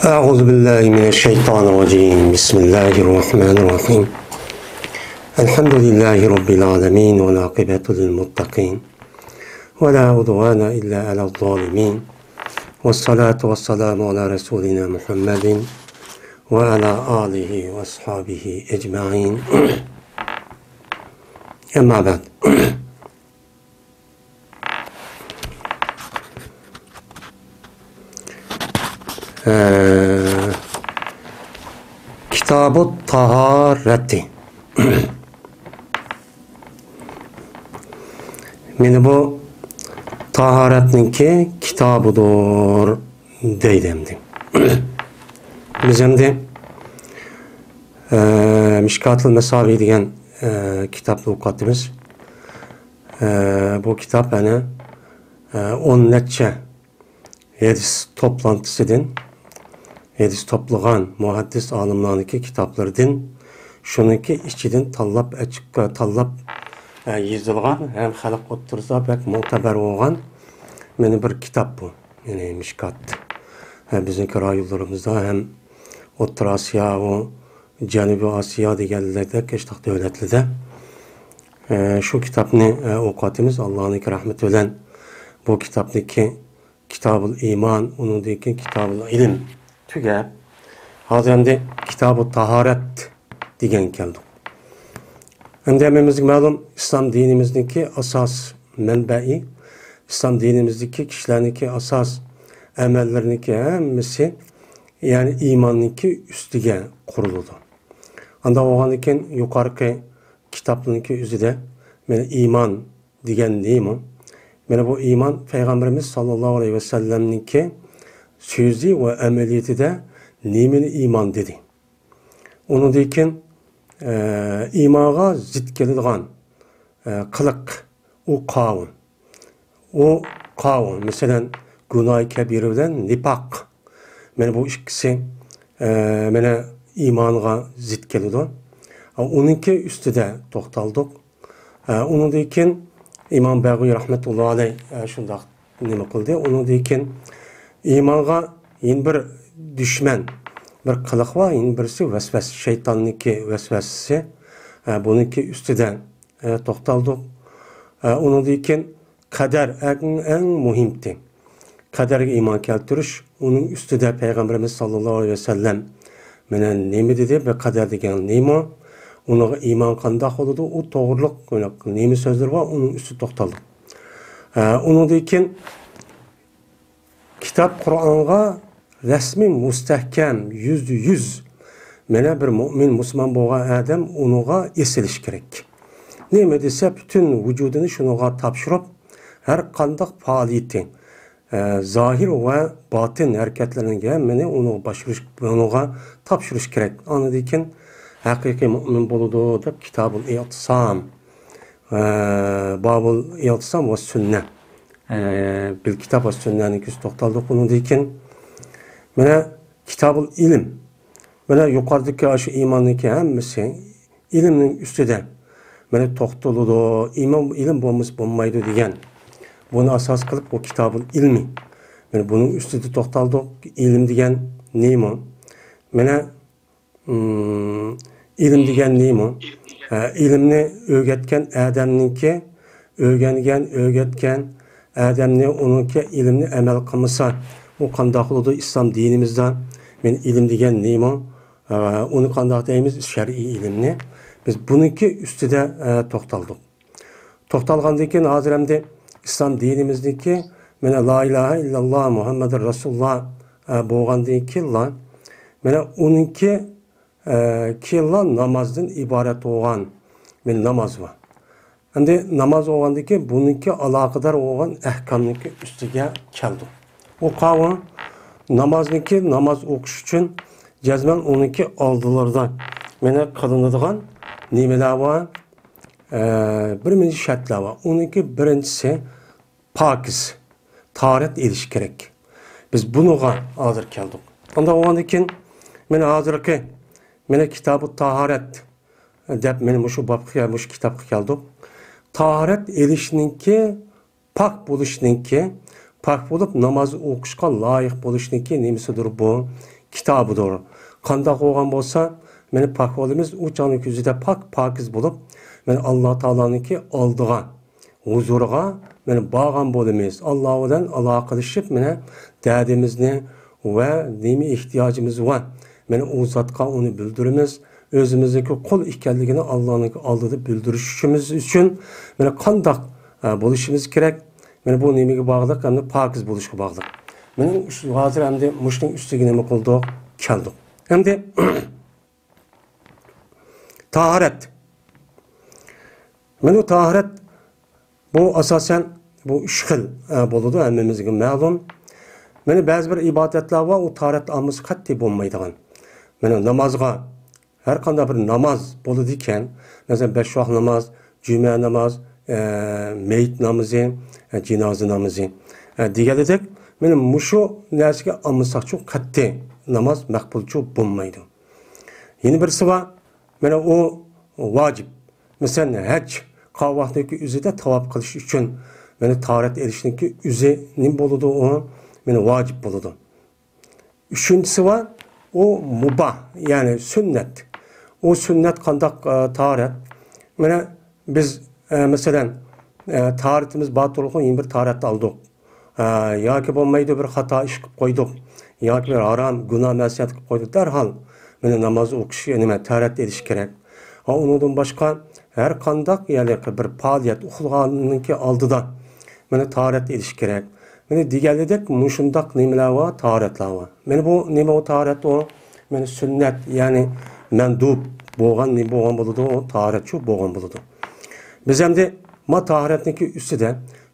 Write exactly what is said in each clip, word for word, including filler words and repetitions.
أعوذ بالله من الشيطان الرجيم. بسم الله الرحمن الرحيم. الحمد لله رب العالمين، والعاقبة للمتقين، ولا عدوان إلا على الظالمين، والصلاة والسلام على رسولنا محمد وعلى آله وأصحابه أجمعين. أما بعد. ئە، كىتابۇت تاھارەتى. مانا بۇ تاھارەتنىڭكى كىتابىدۇر دەيدۇ ئەمدى. بىز ئەمدى، ئە، مىشكاتۇل مەساۋى دېگەن، ئە، كىتابنى ئوقۇۋاتىمىز. ئە، بۇ كىتاب ئەنە، ئە، ئون نەچچە ھەدىس توپلانتىسىدىن، ھەدىس توپلىغان مۇھەددىس ئالىملارنىڭكى كىتابلىرىدىن، شۇنىڭكى ئىچىدىن تاللاپ ئەچىققا، تاللاپ، ئە، يېزىلغان ھەم خەلق ئوتتۇرىسىدا بەك مۆتىبەر بولغان مانا بىر كىتاب بۇ. يەنى مىشكات. ھە، بىزنىڭكى رايونلىرىمىزدا ھەم ئوتتۇرا ئاسىيا، ئۇ جەنۇبىي ئاسىيا دېگەنلەردەك قېشىداق دۆلەتلەردە، ئە، شۇ كىتابنى، ئە، ئوقۇۋاتىمىز. ئاللانىڭكى رەھمىتى بىلەن بۇ كىتابنىڭكى كىتابۇل ئىمان، ئۇنىڭدىن كېيىن كىتابۇل ئىلىم تۈگەپ، ھازىر ئەمدى كىتابۇ تاھارەت دېگەنگە كەلدۇق. ئەمدى ھەممىمىزگە مەلۇم، ئىسلام دىنىمىزنىڭكى ئاساس مەنبەئى، ئىسلام دىنىمىزدىكى كىشىلەرنىڭكى ئاساس ئەمەللىرىنىڭكى ھەممىسى، يەنى ئىماننىڭكى ئۈستىگە قۇرۇلىدۇ. ئانداق بولغاندىن كېيىن يۇقىرىقى كىتابنىڭكى ئۆزىدە مانا ئىمان دېگەن نېمە؟ مانا بۇ ئىمان پەيغەمبىرىمىز ساللاللاھۇ ئەلەيھى ۋەسەللەمنىڭكى سۆزى ۋە ئەمەلىيىتىدە نېمىنى ئىمان دېدى؟ ئۇنىڭدىن كېيىن، ئە، ئىمانغا زىت كېلىدىغان، ئە، قىلىق، ئۇ قاۋۇل. ئۇ قاۋۇل، مەسىلەن، گۇناھى كەبىرە بىلەن نىپاق. مانا بۇ ئىككىسى، ئە، مانا ئىمانغا زىت كېلىدۇ. ئۇنىڭكى ئۈستىدە توختالدۇق. ئە، ئۇنىڭدىن كېيىن ئىمام بەغۋىي رەھمەتۇللا ئەلەي، ئە، شۇنداق نېمە قىلدى. ئۇنىڭدىن كېيىن ئىمانغا يەنە بىر دۈشمەن، بىر قىلىق بار، يەنە بىرسى ۋەسۋەسە، شەيتاننىڭكى ۋەسۋەسىسى. ئە، بۇنىڭكى ئۈستىدە، ئە، توختالدۇق. ئە، ئۇنىڭدىن كېيىن قەدەر ئەڭ، ئەڭ مۇھىمتى. قەدەرگە ئىمان كەلتۈرۈش، ئۇنىڭ ئۈستىدە پەيغەمبىرىمىز ساللاللاھۇ ئەلەيھى ۋەسەللەم مانا نېمە دېدى، بىر قەدەر دېگەن نېمە، ئۇنىڭغا ئىمان قانداق بولىدۇ، ئۇ توغرىلىق نېمە سۆزلىرى بار، ئۇنىڭ ئۈستىدە توختالدۇق. ئە، ئۇنىڭدىن كېيىن كىتاب قۇرئانغا رەسمىي مۇستەھكەم، يۈزدە يۈز، مانا بىر مۇئمىن، مۇسۇلمان بولغان ئادەم ئۇنىڭغا ئېسىلىشى كېرەك. نېمە دېسە، پۈتۈن ۋۇجۇدىنى شۇنىڭغا تاپشۇرۇپ، ھەر قانداق پائالىيىتى، ئە، زاھىر ۋە باتىن ھەرىكەتلىرىنىڭ ھەممىنى ئۇنىڭغا باشقۇرۇش، ئۇنىڭغا تاپشۇرۇش كېرەك. ئاندىن كېيىن ھەقىقىي مۇئمىن بولىدۇ، دەپ كىتابۇل ئېتىسام، ئە، بابۇل ئېتىسام ۋە سۈننە، ئە، بىل كىتاب ۋە سۈننەنى كۆز توختالدۇق. ئۇنىڭدىن كېيىن مانا كىتابۇل ئىلىم. مانا يۇقىرىدىكى شۇ ئىماننىڭكى ھەممىسى ئىلىمنىڭ ئۈستىدە مانا توختىلىدۇ. ئىمان، ئىلىم بولمىسا بولمايدۇ دېگەن. بۇنى ئاساس قىلىپ بۇ كىتابۇل ئىلمى. مانا بۇنىڭ ئۈستىدە توختالدۇق. ئىلىم دېگەن نېمە؟ مانا، ئىم، ئىلىم دېگەن نېمە؟ ھە، ئىلىمنى ئۆگەتكەن ئادەمنىڭكى، ئۆگەنگەن، ئۆگەتكەن ئادەمنى، ئۇنىڭكى ئىلىمنى ئەمەل قىلمىسا، ئۇ قانداق بولىدۇ؟ ئىسلام دىنىمىزدا مانا ئىلىم دېگەن نېمە؟ ئە، ئۇنى قانداق دەيمىز؟ شەرئىي ئىلىمنى. بىز بۇنىڭكى ئۈستىدە، ئە، توختالدۇق. توختالغاندىن كېيىن، ھازىر ئەمدى ئىسلام دىنىمىزدىكى مانا لا ئىلاھە ئىللاللا مۇھەممەدۇر رەسۇلۇللا، ئە، بولغاندىن كېيىنلا، مانا ئۇنىڭكى، ئە، كېيىنلا نامازدىن ئىبارەت بولغان مانا ناماز بار. ئەمدى ناماز بولغاندىن كېيىن بۇنىڭكى ئالاقىدار بولغان ئەھكامنىڭكى ئۈستىگە كەلدۇق. ئۇ قاۋۇل نامازنىڭكى، ناماز ئوقۇش ئۈچۈن جەزمەن ئۇنىڭكى ئالدىلىرىدا مانا قىلىنىدىغان نېمىلەر بار؟ ئە، بىر نەچچە شەرتلەر بار. ئۇنىڭكى بىرىنچىسى پاكىز، تاھارەت ئېلىش كېرەك. بىز بۇنىڭغا ھازىر كەلدۇق. ئانداق بولغاندىن كېيىن مانا ھازىرقى مانا كىتابۇت تاھارەت دەپ مانا مۇشۇ بابقا، مۇشۇ كىتابقا كەلدۇق. تاھارەت ئېلىشنىڭكى پاك بولۇشنىڭكى، پاك بولۇپ ناماز ئوقۇشقا لايىق بولۇشنىڭكى نېمىسىدۇر بۇ؟ كىتابىدۇر. قانداق بولغان بولسا، مانا پاك بولىمىز، ئۇ چاغنىڭ كۆزىدە پاك، پاكىز بولۇپ، مانا ئاللا تائالانىڭكى ئالدىغا، ھۇزۇرىغا مانا بارغان بولىمىز. ئاللا بىلەن ئالاقىلىشىپ، مانا دەردىمىزنى ۋە نېمە ئېھتىياجىمىز بار، مانا ئۇ زاتقا ئۇنى بىلدۈرىمىز. ئۆزىمىزنىڭكى قۇل ئىكەنلىكىنى ئاللانىڭ ئالدىدا بىلدۈرۈشىمىز ئۈچۈن، مانا قانداق، ئە، بولۇشىمىز كېرەك؟ مانا بۇ نېمىگە باغلىق؟ ئەمدى پاكىز بولۇشقا باغلىق. مېنىڭ ئۈس-، ھازىر ئەمدى مۇشۇنىڭ ئۈستىگە نېمە قىلدۇق؟ كەلدۇق. ئەمدى تاھارەت. مانا تاھارەت بۇ ئاساسەن بۇ ئۈچ خىل، ئە، بولىدۇ، ھەممىمىزگە مەلۇم. مانا بەزى بىر ئىبادەتلەر بار، ئۇ تاھارەت ئالمىسا قەتئىي بولمايدىغان. مانا نامازغا، ھەر قانداق بىر ناماز بولىدىكەن، مەسىلەن، بەش ۋاق ناماز، جۈمە ناماز، ئە، مېيىت نامىزى، ئە، جىنازا نامىزى، ئە، دېگەنلىدەك، مانا مۇشۇ نەرسىگە ئالمىساقچۇ قەتئىي ناماز مەقبۇلچۇ بولمايدۇ. يەنە بىرسى بار، مانا ئۇ ۋاجىپ. مەسىلەن، ھەج قاۋاقنىڭكى ئۆزىدە تاۋاپ قىلىش ئۈچۈن، مانا تاھارەت ئېلىشنىڭكى ئۆزى نېمە بولىدۇ ئۇ؟ مانا ۋاجىپ بولىدۇ. ئۈچىنچىسى بار، ئۇ مۇباھ، يەنى سۈننەت. ئۇ سۈننەت قانداق، ئە، تاھارەت؟ مانا بىز، ئە، مەسىلەن، ئە، تاھارىتىمىز بار تۇرۇقلا يەنە بىر تاھارەت ئالدۇق. ئە، ياكى بولمايدۇ بىر خاتا ئىش قىلىپ قويدۇق. ياكى بىر ھارام، گۇناھ، مەسىيەت قىلىپ قويدۇق. دەرھال مانا ناماز ئوقۇش، نېمە، تاھارەت ئېلىش كېرەك. ھە، ئۇنىڭدىن باشقا ھەر قانداق، يەنى بىر پائالىيەت ئۇخلىغاننىڭكى ئالدىدا مانا تاھارەت ئېلىش كېرەك. مانا دېگەنلىدەك مۇشۇنداق نېمىلەر بار، تاھارەتلەر بار. مانا بۇ نېمە ئۇ تاھارەت ئۇ؟ مانا سۈننەت، يەنى مەندۇب بولغان نېمە بولغان بولىدۇ، ئۇ تاھارەتچۇ بولغان بولىدۇ. بىز ئەمدى ما تاھارەتنىڭكى ئۈستىدە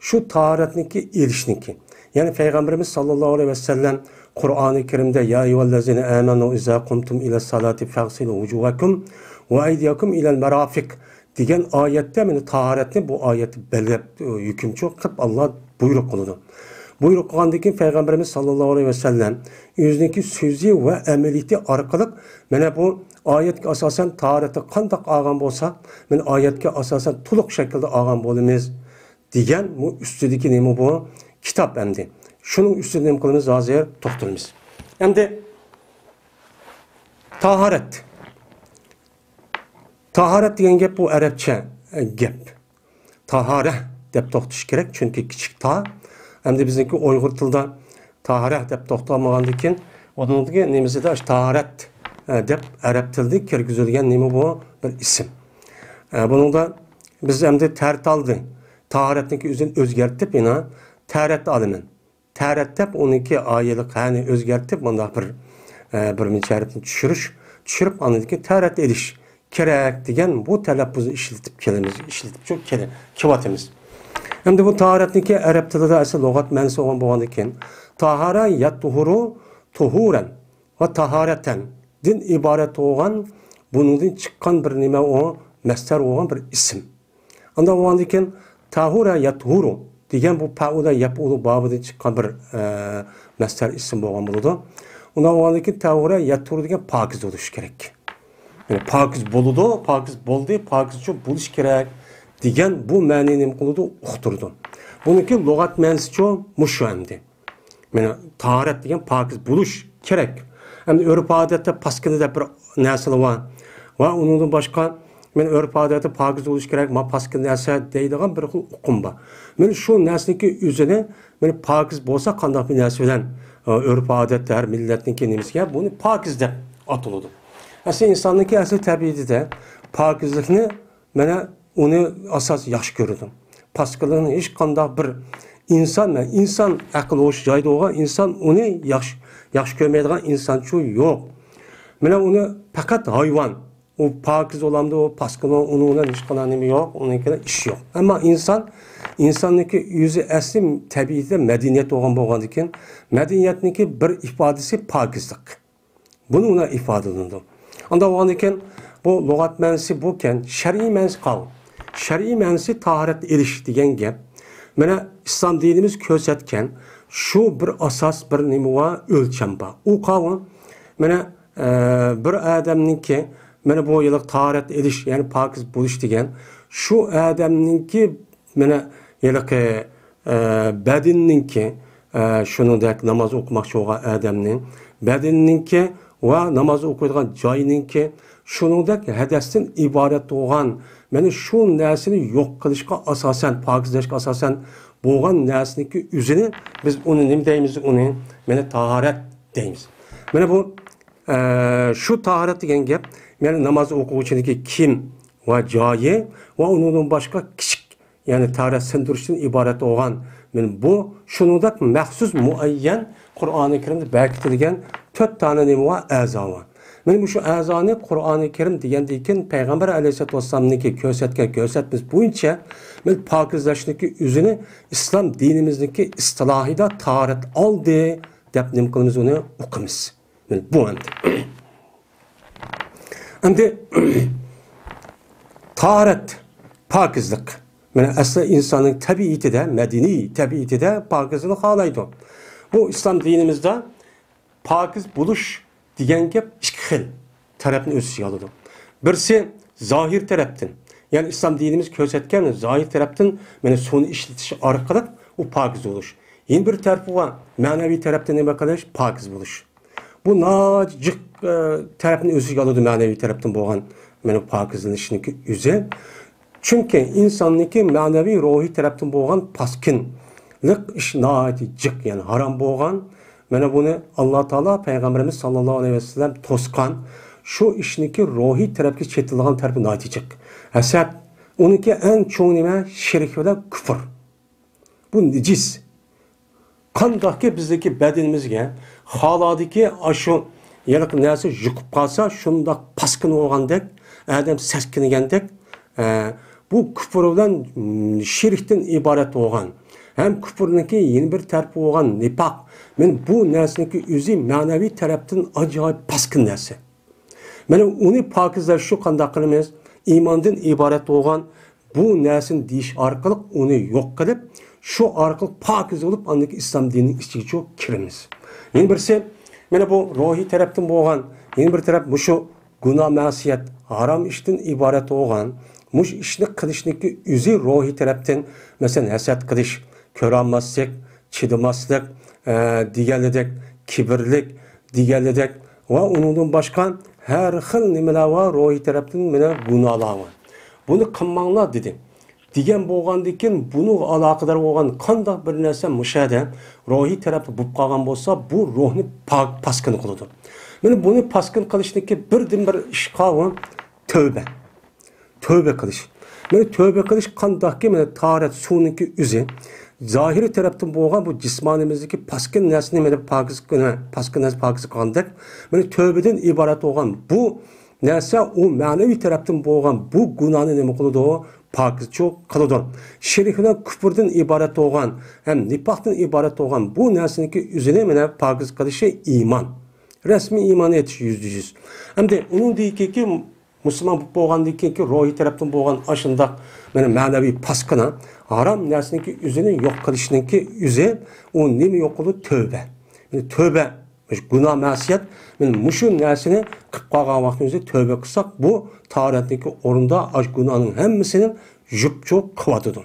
شۇ تاھارەتنىڭكى ئېلىشنىڭكى، يەنى پەيغەمبىرىمىز ساللاللاھۇ ئەلەيھى ۋەسەللەم قۇرئانى كەرىمدە، يا ئەييۇھەللەزىنە ئامەنۇ ئىزا قۇمتۇم ئىلەسسالاتى فەغسىلۇ ۋۇجۇھەكۇم ۋە ئەيدىيەكۇم ئىلەل مەرافىق دېگەن ئايەتتە مانا تاھارەتنى بۇ ئايەتتە بەلگىلەپ، ئۆ، ھۆكۈمچۇ قىلىپ ئاللا بۇيرۇق قىلىدۇ. بۇيرۇق قىلغاندىن كېيىن پەيغەمبىرىمىز ساللاللاھۇ ئەلەيھى ۋەسەللەم ئۆزىنىڭكى سۆزى ۋە ئەمەلىيىتى ئارقىلىق مانا بۇ ئايەتكە ئاساسەن تاھارەتنى قانداق ئالغان بولساق، مانا ئايەتكە ئاساسەن تولۇق شەكىلدە ئالغان بولىمىز دېگەن بۇ ئۈستىدىكى نېمە بۇ؟ كىتاب ئەمدى. شۇنىڭ ئۈستىدە نېمە قىلىمىز؟ ھازىر توختىلىمىز. ئەمدى تاھارەت. تاھارەت دېگەن گەپ بۇ ئەرەبچە، ئە، گەپ. تاھارە دەپ توختىتىش كېرەك، چۈنكى كىچىك تا. ئەمدى بىزنىڭكى ئۇيغۇر تىلىدا تاھارە دەپ توختالمىغاندىن كېيىن، ئۇنىڭدىكى نېمىسىدە ئاشۇ تاھارەت، ئە، دەپ ئەرەب تىلىدا كىرگۈزۈلگەن نېمە بۇ؟ بىر ئىسىم. ئە، بۇنىڭدا بىز ئەمدى تەرەت ئالدى. تاھارەتنىڭكى ئۆزىنى ئۆزگەرتىپ، يەنە تەرەت ئالىمەن. تەرەت دەپ ئۇنىڭكى ئايىلىق ھەنى ئۆزگەرتىپ، مۇنداق بىر، ئە، بىر مۇنچە ھەرپنى چۈشۈرۈش، چۈشۈرۈپ، ئاندىن كېيىن تەرەت ئېلىش كېرەك دېگەن بۇ تەلەپپۇزنى ئىشلىتىپ كېلىمىز، ئىشلىتىپ شۇ كېلە-، كېلىۋاتىمىز. ئەمدى بۇ تاھارەتنىڭكى ئەرەب تىلىدا ئەسلى لۇغەت مەنىسى بولغان بولغاندىن كېيىن، تاھارە يەتتۇھۇرۇ تۇھۇرەن ۋە تاھارەتەن دىن ئىبارەت بولغان، بۇنىڭدىن چىققان بىر نېمە ئۇ، مەسدەر بولغان بىر ئىسىم. ئانداق بولغاندىن كېيىن، تاھۇرە يەتھۇرۇ دېگەن بۇ پەئۇلە يەپئۇلۇ بابىدىن چىققان بىر، ئە، مەسدەر ئىسىم بولغان بولىدۇ. ئۇنداق بولغاندىن كېيىن، تاھۇرە يەتھۇرۇ دېگەن پاكىز بولۇش كېرەك. يەنى پاكىز بولىدۇ، پاكىز بولدى، پاكىزچۇ بولۇش كېرەك دېگەن بۇ مەنىنى نېمە قىلىدۇ؟ ئۇقتۇرىدۇ. بۇنىڭكى لۇغەت مەنىسىچۇ؟ مۇشۇ ئەمدى. مانا تاھارەت دېگەن پاكىز بولۇش كېرەك. ئەمدى ئۆرپ-ئادەتتە پاسكىنا دەپ بىر نەرسىلەر بار. ۋە ئۇنىڭدىن باشقا، مانا ئۆرپ-ئادەتتە پاكىز بولۇش كېرەك، ما پاسكىنا نەرسە دەيدىغان بىر خىل ئۇقۇم بار. مانا شۇ نەرسىنىڭكى ئۆزىنى، مانا پاكىز بولسا قانداق بىر نەرسە بىلەن، ئە، ئۆرپ-ئادەتتە ھەر مىللەتنىڭكى نېمىسىگە بۇنى پاكىز دەپ ئاتىلىدۇ. ئەسلى ئىنساننىڭكى ئەسلى تەبىئىتىدە پاكىزلىقنى مانا ئۇنى ئاساس ياخشى كۆرىدۇ. پاسكىنىنى ھېچقانداق بىر ئىنسان، مەن ئىنسان ئەقىل ھوش جايىدا بولغان ئىنسان ئۇنى ياخشى، ياخشى كۆرمەيدىغان ئىنسانچۇ يوق. مانا ئۇنى پەقەت ھايۋان، ئۇ پاكىز بولامدۇ، ئۇ پاسكىنا، ئۇنىڭ بىلەن ھېچقانداق نېمە يوق، ئۇنىڭكى ئىش يوق. ئەمما ئىنسان، ئىنساننىڭكى ئۆزى ئەسلى تەبىئىتىدە مەدەنىيەت بولغان بولغاندىكىن، مەدەنىيەتنىڭكى بىر ئىپادىسى پاكىزلىق. بۇنى ئۇلار ئىپادىلىنىدۇ. ئانداق بولغاندىكىن، بۇ لۇغەت مەنىسى بۇكەن، شەرئىي مەنىسى قاۋۇ. شەرئىي مەنىسى تاھارەت ئېلىش دېگەن گەپ. مانا ئىسلام دىنىمىز كۆرسەتكەن شۇ بىر ئاساس، بىر نېمە بار، ئۆلچەم بار. ئۇ قاۋۇ، مانا، ئە، بىر ئادەمنىڭكى، مانا بۇ ھېلىقى تاھارەت ئېلىش، يەنى پاكىز بولۇش دېگەن، شۇ ئادەمنىڭكى مانا ھېلىقى، ئە، بەدىنىنىڭكى، ئە، شۇنىڭدەك ناماز ئوقۇماقچى بولغان ئادەمنىڭ بەدىنىنىڭكى ۋە ناماز ئوقۇيدىغان جايىنىڭكى، شۇنىڭدەك ھەدەستىن ئىبارەت بولغان، مانا شۇ نەرسىنى يوق قىلىشقا ئاساسەن، پاكىزلاشقا ئاساسەن بولغان نەرسىنىڭكى ئۆزىنى بىز ئۇنى نېمە دەيمىز؟ ئۇنى مانا تاھارەت دەيمىز. مانا بۇ، ئە، شۇ تاھارەت دېگەن گەپ، مانا ناماز ئوقۇغۇچىنىڭكى كىيىم ۋە جايى ۋە ئۇنىڭدىن باشقا كىچىك يەنى تارەت سىندۇرۇشتىن ئىبارەت بولغان، مانا بۇ شۇنىڭدەك مەخسۇس مۇئەييەن قۇرئانى كەرىمدە بەركىتىلگەن تۆت دانە نېمە بار؟ ئەزا بار. مانا مۇشۇ ئەزانى قۇرئانى كەرىم دېگەندىن كېيىن پەيغەمبەر ئەلەيھىسسالاتۇ ۋەسسالامنىڭكى كۆرسەتكەن كۆرسەتمىسى بويىچە مانا پاكىزلاشنىڭكى ئۆزىنى ئىسلام دىنىمىزنىڭكى ئىستىلاھىدا تاھارەت ئالدى دەپ نېمە قىلىمىز، ئۇنى ئوقۇمىز. مانا بۇ ئەمدى. ئەمدى تاھارەت، پاكىزلىق. مانا ئەسلى ئىنساننىڭ تەبىئىتىدە، مەدەنىي تەبىئىتىدە پاكىزلىقنى خالايدۇ. بۇ ئىسلام دىنىمىزدا پاكىز بولۇش دېگەن گەپ ئىككى خىل تەرەپنى ئۆز ئىچىگە ئالىدۇ. بىرسى زاھىر تەرەپتىن، يەنى ئىسلام دىنىمىز كۆرسەتكەن زاھىر تەرەپتىن، مانا سۇنى ئىشلىتىش ئارقىلىق ئۇ پاكىز بولۇش. يەنە بىر تەرىپى بار، مەنەۋى تەرەپتىن نېمە قىلىش؟ پاكىز بولۇش. بۇ ناھايىتى جىق، ئە، تەرەپنى ئۆز ئىچىگە ئالىدۇ، مەنىۋى تەرەپتىن بولغان مانا پاكىزلىنىشنىڭكى ئۆزى. چۈنكى ئىنساننىڭكى مەنىۋى، روھىي تەرەپتىن بولغان پاسكىنلىق ئىش ناھايىتى جىق، يەنى ھارام بولغان. مانا بۇنى ئاللا تائالا پەيغەمبىرىمىز ساللاللاھۇ ئەلەيھى ۋەسەللەم توسقان، شۇ ئىشنىڭكى روھىي تەرەپكە چېتىلىدىغان تەرىپى ناھايىتى جىق. ھەسەت، ئۇنىڭكى ئەڭ چوڭ نېمە؟ شىرك بىلەن كۇفر. بۇ نىجىس. قانداقكى بىزدىكى بەدىنىمىزگە خالادىكى ئاشۇ يېرىق نەرسە يۇقۇپ قالسا، شۇنداق پاسكىنا بولغاندەك، ئادەم سەسكىنگەندەك، ئە، بۇ كۇپۇر بىلەن، م، شىركتىن ئىبارەت بولغان، ھەم كۇپۇرنىڭكى يەنە بىر تەرىپى بولغان نىپاق. مانا بۇ نەرسىنىڭكى ئۆزى مەنىۋى تەرەپتىن ئاجايىپ پاسكىنا نەرسە. مانا ئۇنى پاكىزلاشنى قانداق قىلىمىز؟ ئىماندىن ئىبارەت بولغان بۇ نەرسىنى دېيىش ئارقىلىق ئۇنى يوق قىلىپ، شۇ ئارقىلىق پاكىز بولۇپ، ئاندىن كېيىن ئىسلام دىنىنىڭ ئىچىگە چوق كىرىمىز. يەنە بىرسى، مانا بۇ روھىي تەرەپتىن بولغان، يەنە بىر تەرەپ مۇشۇ گۇناھ، مەسىيەت، ھارام ئىشتىن ئىبارەت بولغان مۇشۇ ئىشنى قىلىشنىڭكى ئۆزى روھىي تەرەپتىن، مەسىلەن، ھەسەت قىلىش، كۆرەلمەسلىك، چىدىماسلىق، ئە، دېگەنلىدەك، كىبىرلىك، دېگەنلىدەك ۋە ئۇنىڭدىن باشقا ھەر خىل نېمىلەر بار، روھىي تەرەپتىن مانا گۇناھلار بار. بۇنى قىلماڭلار دېدى. دېگەن بولغاندىن كېيىن، بۇنىڭغا ئالاقىدار بولغان قانداق بىر نەرسە مۇشۇ يەردە روھىي تەرەپتە بولۇپ قالغان بولسا، بۇ روھنى پاك، پاسكىنا قىلىدۇ. مانا بۇنى پاسكىنا قىلىشتىكى بىردىنبىر ئىشقا ئۇ تۆۋبە. تۆۋبە قىلىش. مانا تۆۋبە قىلىش قانداقكى، مانا تاھارەت سۇنىڭكى ئۆزى. زاھىرىي تەرەپتىن بولغان بۇ جىسمانىيىمىزدىكى پاسكىنا نەرسىنى مانا پاكىز، پاسكىنا نەرسە پاكىز قىلغاندەك، مانا تۆۋبىدىن ئىبارەت بولغان بۇ نەرسە ئۇ مەنىۋى تەرەپتىن بولغان بۇ گۇناھنى نېمە قىلىدۇ؟ پاكىزچۇ قىلىدۇ. شىرك بىلەن كۇپۇردىن ئىبارەت بولغان ھەم نىپاقتىن ئىبارەت بولغان بۇ نەرسىنىڭكى ئۆزىنى مانا پاكىز قىلىشى ئىمان. رەسمىي ئىمان ئېيتىش يۈزدە يۈز. ئەمدى ئۇنىڭدىن كېيىنكى مۇسۇلمان بولۇپ بولغاندىن كېيىنكى روھىي تەرەپتىن بولغان ئاشۇنداق مانا مەنىۋى پاسكىنا، ھارام نەرسىنىڭكى ئۆزىنى يوق قىلىشنىڭكى ئۆزى، ئۇ نېمە يوق قىلىدۇ؟ تۆۋبە. يەنى تۆۋبە، مۇشۇ گۇناھ، مەسىيەت، مانا مۇشۇ نەرسىنى قىلىپ قالغان ۋاقتىمىزدا تۆۋبە قىلساق، بۇ تاھارەتنىڭكى ئورنىدا ئاشۇ گۇناھنىڭ ھەممىسىنى يۇپچۇق قىلىۋاتىدۇ.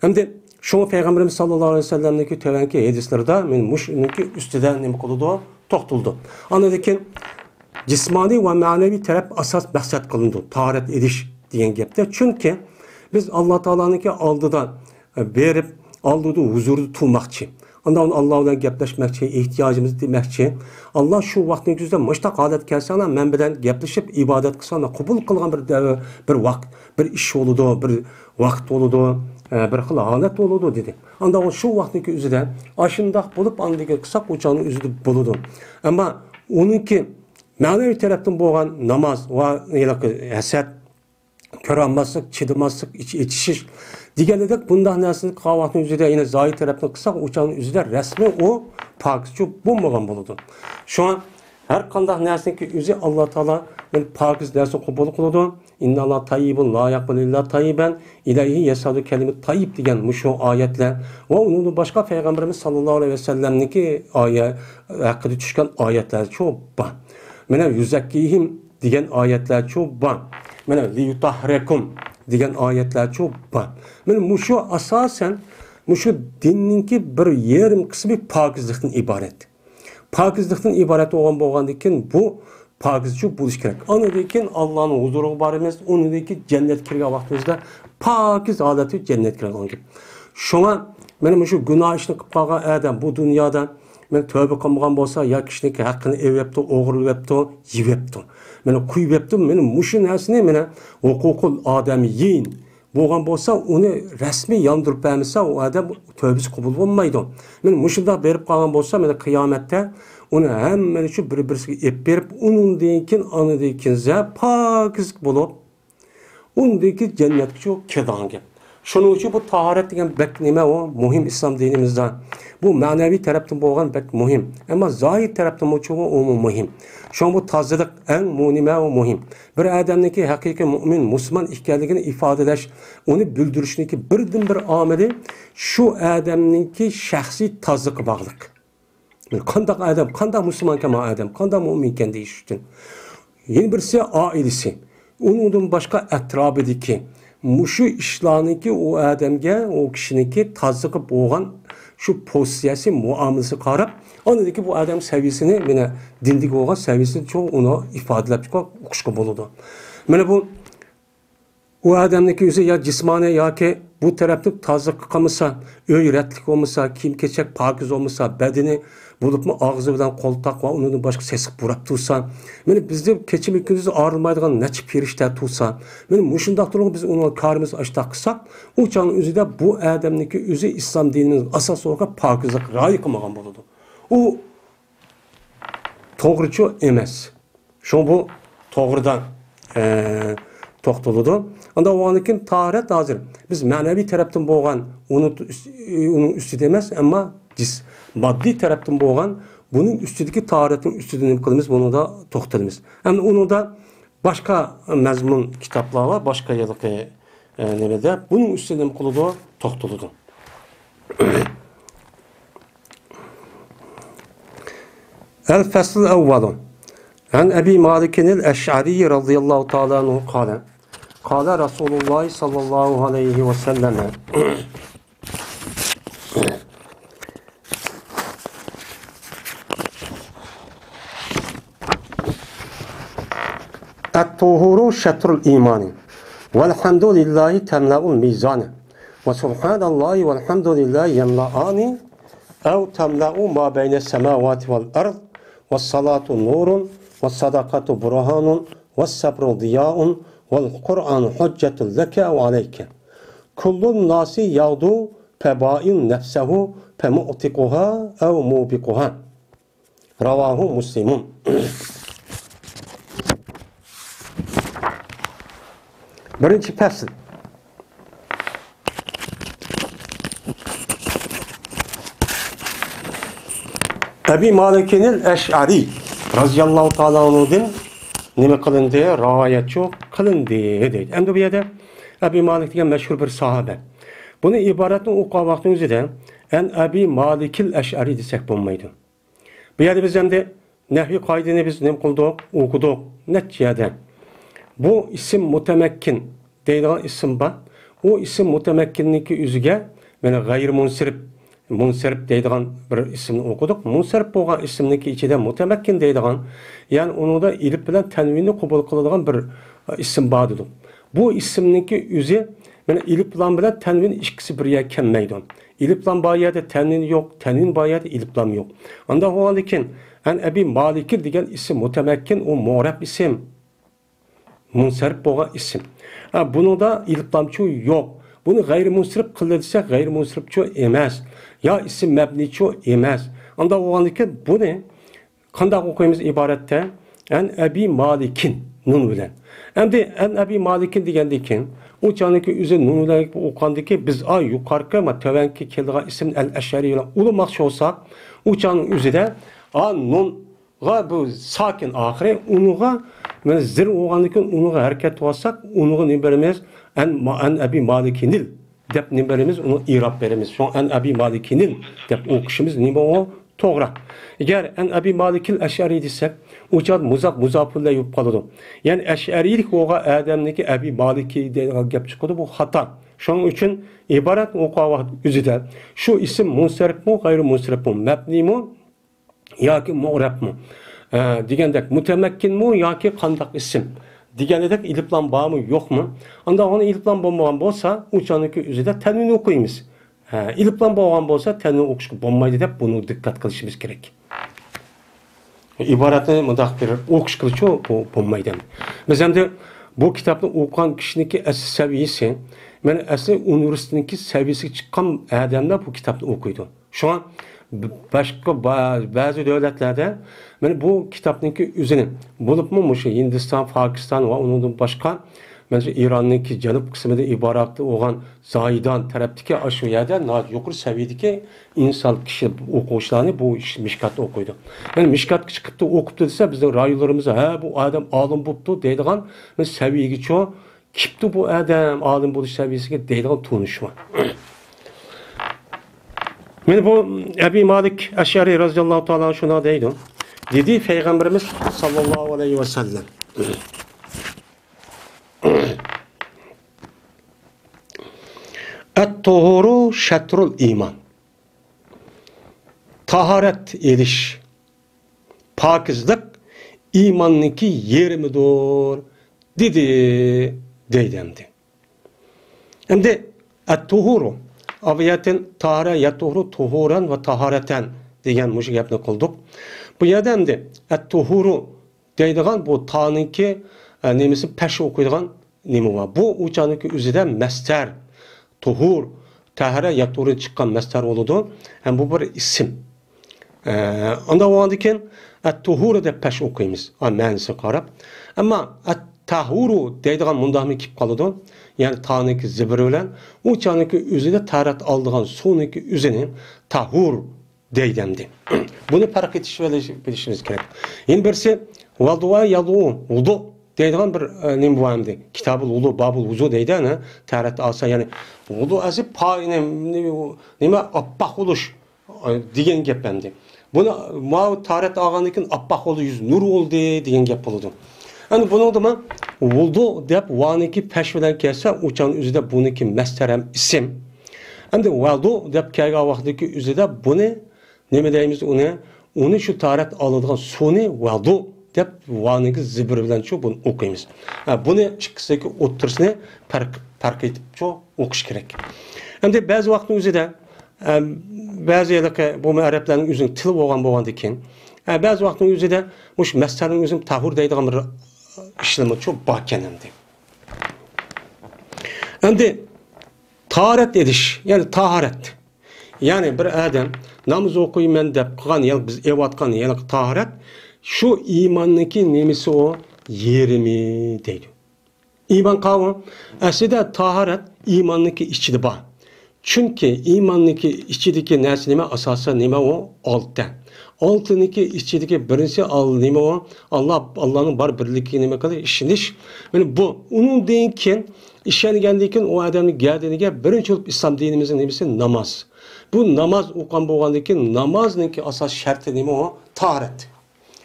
ئەمدى شۇڭا پەيغەمبىرىمىز ساللاللاھۇ ئەلەيھى ۋەسەللەمنىڭكى تۆۋەنكى ھەدىسلىرىدا مانا مۇشۇنىڭكى ئۈستىدە نېمە قىلىدۇ؟ توختىلىدۇ. ئاندىن كېيىن جىسمانىي ۋە مەنىۋى تەرەپ ئاساس مەقسەت قىلىنىدۇ، تاھارەت ئېلىش دېگەن گەپتە. چۈنكى بىز ئاللا تائالانىڭكى ئالدىدا، ئە، بېرىپ، ئالدىدا، ھۇزۇرىدا تۇرماقچى. ئاندىن ئاللا بىلەن گەپلەشمەكچى، ئېھتىياجىمىزنى دېمەكچى. ئاللا شۇ ۋاقىتنىڭ ئۆزىدە مۇشۇنداق ھالەت كەلسەڭلار، مەن بىلەن گەپلىشىپ ئىبادەت قىلساڭلار، قوبۇل قىلغان بىر دەۋر، بىر ۋاقىت، بىر ئىش بولىدۇ، بىر ۋاقىت بولىدۇ، ئە، بىر خىل ھالەت بولىدۇ دېدى. ئاندىن شۇ ۋاقىتنىڭكى ئۆزىدە ئاشۇنداق بولۇپ، ئاندىن كېيىن قىلساق، ئۇ چاغنىڭ ئۆزىدە بولىدۇ. ئەمما ئۇنىڭكى مەنىۋى تەرەپتىن بولغان ناماز ۋە ھېلىقى ھەسەت، كۆرەلمەسلىك، چىدىماسلىق، ئىچ-، ئېچىشىش دېگەندەك بۇنداق نەرسىنى قىلغان ۋاقىتنىڭ ئۆزىدە، يەنى زاھىر تەرەپتىن قىلساق، ئۇ چاغنىڭ ئۆزىدە رەسمىي ئۇ پاكىزچۇ بولمىغان بولىدۇ. شۇڭا ھەر قانداق نەرسىنىڭكى ئۆزى ئاللا تائالا، يەنى پاكىز نەرسىنى قوبۇل قىلىدۇ. ئىنناللاھە تەييىبۇن لا يەقبەلۇ ئىللا تەييىبەن، ئىلەيھى يەسئەدۇ كەلىمۇت تەييىب دېگەن مۇشۇ ئايەتلەر ۋە ئۇنىڭدىن باشقا پەيغەمبىرىمىز ساللاللاھۇ ئەلەيھى ۋەسەللەمنىڭكى ئايە-، ھەققىدە چۈشكەن ئايەتلەرچۇ بار. مانا يۇزەككىھىم دېگەن ئايەتلەرچۇ بار. مانا لىيۇتەھھىرەكۇم دېگەن ئايەتلەرچۇ بار. مانا مۇشۇ ئاساسەن مۇشۇ دىننىڭكى بىر يېرىم قىسمى پاكىزلىقتىن ئىبارەت. پاكىزلىقتىن ئىبارەت بولغان بولغاندىن كېيىن، بۇ پاكىزچۇ بولۇش كېرەك. ئاندىن كېيىن ئاللانىڭ ھۇزۇرىغا بارىمىز، ئۇنىڭدىن كېيىن جەننەتكە كىرگەن ۋاقتىمىزدا پاكىز ھالەتتە جەننەتكە كىرىدىغان گەپ. شۇڭا مانا مۇشۇ گۇناھ ئىشنى قىلىپ قالغان ئادەم بۇ دۇنيادا مانا تۆبە قىلمىغان بولسا، يا كىشىنىڭكى ھەققىنى ئېلىۋېپتۇ، ئوغرىلىۋېپتۇ، يېۋېپتۇ، مانا قويۇۋېپتۇ، مانا مۇشۇ نەرسىنى، مانا ھوقۇقۇل ئادەمىيين بولغان بولسا، ئۇنى رەسمىي ياندۇرۇپ بەرمىسە، ئۇ ئادەم تۆبىسى قوبۇل بولمايدۇ. مانا مۇشۇنداق بېرىپ قالغان بولسا، مانا قىيامەتتە ئۇنى ھەممىنى شۇ بىر-بىرسىگە ئېلىپ بېرىپ، ئۇنىڭدىن كېيىن، ئاندىن كېيىن زە-، پاكىز بولۇپ، ئۇندىن كېيىن جەننەتكىچۇ كىرىدىغان گەپ. شۇنىڭ ئۈچۈن بۇ تاھارەت دېگەن بەك نېمە ئۇ؟ مۇھىم ئىسلام دىنىمىزدا. بۇ مەنەۋىي تەرەپتىن بولغان بەك مۇھىم. ئەمما زاھىر تەرەپتىنمۇ چوقۇم ئۇمۇ مۇھىم. شۇڭا بۇ تازىلىق ئەڭ مۇ-، نېمە ئۇ مۇھىم. بىر ئادەمنىڭكى ھەقىقىي مۇئمىن، مۇسۇلمان ئىكەنلىكىنى ئىپادىلەش، ئۇنى بىلدۈرۈشنىڭكى بىردىنبىر ئامىلى شۇ ئادەمنىڭكى شەخسىي تازىلىقى باغلىق. قانداق ئادەم، قانداق مۇسۇلمانكەن ما ئادەم، قانداق مۆمىنكەن دېيىش ئۈچۈن. يەنە بىرسى ئائىلىسى. ئۇنىڭدىن باشقا ئەتراپىدىكى مۇشۇ ئىشلارنىڭكى ئۇ ئادەمگە، ئۇ كىشىنىڭكى تازىلىقى بولغان شۇ پوزىتسىيەسى، مۇئامىلىسىگە قاراپ، ئاندىن كېيىن بۇ ئادەم سەۋىيەسىنى، مانا دىندىكى بولغان سەۋىيەسىنى چوڭ ئۇنى ئىپادىلەپ چىقىپ ئوقۇشقا بولىدۇ. مانا بۇ ئۇ ئادەمنىڭكى ئۆزى يا جىسمانىي ياكى بۇ تەرەپتىن تازىلىق قىلمىسا، ئۆي رەتلىك بولمىسا، كىيىم-كېچەك پاكىز بولمىسا، بەدىنى بولۇپمۇ ئاغزى بىلەن قولتاق ۋە ئۇنىڭدىن باشقا سېسىق پۇراپ تۇرسا، مانا بىزدە كېچە-كۈندۈز ئايرىلمايدىغان نەچچە پېرىشتە تۇرسا، مانا مۇشۇنداق تۇرغان بىز ئۇنىڭ كارىمىزنى ئاشتاق قىلساق، ئۇ چاغنىڭ ئۆزىدە بۇ ئادەمنىڭكى ئۆزى ئىسلام دىنىمىزنىڭ ئاساس بولغان پاكىزلىققا رىئايە قىلمىغان بولىدۇ. ئۇ توغرىچۇ ئەمەس. شۇڭا بۇ توغرىدا، ئە، توختىلىدۇ. ئانداق بولغاندىن كېيىن تاھارەت ھازىر بىز مەنىۋى تەرەپتىن بولغان ئۇنىڭ ئۈس-، ئۇنىڭ ئۈستىدە ئەمەس، ئەمما جىس-، ماددىي تەرەپتىن بولغان بۇنىڭ ئۈستىدىكى تاھارەتنىڭ ئۈستىدە نېمە قىلىمىز، بۇنىڭدا توختىلىمىز. ئەمدى ئۇنىڭدا باشقا مەزمۇن كىتابلار بار، باشقا ھېلىقى، ئە، نېمىدە بۇنىڭ ئۈستىدە نېمە قىلىدۇ، توختىلىدۇ. الفصل الأول. عن أبي مالك الأشعري رضي الله تعالى عنه قال: قال رسول الله صلى الله عليه وسلم: الطهور شطر الإيمان، والحمد لله تملأ الميزان، وسبحان الله والحمد لله يملأان أو تملأ ما بين السماوات والأرض، والصلاة نور، والصدقة برهان، والصبر ضياء، والقرآن حجة لك أو عليك. كل الناس يغدو فبائع نفسه فمعتقها أو موبقها. رواه مسلم. بىرىنچى پەسىل. ئەبى مالىكىنىل ئەشئەرى رازىياللاھۇ تائالا ئەنھۇدىن نېمە قىلىندى؟ رىۋايەتچۇ قىلىندى دەيدۇ. ئەمدى بۇ يەردە ئەبى مالىك دېگەن مەشھۇر بىر ساھابە. بۇنى ئىبارەتنى ئوقۇغان ۋاقتىنىڭ ئۆزىدە ئەن ئەبى مالىكىل ئەشئەرى دېسەك بولمايدۇ. بۇ يەردە بىز ئەمدى نەھۋىي قائىدىنى بىز نېمە قىلدۇق؟ ئوقۇدۇق. نەچچە يەردە. بۇ ئىسىم مۇتەمەككىن دەيدىغان ئىسىم بار. ئۇ ئىسىم مۇتەمەككىننىڭكى ئۆزىگە مانا غەيرىي مۇنسەرىپ، مۇنسەرىپ دەيدىغان بىر ئىسىمنى ئوقۇدۇق. مۇنسەرىپ بولغان ئىسىمنىڭكى ئىچىدە مۇتەمەككىن دەيدىغان، يەنى ئۇنىڭدا ئېلىپ بىلەن تەنۋىننى قوبۇل قىلىدىغان بىر ئىسىم بار دېدۇق. بۇ ئىسىمنىڭكى ئۆزى مانا ئېلىپ لام بىلەن تەنۋىن ئىككىسى بىر يەرگە كەلمەيدۇ. ئېلىپ لام بار يەردە تەنۋىن يوق، تەنۋىن بار يەردە ئېلىپ لام يوق. ئانداق بولغاندىن كېيىن، ئەن ئەبى مالىكى دېگەن ئىسىم مۇتەمەككىن، ئۇ مۇئرەب ئىسىم. مۇنسەرىپ بولغان ئىسىم. ھە، بۇنىڭدا ئېلىپ لامچۇ يوق. بۇنى غەيرىي مۇنسەرىپ قىلدى دېسەك، غەيرىي مۇنسەرىپچۇ ئەمەس. يا ئىسىم مەبنىيچۇ ئەمەس. ئانداق بولغاندىن كېيىن بۇنى قانداق ئوقۇيمىز ئىبارەتتە؟ ئەن ئەبى مالىكىن، نۇن بىلەن. ئەمدى ئەن ئەبى مالىكىن دېگەندىن كېيىن، ئۇ چاغنىڭكى ئۆزى نۇن بىلەن ئوقۇغاندىن كېيىن، بىز ئا يۇقارقى ما تۆۋەنكى كېلىدىغان ئىسىم ئەل ئەشئەرى بىلەن ئۇلىماقچى بولساق، ئۇ چاغنىڭ ئۆزىدە ئا نۇنغا بۇ ساكىن ئاخىرى، ئۇنىڭغا مانا زىر بولغاندىن كېيىن ئۇنىڭغا ھەرىكەت قىلساق، ئۇنىڭغا نېمە بېرىمىز؟ ئەن، ئەن ئەبى مالىكىنىل دەپ نېمە بېرىمىز؟ ئۇنىڭ ئىراب بېرىمىز. شۇڭا ئەن ئەبى مالىكىنىل دەپ ئوقۇشىمىز نېمە ئۇ؟ توغرا. ئەگەر ئەن ئەبى مالىكىل ئەشئەرى دېسەك، ئۇ چاغدا مۇزاپ مۇزاپۇللە بولۇپ قالىدۇ. يەنى ئەشئەرىيلىك بولغان ئادەمنىڭكى ئەبى مالىكى دەيدىغان گەپ چىقىدۇ، بۇ خاتا. شۇنىڭ ئۈچۈن ئىبارەتنى ئوقۇغان ۋاقىت ئۆزىدە شۇ ئىسىم مۇنسەرىپمۇ، غەيرىي مۇنسەرىپمۇ، مەبنىيمۇ، ياكى مۇئرەبمۇ؟ ئە، دېگەندەك، مۇتەمەككىنمۇ ياكى قانداق ئىسىم؟ دېگەندەك ئېلىپلام بارمۇ، يوقمۇ؟ ئانداق ئۇنى ئېلىپلام بولمىغان بولسا، ئۇ چاغنىڭكى ئۆزىدە تەنۋىننى ئوقۇيمىز. ھە، ئېلىپلام بولغان بولسا، تەنۋىن ئوقۇشقا بولمايدۇ دەپ، بۇنى دىققەت قىلىشىمىز كېرەك. ئىبارەتنى مۇنداق بىر ئوقۇش قىلىشۇ بۇ بولمايدۇ. بىز ئەمدى بۇ كىتابنى ئوقۇغان كىشىنىڭكى ئەسلى سەۋىيەسى، مانا ئەسلى ئۇنىۋېرسىتېتنىڭكى سەۋىيەسىگە چىققان ئادەملەر بۇ كىتابنى ئوقۇيدۇ. شۇڭا ب-، باشقا با-، بەزى دۆلەتلەردە مانا بۇ كىتابنىڭكى ئۆزىنى، بولۇپمۇ مۇشۇ ھىندىستان، پاكىستان ۋە ئۇنىڭدىن باشقا، مانا شۇ ئىراننىڭكى جەنۇب قىسمىدا ئىبارەت بولغان زاھىدان تەرەپتىكى ئاشۇ يەردە ناھايىتى يۇقىرى سەۋىيەدىكى ئىنسان كىشى ئوقۇغۇچىلارنى بۇ ئىش-، مىشكاتنى ئوقۇيدۇ. مانا مىشكاتقا چىقىپتۇ، ئوقۇپتۇ دېسە، بىزنىڭ رايونلىرىمىزدا، ھە، بۇ ئادەم ئالىم بوپتۇ دەيدىغان بىر سەۋىيەگىچۇ كېپتۇ بۇ ئادەم، ئالىم بولۇش سەۋىيەسىگە دەيدىغان تونۇش بار. مانا بۇ ئەبى مالىك ئەشئەرى رەزىياللاھۇ تائالا شۇنداق دەيدۇ. دېدى پەيغەمبىرىمىز ساللاللاھۇ ئەلەيھى ۋەسەللەم. ئەت-تۇھۇرۇ شەترۇل ئىمان. تاھارەت ئېلىش، پاكىزلىق ئىماننىڭكى يېرىمىدۇر، دېدى، دەيدۇ ئەمدى. ئەمدى ئەت-تۇھۇرۇ، ئاۋىيەتتىن تاھارە يەتۇھۇرۇ تۇھۇرەن ۋە تاھارەتەن دېگەن مۇشۇ گەپنى قىلدۇق. بۇ يەردە ئەمدى ئەت-تۇھۇرۇ دەيدىغان بۇ تانىڭكى، ئە، نېمىسى پەش ئوقۇيدىغان نېمە بار؟ بۇ ئۇ چاغنىڭكى ئۆزىدە مەستەر، تۇھۇر، تەھرە، يەتۇھۇردىن چىققان مەستەر بولىدۇ. ھەم بۇ بىر ئىسىم. ئە، ئانداق بولغاندىن كېيىن، ئەت-تۇھۇرۇ دەپ پەش ئوقۇيمىز. ئا، مەنىسىگە قاراپ. ئەمما ئەت-تەھۇرۇ دەيدىغان مۇنداقمۇ كېلىپ قالىدۇ. يەنى تانىڭكى زىبىرى بىلەن ئۇ چاغنىڭكى ئۆزىدە تاھارەت ئالىدىغان سۇنىڭكى ئۆزىنى تەھۇر دەيدۇ ئەمدى. بۇنى پەرق ئېتىش بىلىش-، بىلىشىمىز كېرەك. يەنە بىرسى، ۋەدۇئە يەدۇئۇ، ۋۇدۇ دەيدىغان بىر، ئە، نېمە بار ئەمدى؟ كىتابۇل ۋۇدۇ، بابۇل ۋۇزۇ دەيدۇ، ئەنە، تەھارەت ئالسا، يەنى ۋۇدۇ ئەزىپ پا-، نېمە، نېمە، ئاپئاق بولۇش، ئە، دېگەن گەپ ئەمدى. بۇنى، ماۋۇ تاھارەت ئالغاندىن كېيىن ئاپئاق بولدى، يۈز نۇر بولدى دېگەن گەپ بولىدۇ. ئەمدى بۇنىڭدىمۇ ۋۇدۇ دەپ ۋانىكى پەش بىلەن كەلسە، ئۇ چاغنىڭ ئۆزىدە بۇنىكى مەستەر ھەم ئىسىم. ئەمدى ۋەدۇ دەپ كەلگەن ۋاقىتتىكى ئۆزىدە بۇنى نېمە دەيمىز ئۇنى؟ ئۇنى شۇ تاھارەت ئالىدىغان سۇنى ۋەدۇ دەپ ۋانىڭكى زىبىرى بىلەن شۇ بۇنى ئوقۇيمىز. ھە، بۇنى ئىككىسىدىكى ئوتتۇرىسىنى پەرق، پەرق ئېتىپ شۇ ئوقۇش كېرەك. ئەمدى بەزى ۋاقىتنىڭ ئۆزىدە، ئە، بەزى ھېلىقى بۇ ئەرەبلەرنىڭ ئۆزىنىڭ تىلى بولغان بولغاندىن كېيىن، ئە، بەزى ۋاقىتنىڭ ئۆزىدە مۇشۇ مەستەرنىڭ ئۆزىنى تەھۇر دەيدىغان بىر ئىشلىرىمۇ شۇ باركەن ئەمدى. ئەمدى تاھارەت ئېلىش، يەنى تاھارەت. يەنى بىر ئادەم ناماز ئوقۇيمەن دەپ قىلغان، يەنى بىز ئېلىۋاتقان ھېلىقى تاھارەت، شۇ ئىماننىڭكى نېمىسى ئۇ؟ يېرىمى دەيدۇ. ئىمان قاۋۇ. ئەسلىدە تاھارەت ئىماننىڭكى ئىچىدە بار. چۈنكى ئىماننىڭكى ئىچىدىكى نەرسە نېمە؟ ئاساسى نېمە ئۇ؟ ئالتە. ئالتىنىڭكى ئىچىدىكى بىرىنچىسى ئال-، نېمە ئۇ؟ ئاللا، ئاللانىڭ بار بىرلىكىگە نېمە قىلىش؟ ئىشىنىش. مانا بۇ. ئۇنىڭدىن كېيىن ئىشەنگەندىن كېيىن ئۇ ئادەمنىڭ گەدىنىگە بىرىنچى بولۇپ ئىسلام دىنىمىزنىڭ نېمىسى؟ ناماز. بۇ ناماز ئوقۇغان بولغاندىن كېيىن نامازنىڭكى ئاساس شەرتى نېمە ئۇ؟ تاھارەت.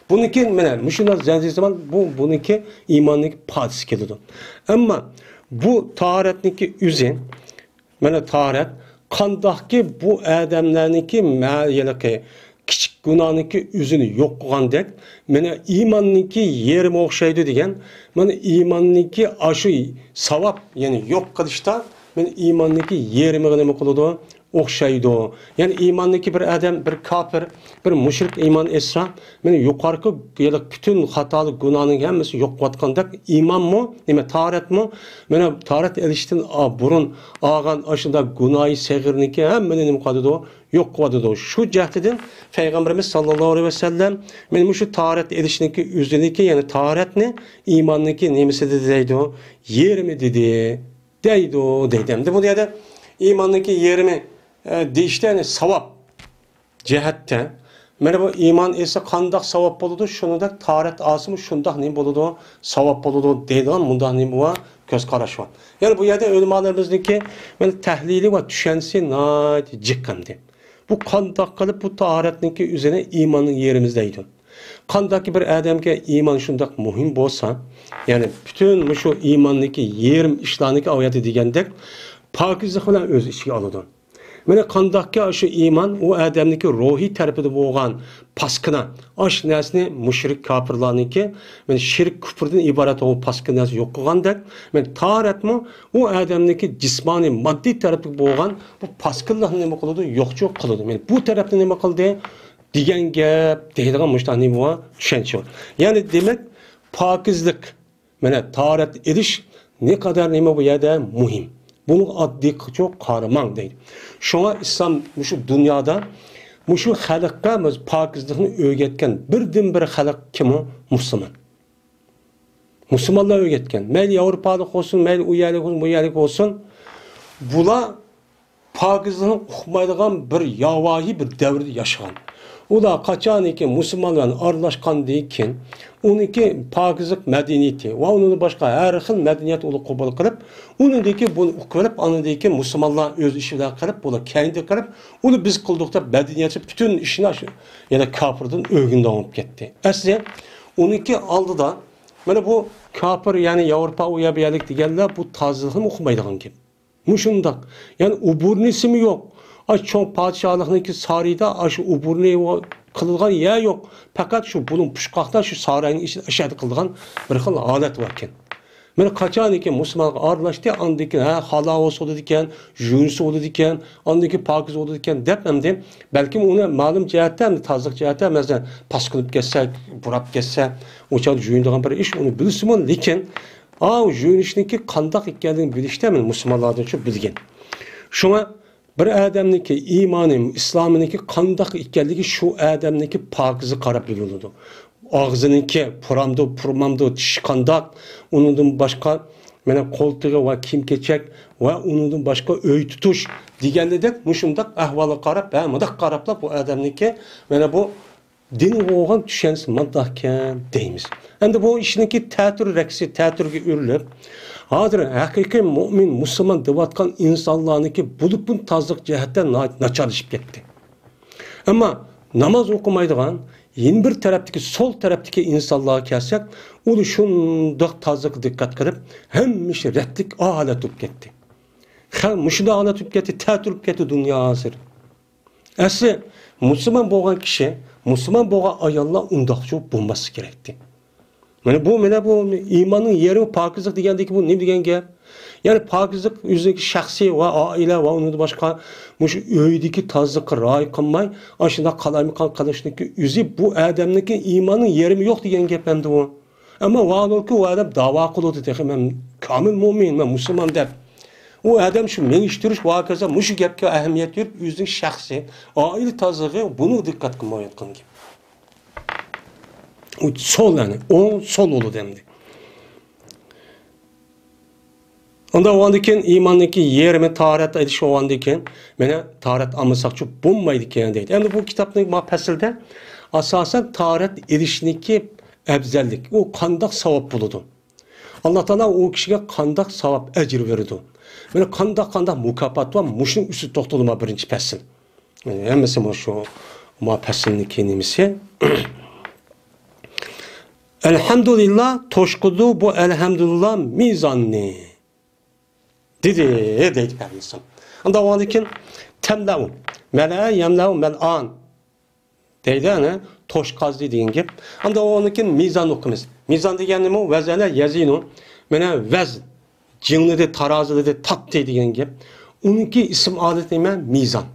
بۇنىڭكى مانا مۇشۇنداق زەنجىر زامان بۇ، بۇنىڭكى ئىماننىڭكى پادىسى كېلىدۇ. ئەمما بۇ تاھارەتنىڭكى ئۆزى، مانا تاھارەت قانداقكى بۇ ئادەملەرنىڭكى مە-، ھېلىقى كىچىك گۇناھنىڭكى ئۆزىنى يوق قىلغاندەك، مانا ئىماننىڭكى يېرىمى ئوخشايدۇ دېگەن، مانا ئىماننىڭكى ئاشۇ ساۋاب، يەنى يوق قىلىشتا، مانا ئىماننىڭكى يېرىمىغا نېمە قىلىدۇ؟ ئوخشايدۇ. يەنى ئىماندىكى بىر ئادەم، بىر كاپىر، بىر مۇشرىك ئىمان ئېيتسا، مانا يۇقىرىقى ھېلىقى پۈتۈن خاتالىق گۇناھنىڭ ھەممىسى يوق قىلىۋاتقاندەك ئىمانمۇ، نېمە، تاھارەتمۇ، مانا تاھارەت ئېلىشتىن ئا-، بۇرۇن ئالغان ئاشۇنداق گۇناھى سەغىرنىڭكى ھەممىنى نېمە قىلىدۇ؟ يوق قىلىۋاتىدۇ. شۇ جەھەتتىن پەيغەمبىرىمىز ساللاللاھۇ ئەلەيھى ۋەسەللەم مانا مۇشۇ تاھارەت ئېلىشنىڭكى ئۆزىنىكى، يەنى تاھارەتنى ئىماننىڭكى نېمىسى دېدى دەيدۇ؟ يېرىمى دېدى. دەيدۇ، دەيدۇ. ئەمدى بۇ يەردە ئىماننىڭكى يېرىمى، ئە، دېيىشتە، يەنى ساۋاب جەھەتتە، مانا بۇ ئىمان ئېسى قانداق ساۋاب بولىدۇ، شۇنىڭدەك تاھارەت ئاسىمۇ شۇنداق نېمە بولىدۇ، ساۋاب بولىدۇ دەيدىغان مۇنداق نېمە بار، كۆز قاراش بار. يەنى بۇ يەردە ئۆلىمالىرىمىزنىڭكى مانا تەھلىلى ۋە چۈشەنچىسى ناھايىتى جىق ئەمدى. بۇ قانداق قىلىپ بۇ تاھارەتنىڭكى ئۆزىنى ئىماننىڭ يېرىمى دەيدۇ؟ قانداكى بىر ئادەمگە ئىمان شۇنداق مۇھىم بولسا، يەنى پۈتۈن مۇشۇ ئىماننىڭكى يېرىم ئىشلارنىكى ئاۋايەتتە دېگەندەك پاكىزلىق بىلەن ئۆز ئىچىگە ئالىدۇ. مانا قانداقكى شۇ ئىمان ئۇ ئادەمنىڭكى روھىي تەرىپىدە بولغان پاسكىنا، ئاش نەرسىنى مۇشرىك كاپىرلارنىڭكى، مانا شىرك كۇپۇردىن ئىبارەت ئۇ پاسكىنا نەرسە يوق قىلغاندەك، مانا تاھارەتمۇ ئۇ ئادەمنىڭكى جىسمانىي، ماددىي تەرىپىدە بولغان بۇ پاسكىنىلىقنى نېمە قىلىدۇ؟ يوقچۇ قىلىدۇ. مانا بۇ تەرەپنى نېمە قىلدى؟ دېگەن گەپ دەيدىغان مۇشۇنداق نېمە بار؟ چۈشەنچە بار. يەنى دېمەك، پاكىزلىق، مانا تاھارەت ئېلىش نەقەدەر نېمە بۇ يەردە مۇھىم. بۇنى ئاددىيچە قارىماڭ دەيدۇ. شۇڭا ئىسلام مۇشۇ دۇنيادا مۇشۇ خەلققە پاكىزلىقنى ئۆگەتكەن بىردىنبىر خەلق كىم ئۇ؟ مۇسۇلمان. مۇسۇلمانلار ئۆگەتكەن. مەيلى ياۋروپالىق بولسۇن، مەيلى ئۇ يەرلىك بولسۇن، بۇ يەرلىك بولسۇن. بۇلار پاكىزلىقنى ئۇقمايدىغان بىر ياۋايى بىر دەۋردە ياشىغان. ئۇلار قاچانكى مۇسۇلمانلار بىلەن ئارىلاشقاندىن كېيىن، ئۇنىڭكى پاكىزلىق مەدەنىيىتى ۋە ئۇنىڭدىن باشقا ھەر خىل مەدەنىيەت ئۇلار قوبۇل قىلىپ، ئۇنىڭدىن كېيىن بۇنى ئۇقۇپ ئېلىپ، ئاندىن كېيىن مۇسۇلمانلار ئۆز ئىشى بىلەن قىلىپ، بۇلار كەينىدە قىلىپ، ئۇنى بىز قىلدۇق دەپ مەدەنىيەتچى پۈتۈن ئىشنى شۇ يەنە كاپىردىن ئۆگىنىدىغان بولۇپ كەتتى. ئەسلى ئۇنىڭكى ئالدىدا مانا بۇ كاپىر، يەنى ياۋروپا، ئۇ يەر بۇ يەرلىك دېگەنلەر بۇ تازىلىقنى ئۇقمايدىغان گەپ. مۇشۇنداق. يەنى ئوبورنىسىمۇ يوق. ئاشۇ چوڭ پادىشاھلىقنىڭكى سارىيىدا ئاشۇ ئوبورنى قىلىدىغان يەر يوق. پەقەت شۇ بۇلۇڭ پۇچقاقتا شۇ ساراينىڭ ئىچىدە ئاشۇ يەردە قىلىدىغان بىر خىل ھالەت باركەن. مانا قاچانكى مۇسۇلمانلارغا ئارىلاشتى، ئاندىن كېيىن، ھە، خالاۋۇس بولىدىكەن، يۇنۇس بولىدىكەن، ئاندىن كېيىن پاكىز بولىدىكەن دەپ ئەمدى بەلكىم ئۇنى مەلۇم جەھەتتە، ئەمدى تازىلىق جەھەتتە، مەسىلەن، پاسكىنىپ كەتسە، پۇراپ كەتسە، ئۇ چاغدا يۇيۇنىدىغان بىر ئىش، ئۇنى بىلسىمۇ، لېكىن ئاۋۇ يۇيۇنۇشنىڭكى قانداق ئىكەنلىكىنى بىلىشتە مەن مۇسۇلمانلاردىن شۇ بىلگەن. شۇڭا بىر ئادەمنىڭكى ئىمانى، ئىسلامىنىڭكى قانداق ئىكەنلىكى شۇ ئادەمنىڭكى پاكىزىگە قاراپ بىلىنىدۇ. ئاغزىنىڭكى پۇرامدۇ، پۇرمامدۇ، چىشى قانداق، ئۇنىڭدىن باشقا مانا قولتۇقى ۋە كىيىم-كېچەك ۋە ئۇنىڭدىن باشقا ئۆي تۇتۇش دېگەندەك مۇشۇنداق ئەھۋالغا قاراپ، ھە، مۇنداق قاراپلا بۇ ئادەمنىڭكى مانا بۇ دىنغا بولغان چۈشەنچىسى مۇنداقكەن دەيمىز. ئەمدى بۇ ئىشنىڭكى تەتۈر رەقسى، تەتۈرگە ئۆرۈلۈپ، ھازىر ھەقىقىي مۇئمىن، مۇسۇلمان دەۋاتقان ئىنسانلارنىڭكى بولۇپمۇ تازىلىق جەھەتتە نا-، ناچارلىشىپ كەتتى. ئەمما ناماز ئوقۇمايدىغان، يەنە بىر تەرەپتىكى، سول تەرەپتىكى ئىنسانلارغا كەلسەك، ئۇلار شۇنداق تازىلىققا دىققەت قىلىپ، ھەممە ئىش رەتلىك ھالەت بولۇپ كەتتى. خەلق مۇشۇنداق ھالەت بولۇپ كەتتى، تەتۈر بولۇپ كەتتى دۇنيا ھازىر. ئەسلى مۇسۇلمان بولغان كىشى، مۇسۇلمان بولغان ئاياللار ئۇنداقچۇ بولماسلىقى كېرەكتى. مانا بۇ، مانا بۇ ئىماننىڭ يېرىمى، پاكىزلىق دېگەندىكى بۇ نېمە دېگەن گەپ؟ يەنى پاكىزلىق ئۆزىنىڭكى شەخسىي ۋە ئائىلە ۋە ئۇنىڭدىن باشقا مۇشۇ ئۆيدىكى تازىلىققا رىئايە قىلماي، ئاشۇنداق قالايمىقان قىلىشنىڭكى ئۆزى بۇ ئادەمنىڭكى ئىماننىڭ يېرىمى يوق دېگەن گەپ ئەمدى بۇ. ئەمما ۋاھالەنكى، ئۇ ئادەم داۋا قىلىۋاتىدۇ تېخى، مەن كامىل مۆمىن، مەن مۇسۇلمان دەپ. ئۇ ئادەم شۇ مېڭىشتۈرۈش ۋە ھاكازا مۇشۇ گەپكە ئەھمىيەت بېرىپ، ئۆزىنىڭ شەخسىي، ئائىلە تازىلىقى، بۇنىڭغا دىققەت قىلمايۋاتقان گەپ. ئۇ سول، يەنى ئوڭ سول بولىدۇ ئەمدى. ئۇنداق بولغاندىن كېيىن ئىماننىڭكى يېرىمى تاھارەت ئېلىش بولغاندىن كېيىن، مانا تاھارەت ئالمىساقچۇ بولمايدىكەن دەيدۇ. ئەمدى بۇ كىتابنىڭ ما پەسلىدە ئاساسەن تاھارەت ئېلىشنىڭكى ئەۋزەللىك، ئۇ قانداق ساۋاب بولىدۇ؟ ئاللا تائالا ئۇ كىشىگە قانداق ساۋاب، ئەجىر بېرىدۇ؟ مانا قانداق، قانداق مۇكاپات بار؟ مۇشۇنىڭ ئۈستىدە توختىلىدۇ ما بىرىنچى پەسىل. ھەممىسى مۇشۇ ما پەسىلنىڭكى نېمىسى. ئەلھەمدۇلىللا توشقۇدۇ بۇ ئەلھەمدۇلىللا مىزاننى دېدى، دەيدۇ پەيغەمبىرىمىز. ئاندىن ئۇنىڭدىن كېيىن تەملەۋ، مەلئە يەملەۋ مەلئان دەيدۇ، يەنى توشقازدى دېگەن گەپ. ئاندىن ئۇنىڭدىن كېيىن مىزان ئوقۇيمىز. مىزان دېگەن نېمە؟ ۋەزەنە يەزىنۇ. مانا ۋەزن، جىڭلىدى، تارازىلىدى، تارتتى دېگەن گەپ. ئۇنىڭكى ئىسىم ئالىتى نېمە؟ مىزان.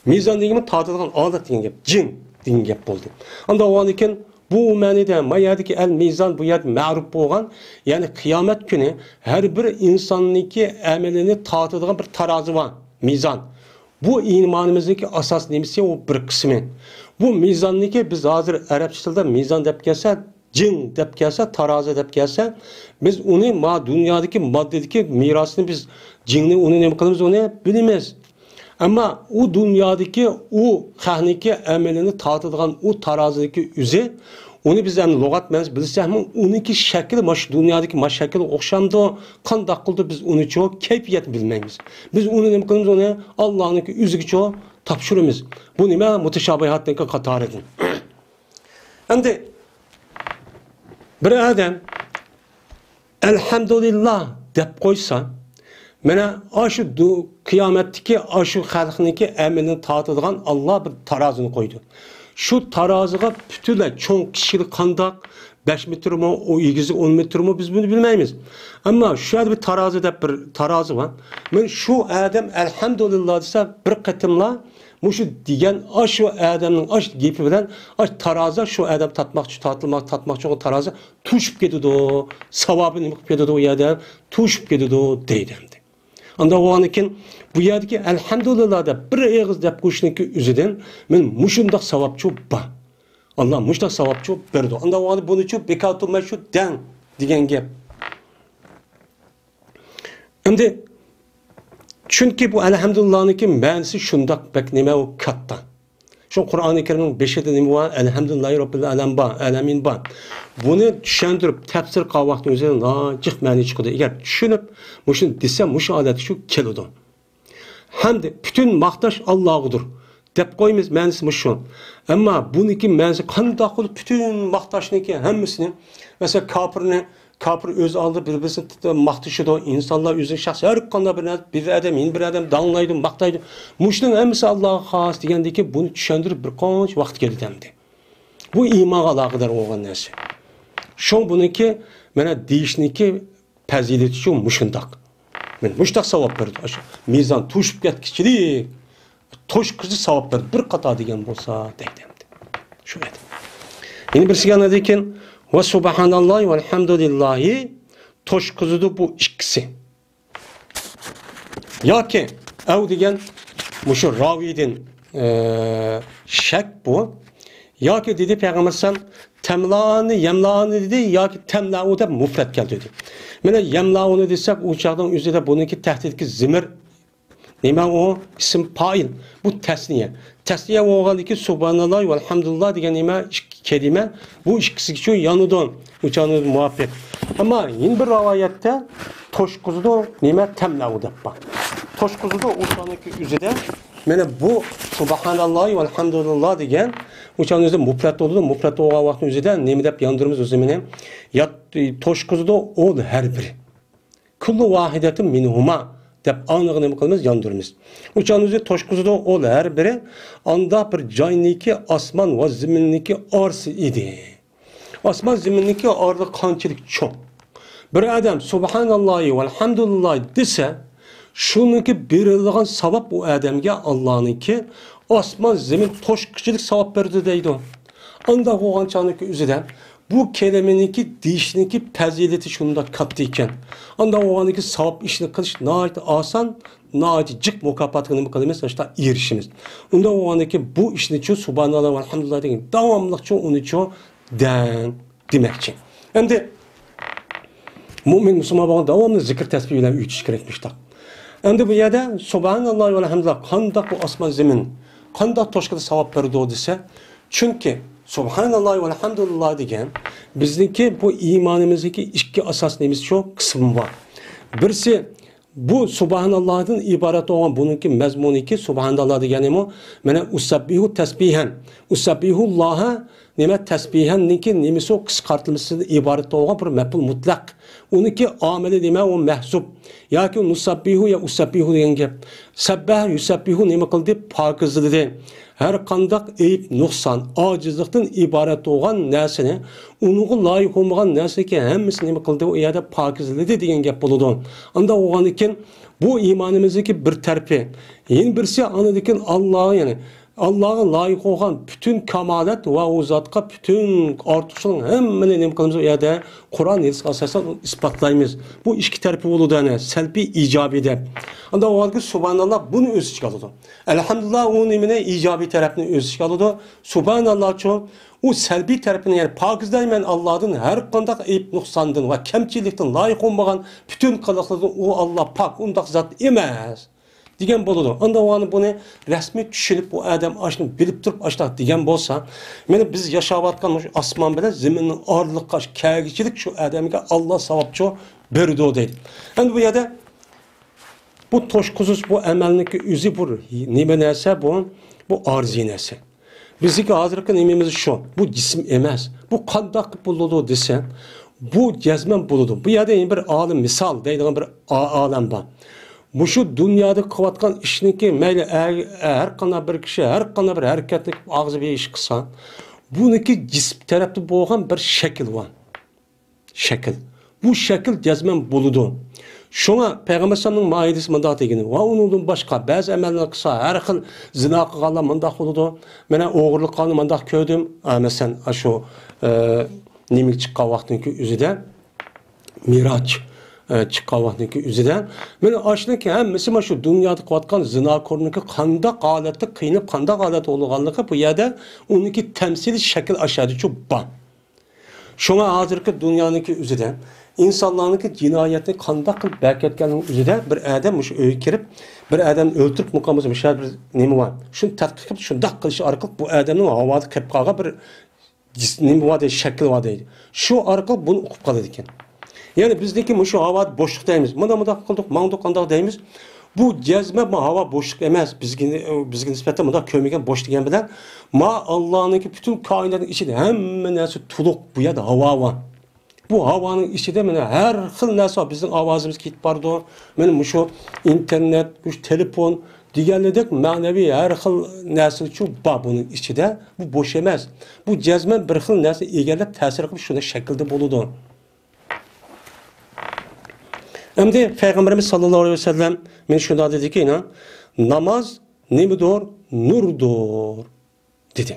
مىزان دېگىنى تارتىدىغان ئالەت دېگەن گەپ، جىڭ دېگەن گەپ بولدى. ئاندىن ئۇنىڭدىن كېيىن بۇ مەنىدە، ما يەردىكى ئەل مىزان، بۇ يەردە مەرۇپ بولغان، يەنى قىيامەت كۈنى ھەر بىر ئىنساننىڭكى ئەمىلىنى تارتىدىغان بىر تارازى بار، مىزان. بۇ ئىمانىمىزنىڭكى ئاساس نېمىسى، ئۇ بىر قىسمى. بۇ مىزاننىكى بىز ھازىر ئەرەبچە تىلدا مىزان دەپ كەلسە، جىڭ دەپ كەلسە، تارازى دەپ كەلسە، بىز ئۇنى ما دۇنيادىكى ماددىدىكى مىراسنى بىز جىڭنى ئۇنى نېمە قىلىمىز، ئۇنى بىلىمىز. ئەمما ئۇ دۇنيادىكى ئۇ خەقنىڭكى ئەمىلىنى تارتىدىغان ئۇ تارازىدىكى ئۆزى، ئۇنى بىز ئەمدى لۇغەت مەنىسى بىلسەكمۇ، ئۇنىڭكى شەكلى مانا شۇ دۇنيادىكى مانا شەكلىگە ئوخشامدۇ؟ قانداق قىلدى بىز ئۇنىچۇ كەيپىيەتنى بىلمەيمىز. بىز ئۇنى نېمە قىلىمىز؟ ئۇنى ئاللانىڭكى ئۆزىگىچۇ تاپشۇرىمىز. بۇ نېمە؟ مۇتەشابىھاتنىڭكى قاتارىدىن. ئەمدى بىر ئادەم ئەلھەمدۇلىللا دەپ قويسا، مانا ئاشۇ دۇ-، قىيامەتتىكى ئاشۇ خەلقنىڭكى ئەمىلىنى تارتىدىغان ئاللا بىر تارازىنى قويدى. شۇ تارازىغا پۈتۈنلەي چوڭ كىچىكلىكى قانداق، بەش مېتىرمۇ، ئۇ ئېگىزى ئون مېتىرمۇ، بىز بۇنى بىلمەيمىز. ئەمما شۇ يەردە بىر تارازى دەپ بىر تارازى بار. مانا شۇ ئادەم ئەلھەمدۇلىللا دېسە، بىر قېتىملا مۇشۇ دېگەن ئاشۇ ئادەمنىڭ ئاشۇ گېپى بىلەن ئاشۇ تارازا شۇ ئادەم تارتماقچى، تارتىلماق، تارتماقچى بولغان تارازا توشۇپ كېتىدۇ. ساۋابى نېمە قىلىپ كېتىدۇ ئۇ يەردە؟ توشۇپ كېتىدۇ دەيدۇ ئەمدى. ئانداق بولغاندىن كېيىن بۇ يەردىكى ئەلھەمدۇلىللا دەپ بىر ئېغىز دەپ قويۇشنىڭكى ئۆزىدىن مانا مۇشۇنداق ساۋابچۇ بار. ئاللا مۇشۇنداق ساۋابچۇ بېرىدۇ. ئانداق بولغاندا بۇنىچۇ بىكار تۇرماي شۇ دەڭ دېگەن گەپ. ئەمدى چۈنكى بۇ ئەلھەمدۇلىللانىڭكى مەنىسى شۇنداق بەك نېمە ئۇ كاتتا. شۇ قۇرئانى كەرىمنىڭ بېشىدا نېمە بار؟ ئەلھەمدۇلىللاھى رەببىل ئەلەم بار، ئەلەمىن بار. بۇنى چۈشەندۈرۈپ، تەپسىر قىلغان ۋاقتىنىڭ ئۆزىدە ناھايىتى جىق مەنە چىقىدۇ. ئەگەر چۈشىنىپ، مۇشۇنى دېسە، مۇشۇ ھالەتكە شۇ كېلىدۇ. ھەمدە پۈتۈن ماختاش ئاللاغىدۇر دەپ قويىمىز، مەنىسى مۇشۇ. ئەمما بۇنىڭكى مەنىسى قانداق قىلىپ پۈتۈن ماختاشنىڭكى ھەممىسىنى، مەسىلەن، كاپىرنى كاپىر ئۆز ئالدىدا بىر-بىرسىنى ماختىشىدۇ. ئىنسانلار ئۆزىنىڭ شەخسىي ھەر قانداق بىر نەرسە، بىر ئادەم يەنە بىر ئادەم داڭلايدۇ، ماختايدۇ. مۇشۇنىڭ ھەممىسى ئاللاغا خاس دېگەندىكى بۇنى چۈشەندۈرۈپ بىر قانچە ۋاقىت كېتىدۇ ئەمدى. بۇ ئىمانغا ئالاقىدار بولغان نەرسە. شۇڭا بۇنىڭكى مانا دېيىشنىكى پەزىلىتىچۇ مۇشۇنداق. مانا مۇشۇنداق ساۋاب بېرىدۇ. ئاشۇ مىزان توشۇپ كەتكۈچىلىك توشقۇزى ساۋاب بەردى، بىر قاتار دېگەن بولسا دەيدۇ ئەمدى. شۇ ئەدە. يەنە بىرسىگە ئاندىن كېيىن، ۋە سۇبھاناللاھى ۋەلھەمدۇلىللاھى توشقۇزىدۇ بۇ ئىككىسى. ياكى ئەۋ دېگەن مۇشۇ راۋىدىن، ئە، شەك بۇ. ياكى دېدى پەيغەمبەر ئەلەيھىسسالام، تەملانى، يەملانى دېدى، ياكى تەملەئۇ دەپ مۇفرەت كەلتۈردى. مانا يەملەئۇنى دېسەك، ئۇ چاغنىڭ ئۆزىدە بۇنىڭكى تەھتىدىكى زىمىر نېمە ئۇ؟ ئىسىم پائىل. بۇ تەسنىيە. تەسنىيە بولغاندىكىن سۇبھاناللاھ ۋەلھەمدۇلىللاھ دېگەن نېمە؟ ئىككى كەلىمە. بۇ ئىككىسىگىچۇ يانىدۇ. ئۇچانىڭىز مۇۋاپىق. ئەمما يەنە بىر رىۋايەتتە توشقۇزىدۇ، نېمە؟ تەملەئۇ دەپ بار. توشقۇزىدۇ ئۇچانىڭكى ئۆزىدە. مانا بۇ سۇبھاناللاھ ۋەلھەمدۇلىللاھ دېگەن ئۇچانىڭ ئۆزىدە مۇپرەت بولىدۇ. مۇپرەت بولغان ۋاقىتنىڭ ئۆزىدە نېمە دەپ ياندۇرىمىز ئۆزىمىنى؟ يات-، توشقۇزىدۇ ئۇ ھەر بىرى. كۇللۇ ۋاھىدەتىن مىنھۇما دەپ ئاڭلىغىنى نېمە قىلىمىز؟ ياندۇرىمىز. ئۇچانىڭ ئۆزى توشقۇزىدۇ ئۇ ھەر بىرى. ئانداق بىر جاينىكى ئاسمان ۋە زېمىننىكى ئارىسى ئىدى. ئاسمان زېمىننىكى ئارىلىقى قانچىلىك چوڭ. بىر ئادەم سۇبھاناللاھى ۋەلھەمدۇلىللاھ دېسە، شۇنىڭكى بېرىلىدىغان ساۋاب ئۇ ئادەمگە ئاللانىڭكى ئاسمان زېمىن توشقۇچىلىك ساۋاب بېرىدۇ دەيدۇ. ئانداق بولغان چاغنىڭكى ئۆزىدە بۇ كەلىمىنىڭكى دېيىشنىڭكى پەزىلىتى شۇنداق كاتتا ئىكەن. ئانداق بولغاندىكى ساۋاب ئىشنى قىلىش ناھايىتى ئاسان، ناھايىتى جىق مۇكاپاتقا نېمە قىلىمىز؟ ئاشۇنداق ئېرىشىمىز. ئۇنداق بولغاندىكى بۇ ئىشنىچۇ سۇبھاناللاھ ۋەلھەمدۇلىللاھ دېگەن داۋاملىقچۇ ئۇنىچۇ دەڭ دېمەكچى. ئەمدى مۇئمىن مۇسۇلمان بولغان داۋاملىق زىكىر تەسبىھ بىلەن ئۆتۈش كېرەك مۇشتاق. ئەمدى بۇ يەردە سۇبھاناللاھ ۋەلھەمدۇلىللاھ قانداق بۇ ئاسمان زېمىن، قانداق توشقىدا ساۋاب بېرىدۇ دېسە، چۈنكى سۇبھاناللاھ ۋەلھەمدۇلىللاھ دېگەن بىزنىڭكى بۇ ئىمانىمىزدىكى ئىككى ئاساس نېمىسى شۇ قىسمى بار. بىرسى بۇ سۇبھاناللاھدىن ئىبارەت بولغان بۇنىڭكى مەزمۇنىكى سۇبھاناللاھ دېگەنىمۇ، مانا، ئۇسەببىھۇ تەسبىھەن. ئۇسەببىھۇللاھە نېمە؟ تەسبىھەننىڭكى نېمىسى ئۇ؟ قىسقارتىلمىسىدىن ئىبارەت بولغان بىر مەپئۇل مۇتلەق. ئۇنىڭكى ئامىلى نېمە؟ ئۇ مەھزۇپ. ياكى نۇسەببىھۇ يا ئۇسەببىھۇ دېگەن گەپ. سەببەھە يۇسەببىھۇ نېمە قىلدى؟ پاكىزلىدى. ھەر قانداق ئەيىب، نۇقسان، ئاجىزلىقتىن ئىبارەت بولغان نەرسىنى، ئۇنىڭغا لايىق بولمىغان نەرسىنىڭكى ھەممىسىنى نېمە قىلدى؟ ئۇ يەردە پاكىزلىدى دېگەن گەپ بولىدۇ. ئانداق بولغاندىكىن بۇ ئىمانىمىزدىكى بىر تەرىپى. يەنە بىرسى ئاندىن كېيىن ئاللاغا، يەنى ئاللاغا لايىق بولغان پۈتۈن كامالەت ۋە ئۇ زاتقا پۈتۈن ئارتۇقچىلىقنىڭ ھەممىنى نېمە قىلىمىز؟ ئۇ يەردە قۇرئان، ھەدىسكە ئاساسەن ئىسپاتلايمىز. بۇ ئىككى تەرىپى بولىدۇ، يەنى سەلبىي، ئىجابىي دەپ. ئانداق بولغاندىكىن سۇبھاناللاھ بۇنى ئۆز ئىچىگە ئالىدۇ. ئەلھەمدۇلىللاھ ئۇ نېمىنى؟ ئىجابىي تەرەپنى ئۆز ئىچىگە ئالىدۇ. سۇبھاناللاھچۇ ئۇ سەلبىي تەرىپىنى، يەنى پاكىزلايمەن ئاللاھدىن ھەر قانداق ئەيىب نۇقساندىن ۋە كەمچىلىكتىن، لايىق بولمىغان پۈتۈن قىلىقلىرىدىن. ئۇ ئاللاھ پاك، ئۇنداق زات ئەمەس دېگەن بولىدۇ. ئاندىن ئۇ بۇنى رەسمىي چۈشىنىپ، بۇ ئادەم ئاشۇنى بىلىپ تۇرۇپ ئاشۇنداق دېگەن بولسا، مانا بىز ياشاۋاتقان مۇشۇ ئاسمان بىلەن زېمىننىڭ ئارىلىقىغا كەلگۈچىلىك شۇ ئادەمگە ئاللاھ ساۋابچۇ بېرىدۇ دەيدۇ. ئەمدى بۇ يەردە بۇ توشقۇزۇش، بۇ ئەمەلنىڭكى ئۆزى بۇ نېمە نەرسە بۇ؟ بۇ ئارزىي نەرسە. بىزنىڭكى ھازىرقى نېمىمىز شۇ. بۇ جىسىم ئەمەس. بۇ قانداق بولىدۇ دېسە، بۇ جەزمەن بولىدۇ. بۇ يەردە يەنە بىر ئالىم مىسال دەيدىغان بىر ئا-، ئالەم بار. مۇشۇ دۇنيادا قىلىۋاتقان ئىشنىڭكى مەيلى ئە-، ھەر قانداق بىر كىشى ھەر قانداق بىر ھەرىكەتنى قىلىپ ئاغزى بىر ئىش قىلسا، بۇنىڭكى جىسىم تەرەپتە بولغان بىر شەكىل بار. شەكىل. بۇ شەكىل جەزمەن بولىدۇ. شۇڭا پەيغەمبەر ئەلەيھىسسالامنىڭ مائىدىسى مۇنداق دېگىنى، ۋە ئۇنىڭدىن باشقا بەزى ئەمەللەرنى قىلسا، ھەر خىل زىنا قىلغانلار مۇنداق بولىدۇ. مانا ئوغرىلىق قىلغاننى مۇنداق كۆردۈم. ئە، مەسىلەن، ئاشۇ، ئە، نېمىگە چىققان ۋاقتىنىڭكى ئۆزىدە، مىراج، ئە، چىققان ۋاقتىنىڭكى ئۆزىدە. مانا ئاشۇنىڭكى ھەممىسى مانا شۇ دۇنيادا قىلىۋاتقان زىناكورنىڭكى قانداق ھالەتتە قىينىپ، قانداق ھالەتتە بولغانلىقى بۇ يەردە ئۇنىڭكى تەمسىلىي شەكىل ئاشۇ يەردىچۇ بار. شۇڭا ھازىرقى دۇنيانىڭكى ئۆزىدە ئىنسانلارنىڭكى جىنايەتنى قانداق قىلىپ بەركەتكەننىڭ ئۆزىدە بىر ئادەم مۇشۇ ئۆيگە كىرىپ، بىر ئادەمنى ئۆلتۈرۈپ مۇقام بولسا، مۇشۇ بىر نېمە بار، شۇنى تەتقىق قىلىپ، شۇنداق قىلىش ئارقىلىق بۇ ئادەمنىڭ ھاۋادا قېلىپ قالغان بىر جىس-، نېمە بار دەيدۇ، شەكلى بار دەيدۇ. شۇ ئارقىلىق بۇنى ئۇقۇپ قالىدىكەن. يەنى بىزدىكى مۇشۇ ھاۋادا بوشلۇق دەيمىز، مانا مۇنداق قىلدۇق، ماڭدۇق، قانداق دەيمىز. بۇ جەزمەن ما ھاۋا بوشلۇق ئەمەس. بىزگە، بىزگە نىسبەتەن مۇنداق كۆرمىگەن بوش دېگەن بىلەن، ما ئاللانىڭكى پۈتۈن كائىناتنىڭ ئىچىدە ھەممە نەرسە تولۇق، بۇ يەردە ھاۋا بار. بۇ ھاۋانىڭ ئىچىدە مانا ھەر خىل نەرسە بار. بىزنىڭ ئاۋازىمىز كېتىپ بارىدۇ. مانا مۇشۇ ئىنتېرنېت، مۇشۇ تېلېفون دېگەنلىدەك مەنىۋى ھەر خىل نەرسىچۇ بار بۇنىڭ ئىچىدە. بۇ بوش ئەمەس. بۇ جەزمەن بىر خىل نەرسە ئېگەرلەپ تەسىر قىلىپ شۇنداق شەكىلدە بولىدۇ. ئەمدى پەيغەمبىرىمىز ساللاللاھۇ ئەلەيھى ۋەسەللەم مانا شۇنداق دېدىكى، ئىنان، ناماز نېمىدۇر؟ نۇردۇر، دېدى.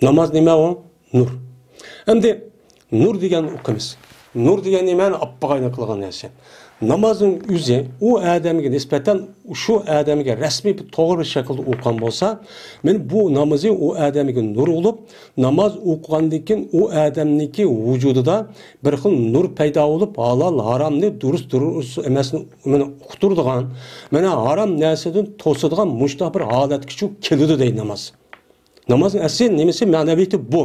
ناماز نېمە ئۇ؟ نۇر. ئەمدى نۇر دېگەننى ئوقۇيمىز. نۇر دېگەن نېمە؟ ئاپئاق ئاينى قىلغان نەرسە. نامازنىڭ ئۆزى ئۇ ئادەمگە نىسبەتەن، شۇ ئادەمگە رەسمىي بىر توغرا بىر شەكىلدە ئوقۇغان بولسا، مانا بۇ نامىزى ئۇ ئادەمگە نۇر بولۇپ، ناماز ئوقۇغاندىن كېيىن ئۇ ئادەمنىڭكى ۋۇجۇدىدا بىر خىل نۇر پەيدا بولۇپ، ھالال، ھارامنى، دۇرۇس، دۇرۇس ئەمەسنى، مانا، ئۇقتۇرىدىغان، مانا، ھارام نەرسىدىن توسىدىغان مۇشۇنداق بىر ھالەتكىچۇ كېلىدۇ دەيدۇ ناماز. نامازنىڭ ئەسلى نېمىسى، مەنىۋىيىتى بۇ.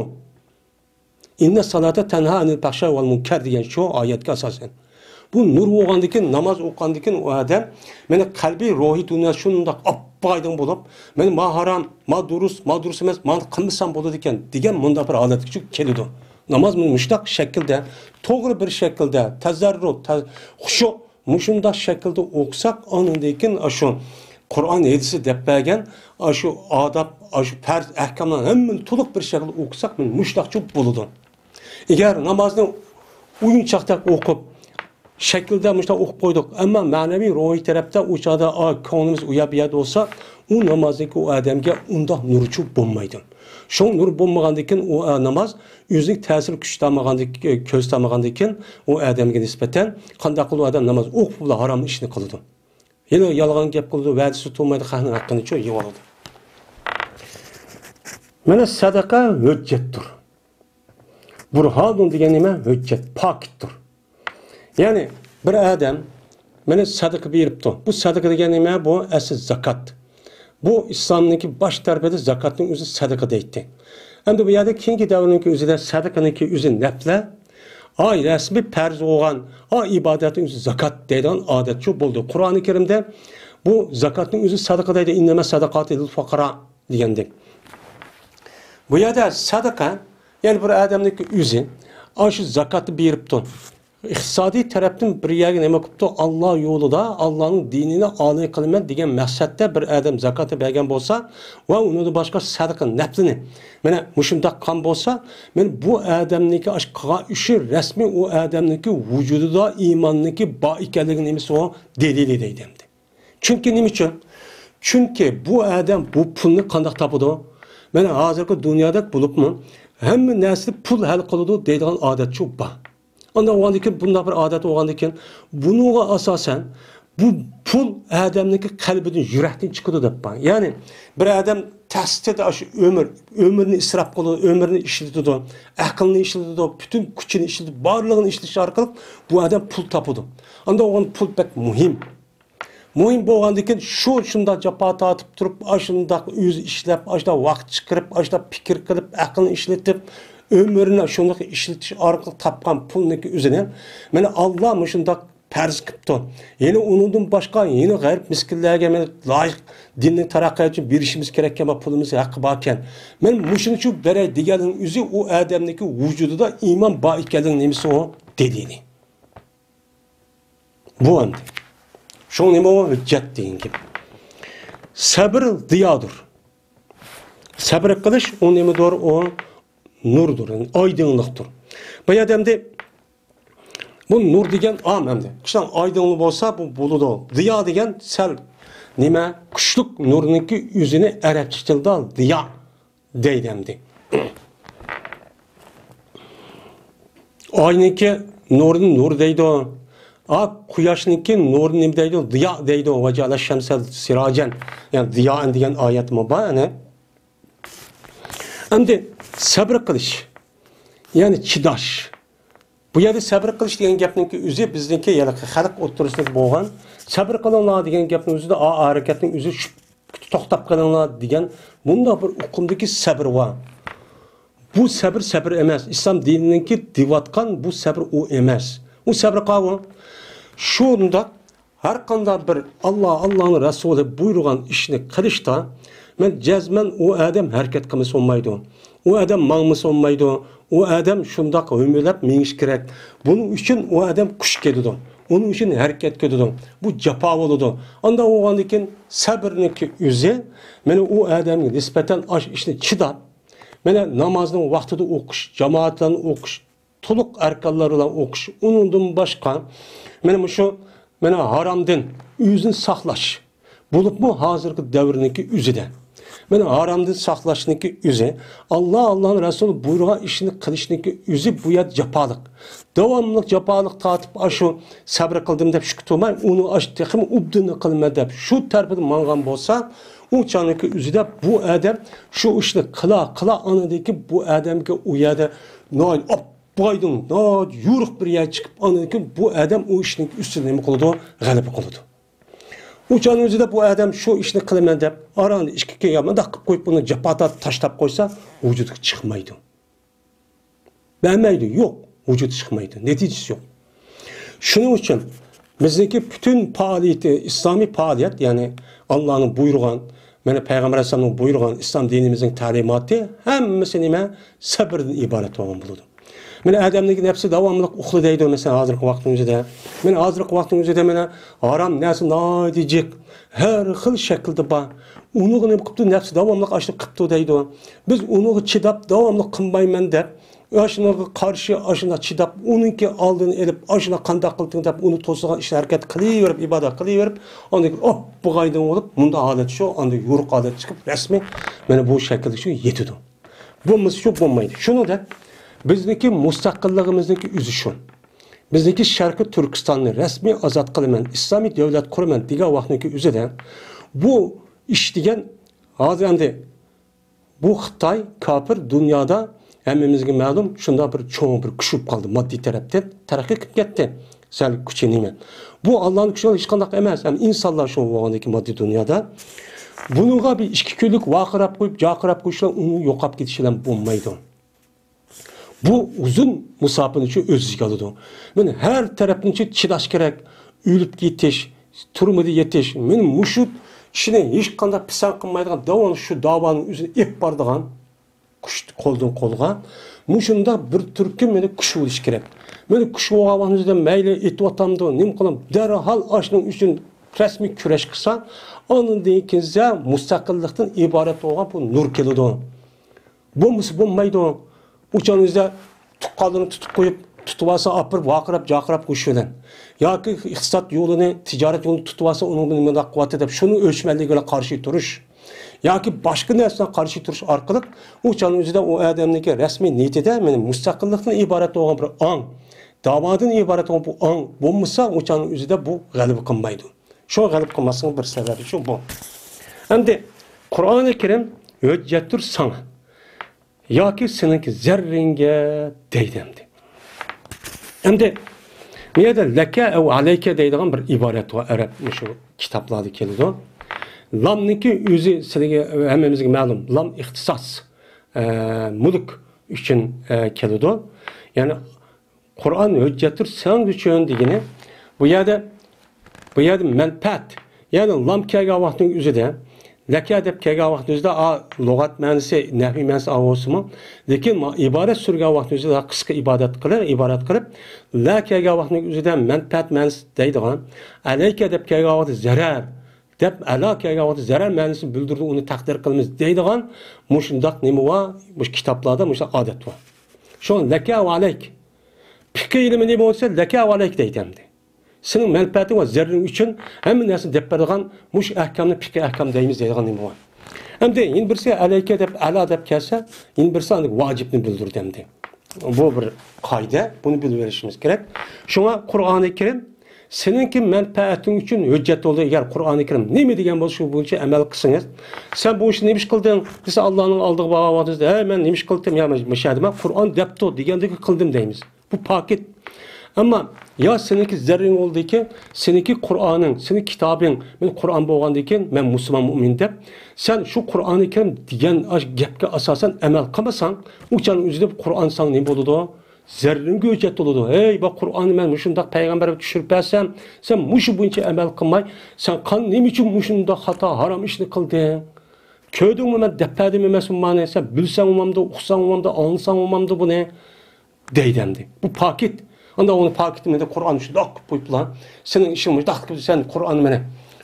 ئىننەس سالاتە تەنھا ئەنىل پەھشا ۋەل مۇنكەر دېگەن شۇ ئايەتكە ئاساسەن. بۇ نۇر بولغاندىكىن، ناماز ئوقۇغاندىكىن ئۇ ئادەم، مانا، قەلبىي، روھىي دۇنيا شۇنداق ئاپئاق ئايدىڭ بولۇپ، مانا، ما ھارام، ما دۇرۇس، ما دۇرۇس ئەمەس، مانا قىلمىسام بولىدىكەن دېگەن مۇنداق بىر ھالەتكىچۇ كېلىدۇ. ناماز مۇشۇنداق شەكىلدە، توغرا بىر شەكىلدە، تەزەررۇ، تە-، خۇشۇ، مۇشۇنداق شەكىلدە ئوقۇساق، ئاندىن كېيىن ئاشۇ قۇرئان ھەدىسى دەپ بەرگەن ئاشۇ ئاداب، ئاشۇ پەرز ئەھكاملارنى ھەممىنى تولۇق بىر شەكىلدە ئوقۇساق، مانا مۇشۇنداقچۇ بولىدۇ. ئەگەر نامازنى ئويۇنچاقتەك ئوقۇپ، شەكىلدە مۇشۇنداق ئوقۇپ قويدۇق، ئەمما مەنىۋى، روھىي تەرەپتە ئۇ چاغدا، ئا، كۆڭلىمىز ئۇ يەر بۇ يەردە بولسا، ئۇ نامازنىڭكى ئۇ ئادەمگە ئۇنداق نۇرىچۇ بولمايدۇ. شۇڭا نۇر بولمىغاندىن كېيىن ئۇ، ئا، ناماز ئۆزىنىڭ تەسىر كۆرسىتەلمىگەندىن، كۆرسىتەلمىگەندىن كېيىن ئۇ ئادەمگە نىسبەتەن قانداق قىلىدۇ؟ ئادەم ناماز ئوقۇپلا ھارام ئىشنى قىلىدۇ. يەنە يالغان گەپ قىلىدۇ، ۋەدىسى تۇرمايدۇ، خەقنىڭ ھەققىنىچۇ يېۋالىدۇ. مانا سەدىقە ھۆججەتتۇر. بۇرھانۇن دېگەن نېمە؟ ھۆججەت، پاكىتتۇر. يەنى بىر ئادەم مانا سەدىقە بېرىپتۇ. بۇ سەدىقە دېگەن نېمە؟ بۇ ئەسلى زاكات. بۇ ئىسلامنىڭكى باش تەرىپىدە زاكاتنىڭ ئۆزى سەدىقە دەيتتى. ئەمدى بۇ يەردە كېيىنكى دەۋرنىڭكى ئۆزىدە سەدىقىنىڭكى ئۆزى نەپلە، ئا، رەسمىي پەرز بولغان، ئا، ئىبادەتنىڭ ئۆزى زاكات دەيدىغان ئادەتچۇ بولدى. قۇرئانى كەرىمدە بۇ زاكاتنىڭ ئۆزى سەدىقە دەيدۇ، ئىننەمە سەدىقاتۇ لىل فۇقارا دېگەندەك. بۇ يەردە سەدىقە، يەنى بىر ئادەمنىڭكى ئۆزى ئاشۇ زاكاتنى بېرىپتۇ. ئىقتىسادىي تەرەپتىن بىر يەرگە نېمە قىپتۇ؟ ئاللا يولىدا، ئاللانىڭ دىنىنى ئالىي قىلىمەن دېگەن مەقسەتتە بىر ئادەم زاكاتنى بەرگەن بولسا ۋە ئۇنىڭدىن باشقا سەدىقە نەپلىنى، مانا، مۇشۇنداق قىلغان بولسا، مانا، بۇ ئادەمنىڭكى ئاشۇ قىلغان ئىشى رەسمىي ئۇ ئادەمنىڭكى ۋۇجۇدىدا ئىماننىڭكى بار ئىكەنلىكىنى نېمىسى ئۇ؟ دەلىلى دەيدۇ ئەمدى. چۈنكى نېمە ئۈچۈن؟ چۈنكى بۇ ئادەم بۇ پۇلنى قانداق تاپىدۇ؟ مانا ھازىرقى دۇنيادا بولۇپمۇ ھەممە نەرسىنى پۇل ھەل قىلىدۇ دەيدىغان ئادەتچۇ بار. ئانداق بولغاندىكىن، بۇنداق بىر ئادەت بولغاندىكىن، بۇنىڭغا ئاساسەن بۇ پۇل ئادەمنىڭكى قەلبىدىن، يۈرەكتىن چىقىدۇ دەپ بار. يەنى بىر ئادەم تەستىدە ئاشۇ ئۆمۈر، ئۆمرىنى ئىسراپ قىلىدۇ، ئۆمرىنى ئىشلىتىدۇ، ئەقلىنى ئىشلىتىدۇ، پۈتۈن كۈچىنى ئىشلىتىپ، بارلىقىنى ئىشلىتىش ئارقىلىق بۇ ئادەم پۇل تاپىدۇ. ئانداق بولغاندا پۇل بەك مۇھىم. مۇھىم بولغاندىكىن شۇ شۇنداق جاپا تارتىپ تۇرۇپ، ئاشۇنداق ئۆزى ئىشلەپ، ئاشۇنداق ۋاقىت چىقىرىپ، ئاشۇنداق پىكىر قىلىپ، ئەقلىنى ئىشلىتىپ، ئۆمرىنى شۇنداق ئىشلىتىش ئارقىلىق تاپقان پۇلنىڭكى ئۆزىنى مانا ئاللا مۇشۇنداق پەرز قىپتۇ. يەنە ئۇنىڭدىن باشقا يەنە غەرب مىسكىنلەرگە مانا لايىق دىننىڭ تارەققىياتى ئۈچۈن بېرىشىمىز كېرەككەن، بۇ پۇلىمىز ھەققى باركەن. مانا مۇشۇنى شۇ بېرەي دېگەننىڭ ئۆزى ئۇ ئادەمنىڭكى ۋۇجۇدىدا ئىمان بار ئىكەنلىكىنىڭ نېمىسى ئۇ؟ دەلىلى. بۇ ئەمدى. شۇڭا نېمە ئۇ ھۆججەت دېگەن گەپ؟ سەبر زىيادۇر. سەبر قىلىش ئۇ نېمىدۇر؟ ئۇ نۇردۇر، يەنى ئايدىڭلىقتۇر. بۇ يەردە ئەمدى بۇ نۇر دېگەن ئام ئەمدى. كىشىنىڭ ئايدىڭلىقى بولسا، بۇ بولىدۇ. زىيا دېگەن سەل نېمە؟ كۈچلۈك نۇرنىڭكى ئۆزىنى ئەرەبچە تىلدا زىيا دەيدۇ ئەمدى. ئاينىڭكى نۇرىنى نۇر دەيدۇ. ئا، قۇياشنىڭكى نۇرىنى نېمە دەيدۇ؟ زىيا دەيدۇ. ۋەجەئەلە شەمسە سىراجەن. يەنى زىيائەن دېگەن ئايەتمۇ بار، ئەنە. ئەمدى سەبر قىلىش، يەنى چىداش. بۇ يەردە سەبر قىلىش دېگەن گەپنىڭكى ئۆزى بىزنىڭكى، يەنى خەلق ئوتتۇرىسىدا بولغان، سەبر قىلىڭلار دېگەن گەپنىڭ ئۆزىدە، ئا، ھەرىكەتنىڭ ئۆزى شۇ، توختاپ قېلىڭلار دېگەن مۇنداق بىر ئۇقۇمدىكى سەبر بار. بۇ سەبر سەبر ئەمەس. ئىسلام دىنىنىڭكى دېۋاتقان بۇ سەبر ئۇ ئەمەس. ئۇ سەبر قاۋۇ. شۇنداق ھەر قانداق بىر ئاللا، ئاللانىڭ رەسۇلى بۇيرۇغان ئىشنى قىلىشتا، مەن جەزمەن ئۇ ئادەم ھەرىكەت قىلمىسا بولمايدۇ. ئۇ ئادەم ماڭمىسا بولمايدۇ. ئۇ ئادەم شۇنداق ھۆمۈلەپ مېڭىش كېرەك. بۇنىڭ ئۈچۈن ئۇ ئادەم كۈچ كېتىدۇ. ئۇنىڭ ئۈچۈن ھەرىكەت كېتىدۇ. بۇ جاپا بولىدۇ. ئانداق بولغاندىن كېيىن سەبرنىڭكى ئۆزى، مانا ئۇ ئادەمگە نىسبەتەن ئاشۇ ئىشنى چىداپ، مانا نامازنىڭ ۋاقتىدا ئوقۇش، جامائەت بىلەن ئوقۇش، تولۇق ئەركانلار بىلەن ئوقۇش، ئۇنىڭدىن باشقا، مانا مۇشۇ، مانا ھارامدىن ئۆزىنى ساقلاش. بولۇپمۇ ھازىرقى دەۋرنىڭكى ئۆزىدە. مانا ھارامدىن ساقلاشنىڭكى ئۆزى، ئاللا، ئاللانىڭ رەسۇلى بۇيرۇغان ئىشنى قىلىشنىڭكى ئۆزى بۇ يەردە جاپالىق. داۋاملىق جاپالىق تارتىپ، ئاشۇ سەبرى قىلدىم دەپ شۈكۈر تۇرماي، ئۇنى ئاشۇ تېخىمۇ ئوبداننى قىلىمەن دەپ شۇ تەرىپىدە ماڭغان بولسا، ئۇ چاغنىڭكى ئۆزىدە بۇ ئادەم شۇ ئىشنى قىلا، قىلا، ئاندىن كېيىن بۇ ئادەمگە ئۇ يەردە ناھايىتى ئاپپايدىڭ، ناھايىتى يورۇق بىر يەر چىقىپ، ئاندىن كېيىن بۇ ئادەم ئۇ ئىشنىڭ ئۈستىدە نېمە قىلىدۇ؟ غەلىبە قىلىدۇ. ئۇ چاغنىڭ ئۆزىدە بۇ ئادەم شۇ ئىشنى قىلىمەن دەپ، ئارانى ئىككى كۈن يا مۇنداق قىلىپ قويۇپ، ئۇنى جاپا تارتىپ تاشلاپ قويسا، ۋۇجۇدىغا چىقمايدۇ. بەرمەيدۇ، يوق، ۋۇجۇدى چىقمايدۇ، نەتىجىسى يوق. شۇنىڭ ئۈچۈن بىزنىڭكى پۈتۈن پائالىيىتى، ئىسلامىي پائالىيەت، يەنى ئاللانىڭ بۇيرۇغان، مانا پەيغەمبەر ئەلەيھىسسالامنىڭ بۇيرۇغان، ئىسلام دىنىمىزنىڭ تەلىماتى ھەممىسى نېمە؟ سەبردىن ئىبارەت بولغان بولىدۇ. مانا ئادەمنىڭكى نەپسى داۋاملىق ئۇخلا دەيدۇ، مەسىلەن، ھازىرقى ۋاقىتنىڭ ئۆزىدە. مانا ھازىرقى ۋاقىتنىڭ ئۆزىدە مانا ھارام نەرسە ناھايىتى جىق، ھەر خىل شەكىلدە بار. ئۇنىڭغا نېمە قىپتۇ؟ نەپسى داۋاملىق ئاشۇنى قىپتۇ دەيدۇ. بىز ئۇنىڭغا چىداپ، داۋاملىق قىلمايمەن دەپ، ئاشۇنىڭغا قارشى ئاشۇنداق چىداپ، ئۇنىڭكى ئالدىنى ئېلىپ، ئاشۇنداق قانداق قىلدىڭ دەپ، ئۇنى توسىدىغان ئىش ھەرىكەت قىلىۋېرىپ، ئىبادەت قىلىۋېرىپ، ئاندىن كېيىن ئوپپىغايدىن بولۇپ، مۇنداق ھالەت شۇ، ئاندىن يورۇق ھالەت چىقىپ، رەسمىي مانا بۇ شەكىلدە شۇ يېتىدۇ. بولمىسا شۇ بولمايدۇ. شۇنىڭدەك بىزنىڭكى مۇستەقىللىقىمىزنىڭكى ئۆزى شۇ. بىزنىڭكى شەرقىي تۈركىستاننى رەسمىي ئازاد قىلىمەن، ئىسلامىي دۆلەت قۇرىمەن دېگەن ۋاقىتنىڭكى ئۆزىدە بۇ ئىش دېگەن ھازىر ئەمدى بۇ خىتاي كاپىر دۇنيادا ھەممىمىزگە مەلۇم، شۇنداق بىر چوڭ بىر كۈچ بولۇپ قالدى. ماددىي تەرەپتىن تەرەققىي قىلىپ كەتتى. سەل كۈچى نېمە؟ بۇ ئاللانىڭ كۈچى ئىشقانداق ئەمەس. ھەم ئىنسانلار شۇ بولغاندىكى ماددىي دۇنيادا. بۇنىڭغا بىر ئىككى كۈنلۈك ۋارقىراپ قويۇپ، جارقىراپ قويۇش بىلەن ئۇنىڭ يوقاپ كېتىشى بىلەن بولمايدۇ. بۇ ئۇزۇن مۇساپىنى شۇ ئۆز ئىچىگە ئالىدۇ. مانا ھەر تەرەپتىن شۇ چىداش كېرەك. ئۆلۈپ كېتىش، تۈرمىدە يېتىش. مانا مۇشۇ ئىشنى ھېچقانداق پىسەنت قىلمايدىغان، داۋاملىق شۇ داۋانىڭ ئۆزىنى ئېلىپ بارىدىغان كۈچ قولدىن قولغا. مۇشۇنداق بىر تۈركۈم مانا كۈچ بولۇشى كېرەك. مانا كۈچ بولغان ۋاقتىمىزدا مەيلى ئېتىۋاتامدۇ، نېمە قىلام، دەرھال ئاشۇنىڭ ئۈچۈن رەسمىي كۈرەش قىلسا، ئاندىن كېيىن مۇستەقىللىقتىن ئىبارەت بولغان بۇ نۇر كېلىدۇ. بولمىسا بولمايدۇ. ئۇ چاغنىڭ ئۆزىدە تۇغقانلىرىنى تۇتۇپ قويۇپ، تۇتۇۋالسا ئاپىرىپ، ۋارقىراپ، جارقىراپ قويۇش بىلەن. ياكى ئىقتىساد يولىنى، تىجارەت يولىنى تۇتۇۋالسا، ئۇنىڭ بىلەن مۇنداق قىلىۋاتىدۇ دەپ، شۇنىڭ ئۆچمەنلىكىگە قارشى تۇرۇش. ياكى باشقا نەرسىلەرگە قارشى تۇرۇش ئارقىلىق، ئۇ چاغنىڭ ئۆزىدە ئۇ ئادەمنىڭكى رەسمىي نىيىتىدە، مانا مۇستەقىللىقتىن ئىبارەت بولغان بىر ئاڭ، داۋادىن ئىبارەت بولغان بۇ ئاڭ بولمىسا، ئۇ چاغنىڭ ئۆزىدە بۇ غەلىبە قىلمايدۇ. شۇ غەلىبە قىلماسلىقنىڭ بىر سەۋەبى شۇ بۇ. ئەمدى قۇرئانى كەرىم ھۆججەتتۇر ساڭا ياكى سېنىڭكى زەررىڭگە دەيدۇ ئەمدى. ئەمدى بۇ يەردە لەكە ئەۋ ئەلەيكە دەيدىغان بىر ئىبارەت بار ئەرەب مۇشۇ كىتابلاردا كېلىدۇ. لامنىڭكى ئۆزى سىلىگە، ھەممىمىزگە مەلۇم، لام ئىختىساس، ئە، مۈلۈك ئۈچۈن، ئە، كېلىدۇ. يەنى قۇرئان ھۆججەتتۇر سەن ئۈچۈن دېگىنى، بۇ يەردە، بۇ يەردە مەنپەئەت، يەنى لام كەلگەن ۋاقىتنىڭ ئۆزىدە لەكە دەپ كەلگەن ۋاقتىمىزدا، ئا، لۇغەت مەنىسى، نەھۋىي مەنىسى ئا بولسىمۇ، لېكىن ما-، ئىبارەت سۈرگەن ۋاقتىمىزدا قىسقا ئىبارەت قىلىپ، ئىبارەت قىلىپ، لە كەلگەن ۋاقتىنىڭ ئۆزىدە مەنپەئەت مەنىسى دەيدىغان، ئەلەيكە دەپ كەلگەن ۋاقتى زەرەر دەپ، ئەلا كەلگەن ۋاقتى زەرەر مەنىسىنى بىلدۈرىدۇ، ئۇنى تەقدىر قىلىمىز دەيدىغان مۇشۇنداق نېمە بار، مۇشۇ كىتابلاردا مۇشۇنداق ئادەت بار. شۇڭا لەكە ۋە ئەلەيك. پىقھىي ئىلمى نېمە بولسا، لەكە ۋە ئەلەيك دەيدۇ ئەمدى. سېنىڭ مەنپەئەتىڭ ۋە زەرىرىڭ ئۈچۈن ھەممە نەرسىنى دەپ بېرىدىغان مۇشۇ ئەھكامنى پىقھىي ئەھكام دەيمىز دەيدىغان نېمە بار. ئەمدى يەنە بىرسى ئەلەيكە دەپ، ئەلا دەپ كەلسە، يەنە بىرسى ئاندىن ۋاجىپنى بىلدۈرىدۇ ئەمدى. بۇ بىر قائىدە، بۇنى بىلىۋېلىشىمىز كېرەك. شۇڭا قۇرئانى كەرىم سېنىڭكى مەنپەئەتىڭ ئۈچۈن ھۆججەت بولدى. ئەگەر قۇرئانى كەرىم نېمە دېگەن بولسا، شۇ بويىچە ئەمەل قىلسىڭىز، سەن بۇ ئىشنى نېمە ئىش قىلدىڭ دېسە، ئاللانىڭ ئالدىغا بارغان ۋاقتىڭىزدا، ھەي، مەن نېمە ئىش قىلدىم؟ يا، مەن مۇشۇ يەردە مەن قۇرئان دەپتۇ دېگەندىكى قىلدىم دەيمىز. بۇ پاكىت. ئەمما يا سېنىڭكى زەررىڭ بولدىكەن، سېنىڭكى قۇرئانىڭ، سېنىڭ كىتابىڭ، مەن قۇرئان بولغاندىكىن، مەن مۇسۇلمان مۇئمىن دەپ، سەن شۇ قۇرئانى كەرىم دېگەن ئاشۇ گەپكە ئاساسەن ئەمەل قىلمىساڭ، ئۇ چاغنىڭ ئۆزىدە بۇ قۇرئان ساڭا نېمە بولىدۇ؟ زەررىڭگە ھۆججەت بولىدۇ. ھەي، بۇ قۇرئاننى مەن مۇشۇنداق پەيغەمبەرگە چۈشۈرۈپ بەرسەم، سەن مۇشۇ بويىچە ئەمەل قىلماي، سەن قان-، نېمە ئۈچۈن مۇشۇنداق خاتا، ھارام ئىشنى قىلدىڭ؟ كۆردۈڭمۇ مەن دەپ بەردىم ئەمەسمۇ مانا؟ سەن بىلسەڭ بولمامدۇ، ئۇقساڭ بولمامدۇ، ئاڭلىساڭ بولمامدۇ بۇنى؟ دەيدۇ ئەمدى. بۇ پاكىت. ئانداق ئۇنى پاكىتىمىدە قۇرئان شۇنداق قىلىپ قويۇپلا. سېنىڭ ئىشىڭ مۇشۇنداق قىلىپ، سەن قۇرئاننى مانا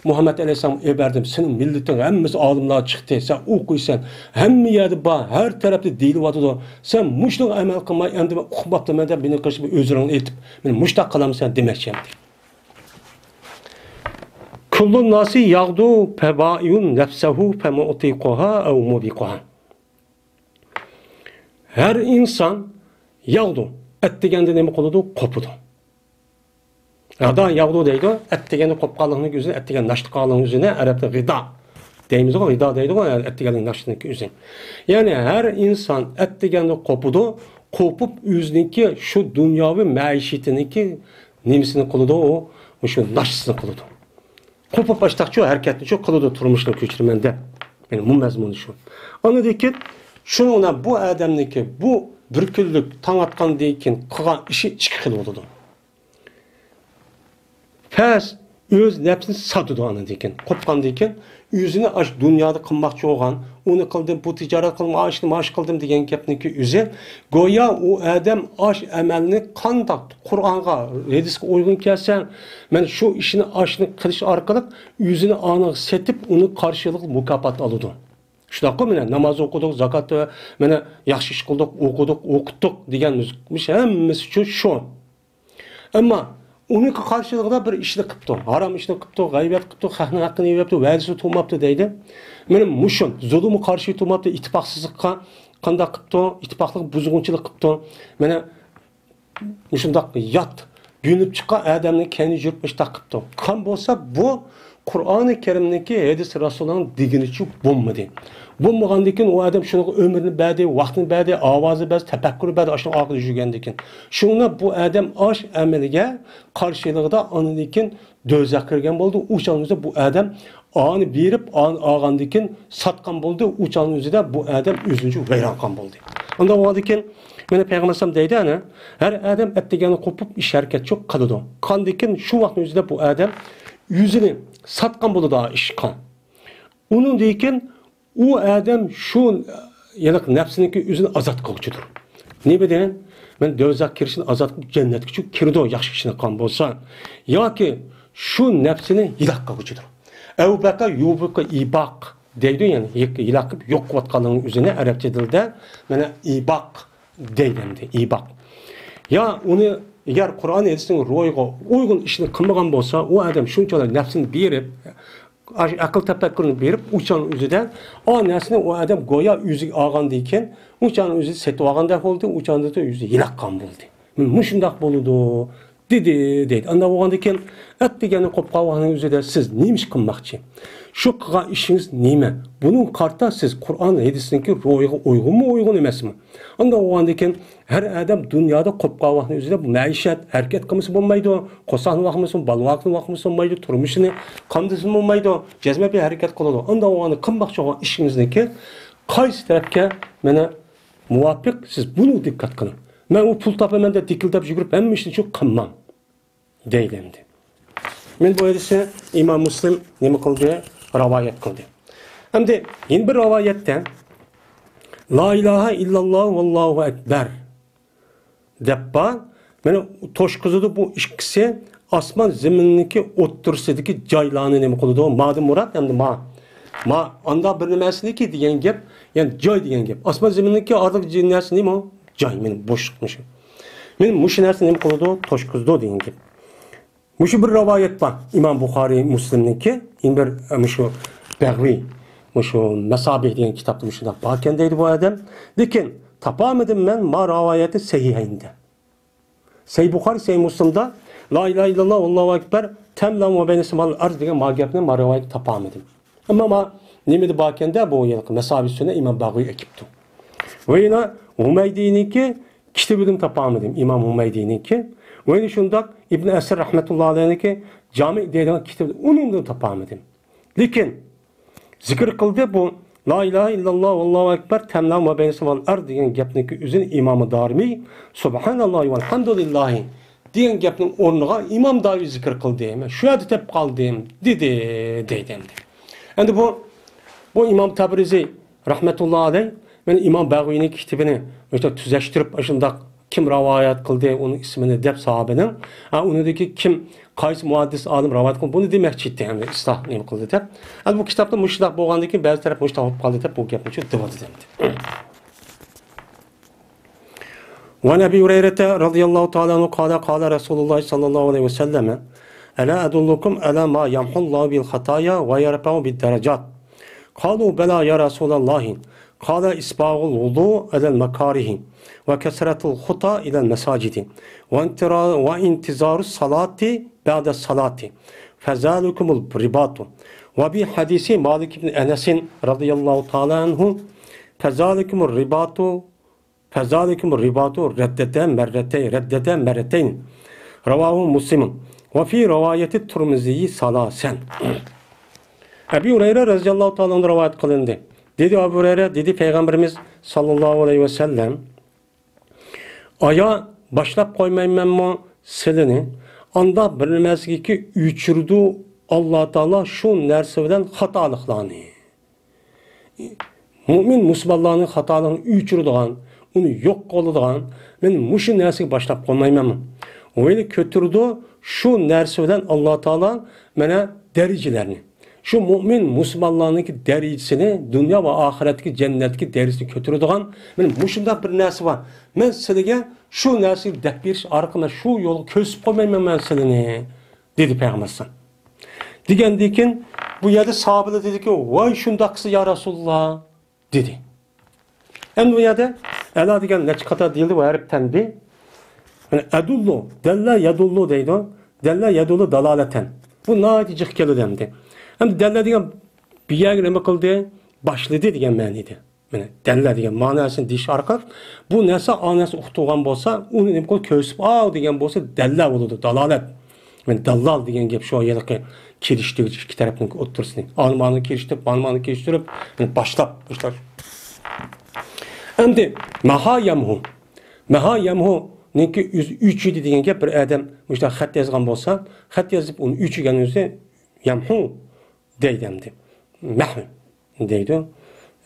مۇھەممەد ئەلەيھىسسالامغا ئېلىپ بەردىم. سېنىڭ مىللىتىڭ ھەممىسى ئالىملار چىقتى. سەن ئوقۇيسەن. ھەممە يەردە بار، ھەر تەرەپتە دېيىلىۋاتىدۇ. سەن مۇشۇنىڭغا ئەمەل قىلماي، ئەمدى مەن ئۇقماپتىمەن دەپ مېنىڭ قېشىمغا ئۆزرىڭنى ئېتىپ، مېنى مۇشۇنداق قىلامسەن دېمەكچى ئەمدى. كل الناس يغدو فبائع نفسه فموبقها أو موبقها. ھەر ئىنسان يغدو، ئەتىگەندە نېمە قىلىدۇ؟ قوپىدۇ. غدا يغدو دەيدۇ، ئەتىگەندە قوپقانلىقنىڭ ئۆزىنى، ئەتىگەن ناشتا قىلغانلىقنىڭ ئۆزىنى ئەرەبتە غىدا دەيمىزغۇ، غىدا دەيدىغۇ، ئەتىگەنلىك ناشتىنىڭكى ئۆزى. يەنى ھەر ئىنسان ئەتىگەندە قوپىدۇ، قوپۇپ ئۆزىنىڭكى شۇ دۇنياۋى مەئىشىتىنىڭكى نېمىسىنى قىلىدۇ؟ ئۇ، شۇ ناشتىسىنى قىلىدۇ. قوپۇپ ئاشتاقچۇ ھەرىكەتنىچۇ قىلىدۇ، تۇرمۇشنى كۆچۈرىمەن دەپ. يەنى بۇ مەزمۇنى شۇ. ئاندىن كېيىن شۇنىڭ بىلەن بۇ ئادەمنىڭكى بۇ بىر كۈنلۈك تاڭ ئاتقاندىن كېيىن قىلغان ئىشى ئىككى خىل بولىدۇ. پەس ئۆز نەپسىنى ساتىدۇ ئاندىن كېيىن. قوپقاندىن كېيىن ئۆزىنى ئاش دۇنيادا قىلماقچى بولغان، ئۇنى قىلدىم، بۇ تىجارەت قىلدىم، ئاشنى ماش قىلدىم دېگەن گەپنىڭكى ئۆزى، گويا ئۇ ئادەم ئاش ئەمەلنى قانداق قۇرئانغا، ھەدىسكە ئۇيغۇن كەلسە، مەن شۇ ئىشنى، ئاشنى قىلىش ئارقىلىق ئۆزىنى ئانىغا سېتىپ، ئۇنىڭ قارشىلىقىدا مۇكاپات ئالىدۇ. شۇنداققۇ، مانا ناماز ئوقۇدۇق، زاكات، مانا ياخشى ئىش قىلدۇق، ئوقۇدۇق، ئوقۇتتۇق دېگەن مۇش ھەممىسى شۇ، شۇ. ئەمما ئۇنىڭ قارشىلىقىدا بىر ئىشنى قىپتۇ، ھارام ئىشنى قىپتۇ، غەيۋەت قىپتۇ، خەقنىڭ ھەققىنى يەپتۇ، ۋەدىسىنى تۇتماپتۇ دەيدۇ. مانا مۇشۇ زۇلۇمغا قارشى تۇرماپتۇ، ئىتتىپاقسىزلىققا قانداق قىپتۇ، ئىتتىپاقلىق بۇزغۇنچىلىق قىپتۇ. مانا مۇشۇنداق يات بۆلۈنۈپ چىققان ئادەمنى كەينى يۈرۈپ مۇشۇنداق قىپتۇ. قان بولسا بۇ قۇرئانى كەرىمنىڭكى، ھەدىس رەسۇلىنىڭ دېگىنىچە بولمىدى. بولمىغاندىن كېيىن ئۇ ئادەم شۇنىڭغا ئۆمرىنى بەردى، ۋاقتىنى بەردى، ئاۋازىنى بەردى، تەپەككۇر بەردى، ئاشۇنىڭ ئارقىدا يۈرگەندىن كېيىن. شۇڭا بۇ ئادەم ئاش ئەمىلىگە قارشىلىقىدا ئاندىن كېيىن دوزاخقا كىرگەن بولدى. ئۇ چاغدا بۇ ئادەم ئانى بېرىپ، ئانى ئالغاندىن كېيىن ساتقان بولدى. ئۇ چاغنىڭ ئۆزىدە بۇ ئادەم ئۆزىنى ۋەيران قىلغان بولدى. ئۇنداق بولغاندىن كېيىن مانا پەيغەمبەر ئەلەيھىسسالام دەيدۇ، ئەنە، ھەر ئادەم ئەتىگەننى قوپۇپ ئىش ھەرىكەت چوق قىلىدۇ. قاندىن كېيىن شۇ ۋاقىتنىڭ ئۆزىدە بۇ ئادەم ئۆزىنى ساتقان بولىدۇ ئىشقا. ئۇنىڭدىن كېيىن ئۇ ئادەم شۇ، يەنى نەپسىنىڭكى ئۆزىنى ئازاد قىلغۇچىدۇر. نېمە دېگەن؟ مەن دوزاخ كىرىشىنى ئازاد قىلىپ جەننەتكىچۇ كىرىدۇ، ياخشى ئىشنى قىلغان بولسا. ياكى شۇ نەپسىنى ھىلاك قىلغۇچىدۇر. ئەۋبەقە يۇبىقى ئىباق دەيدۇ، يەنى ھىلاك قىلىپ يوق قىلىۋاتقانلىقىنىڭ ئۆزىنى ئەرەبچە تىلدا مانا ئىباق دەيدۇ ئەمدى، ئىباق. يا ئۇنى ئەگەر قۇرئان ھەدىسنىڭ روھىغا ئۇيغۇن ئىشنى قىلمىغان بولسا، ئۇ ئادەم شۇنچىلىك نەپسىنى بېرىپ، ئەقىل تەپەككۇرنى بېرىپ، ئۇ چاغنىڭ ئۆزىدە ئۇ نەرسىنى ئۇ ئادەم گويا ئۆزىگە ئالغاندىن كېيىن، ئۇ چاغنىڭ ئۆزىدە سېتىۋالغاندا بولدى، ئۇ چاغدا ئۆزى ھىلاك قىلغان بولدى. مۇشۇنداق بولىدۇ، دېدى، دەيدۇ. ئانداق بولغاندىن كېيىن، ئەتىگەننى قوپقان ۋاقتىنىڭ ئۆزىدە سىز نېمە ئىش قىلماقچى؟ شۇ قىلغان ئىشىڭىز نېمە؟ بۇنىڭغا قارىتا سىز قۇرئان ھەدىسنىڭكى روھىغا ئۇيغۇنمۇ، ئۇيغۇن ئەمەسمۇ؟ ئانداق بولغاندىن كېيىن، ھەر ئادەم دۇنيادا قوپقان ۋاقتىنىڭ ئۆزىدە بۇ مەئىشەت، ھەرىكەت قىلمىسا بولمايدۇ، قورساقنى باقمىسا، بالا-ۋاقىنى باقمىسا بولمايدۇ، تۇرمۇشىنى قامدىسا بولمايدۇ، جەزمەن بىر ھەرىكەت قىلىدۇ. ئانداق بولغاندا قىلماقچى بولغان ئىشىڭىزنىڭكى قايسى تەرەپكە مانا مۇۋاپىق، سىز بۇنى دىققەت قىلىڭ. مەن ئۇ پۇل تاپىمەن دەپ دىكىلدەپ يۈگۈرۈپ ھەممە ئىشنى شۇ قىلماڭ. دەيدۇ ئەمدى. مانا بۇ ھەدىسنى ئىمام مۇسلىم نېمە قىلدى؟ رىۋايەت قىلدى. ئەمدى يەنە بىر رىۋايەتتە، لا ئىلاھە ئىللاللاھ ۋاللاھۇ ئەكبەر دەپ بار. مانا توشقۇزىدۇ بۇ ئىككىسى ئاسمان زېمىننىڭكى ئوتتۇرىسىدىكى جايلارنى نېمە قىلىدۇ؟ مادىن مۇراد ئەمدى ما. ما، ئاندا بىر نېمەسىنىكى دېگەن گەپ، يەنى جاي دېگەن گەپ. ئاسمان زېمىننىڭكى ئارىلىق نەرسە نېمە؟ جاي، مانا بوشلۇق مۇشۇ. مانا مۇشۇ نەرسە نېمە قىلىدۇ؟ توشقۇزىدۇ دېگەن گەپ. مۇشۇ بىر رىۋايەت بار. ئىمام بۇخارىي، مۇسلىمنىڭكى، يەنە بىر، ئە، مۇشۇ بەغۋى، مۇشۇ مەسابىھ دېگەن كىتابتا مۇشۇنداق باركەن دەيدۇ بۇ ئادەم. لېكىن تاپالمىدىم مەن ما رىۋايەتنى سەھىھەيندە. سەھىھ بۇخارىي، سەھىھ مۇسلىمدا لا ئىلاھە ئىللاللاھ ۋاللاھۇ ئەكبەر تەملەن ۋە بەينەس سەماۋاتىل ئەرز دېگەن ما گەپنى، ما رىۋايەتنى تاپالمىدىم. ئەمما ما نېمىدە باركەندە، بۇ يەنە مەسابىھ سۈننە ئىمام بەغۋى ئەكىپتۇ. ۋە يەنە ھۇمەيدىنىڭكى كىتابىدىن تاپالمىدىم، ئىمام ھۇمەيدىنىڭكى. ۋە يەنە شۇنداق ئىبن ئەسىر رەھمەتۇللاھى ئەلەيھنىڭكى جامىئ دەيدىغان كىتابى، ئۇنىڭدىن تاپالمىدىم. لېكىن زىكىر قىلدى بۇ لا ئىلاھە ئىللاللاھ ۋاللاھۇ ئەكبەر تەملەن ۋە بەينەس سەماۋاتىل ئەرز دېگەن گەپنىڭكى ئۆزىنى ئىمام دارىمى سۇبھانەللاھ ۋەلھەمدۇلىللاھ دېگەن گەپنىڭ ئورنىغا ئىمام دارىمى زىكىر قىلدى. مەن شۇ يەردە دەپ قالدىم، دېدى، دەيدۇ ئەمدى. ئەمدى بۇ، بۇ ئىمام تەبرىزى رەھمەتۇللا ئەلەيھ، مانا ئىمام بەغۋىنىڭ كىتابىنى مۇشۇنداق تۈزەشتۈرۈپ، ئاشۇنداق كىم رىۋايەت قىلدى، ئۇنىڭ ئىسمىنى دەپ ساھابىنىڭ، ھە، ئۇنىڭدىكى كىم، قايسى مۇھەددىس ئالىم رىۋايەت قىلدى، بۇنى دېمەكچى ئىدى، ئەمدى ئىسلاھ نېمە قىلدى دەپ. ئەمدى بۇ كىتابتا مۇشۇنداق بولغاندىن كېيىن بەزى تەرەپ مۇشۇنداق بولۇپ قالدى دەپ بۇ گەپنى شۇ دەۋاتىدۇ ئەمدى. وعن أبي هريرة رضي الله تعالى عنه قال قال رسول الله صلى الله عليه وسلم: ألا أدلكم على ما يمحو الله به الخطايا ويرفع به الدرجات؟ قالوا: بلى يا رسول الله. قال: إسباغ الوضوء على المكاره، وكثرة الخطى إلى المساجد، وانترا-، وانتظار الصلاة بعد الصلاة، فذلكم الرباط. وفي حديث مالك بن أنس رضي الله تعالى عنه: فذلكم الرباط، فذلكم الرباط ردة مرتين، ردة مرتين. رواه مسلم. وفي رواية الترمذي ثلاثا. ئەبۇ ھۇرەيرە رەزىيەللاھۇ تائالا ئەنھۇدىن رىۋايەت قىلىندى. دېدى ئەبۇ ھۇرەيرە، دېدى پەيغەمبىرىمىز ساللاللاھۇ ئەلەيھى ۋەسەللەم: ئايا، باشلاپ قويمايمەنمۇ سىلىنى؟ ئاندا بىر نېمەسىگىكى ئۆچۈرىدۇ ئاللا تائالا شۇ نەرسە بىلەن خاتالىقلارنى. مۇئمىن مۇسۇلمانلارنىڭ خاتالىقىنى ئۆچۈرىدىغان، ئۇنى يوق قىلىدىغان، مەن مۇشۇ نەرسىگە باشلاپ قويمايمەنمۇ؟ ۋەيلى كۆتۈرىدۇ شۇ نەرسە بىلەن ئاللا تائالا مانا دەرىجىلەرنى. شۇ مۇئمىن مۇسۇلمانلارنىڭكى دەرىجىسىنى، دۇنيا ۋە ئاخىرەتتىكى جەننەتتىكى دەرىجىسىنى كۆتۈرىدىغان، مانا مۇشۇنداق بىر نەرسە بار. مەن سىلىگە شۇ نەرسىنى دەپ بېرىش ئارقىلىق شۇ يولغا كۆرسىتىپ قويمايمەن مەن سىلىنى، دېدى پەيغەمبەر ئەلەيھىسسالام. دېگەندىن كېيىن بۇ يەردە ساھابىلەر دېدىكى، ۋاي شۇنداق قىلسا يا رەسۇلۇللا، دېدى. ئەمدى بۇ يەردە ئەلا دېگەن نەچچە قاتار دېيىلدى، بۇ ھەرپ تەنبىھ. يەنى ئەدۇللۇ، دەللە يەدۇللۇ دەيدۇ. دەللە يەدۇللۇ دالالەتەن. بۇ ناھايىتى جىق كېلىدۇ ئەمدى. ئەمدى دەللە دېگەن بۇ يەرگە نېمە قىلدى؟ باشلىدى دېگەن مەنىدە. مانا دەللە دېگەن ماناسىنى دېيىش ئارقىلىق بۇ نەرسە، ئا نەرسە ئۇقتۇرغان بولسا، ئۇنى نېمە قىلىپ كۆرسىتىپ، ئاۋۇ دېگەن بولسا دەللە بولىدۇ، دالالەت. مانا داللال دېگەن گەپ شۇ ھېلىقى كېلىشتۈرگۈچ ئىككى تەرەپنىڭ ئوتتۇرىسىنى. ئانىمانى كېلىشتۈرۈپ، مانىمانى كېلىشتۈرۈپ، مانا باشلاپ، باشلاپ. ئەمدى مەھا يەمھۇ. مەھا يەمھۇنىڭكى ئۆزى ئۆچۈردى دېگەن گەپ، بىر ئادەم مۇشۇنداق خەت يازغان بولسا، خەت يېزىپ ئۇنى ئۆچۈرگەن ئۆزى يەمھۇ دەيدۇ ئەمدى. مەھۋ دەيدۇ.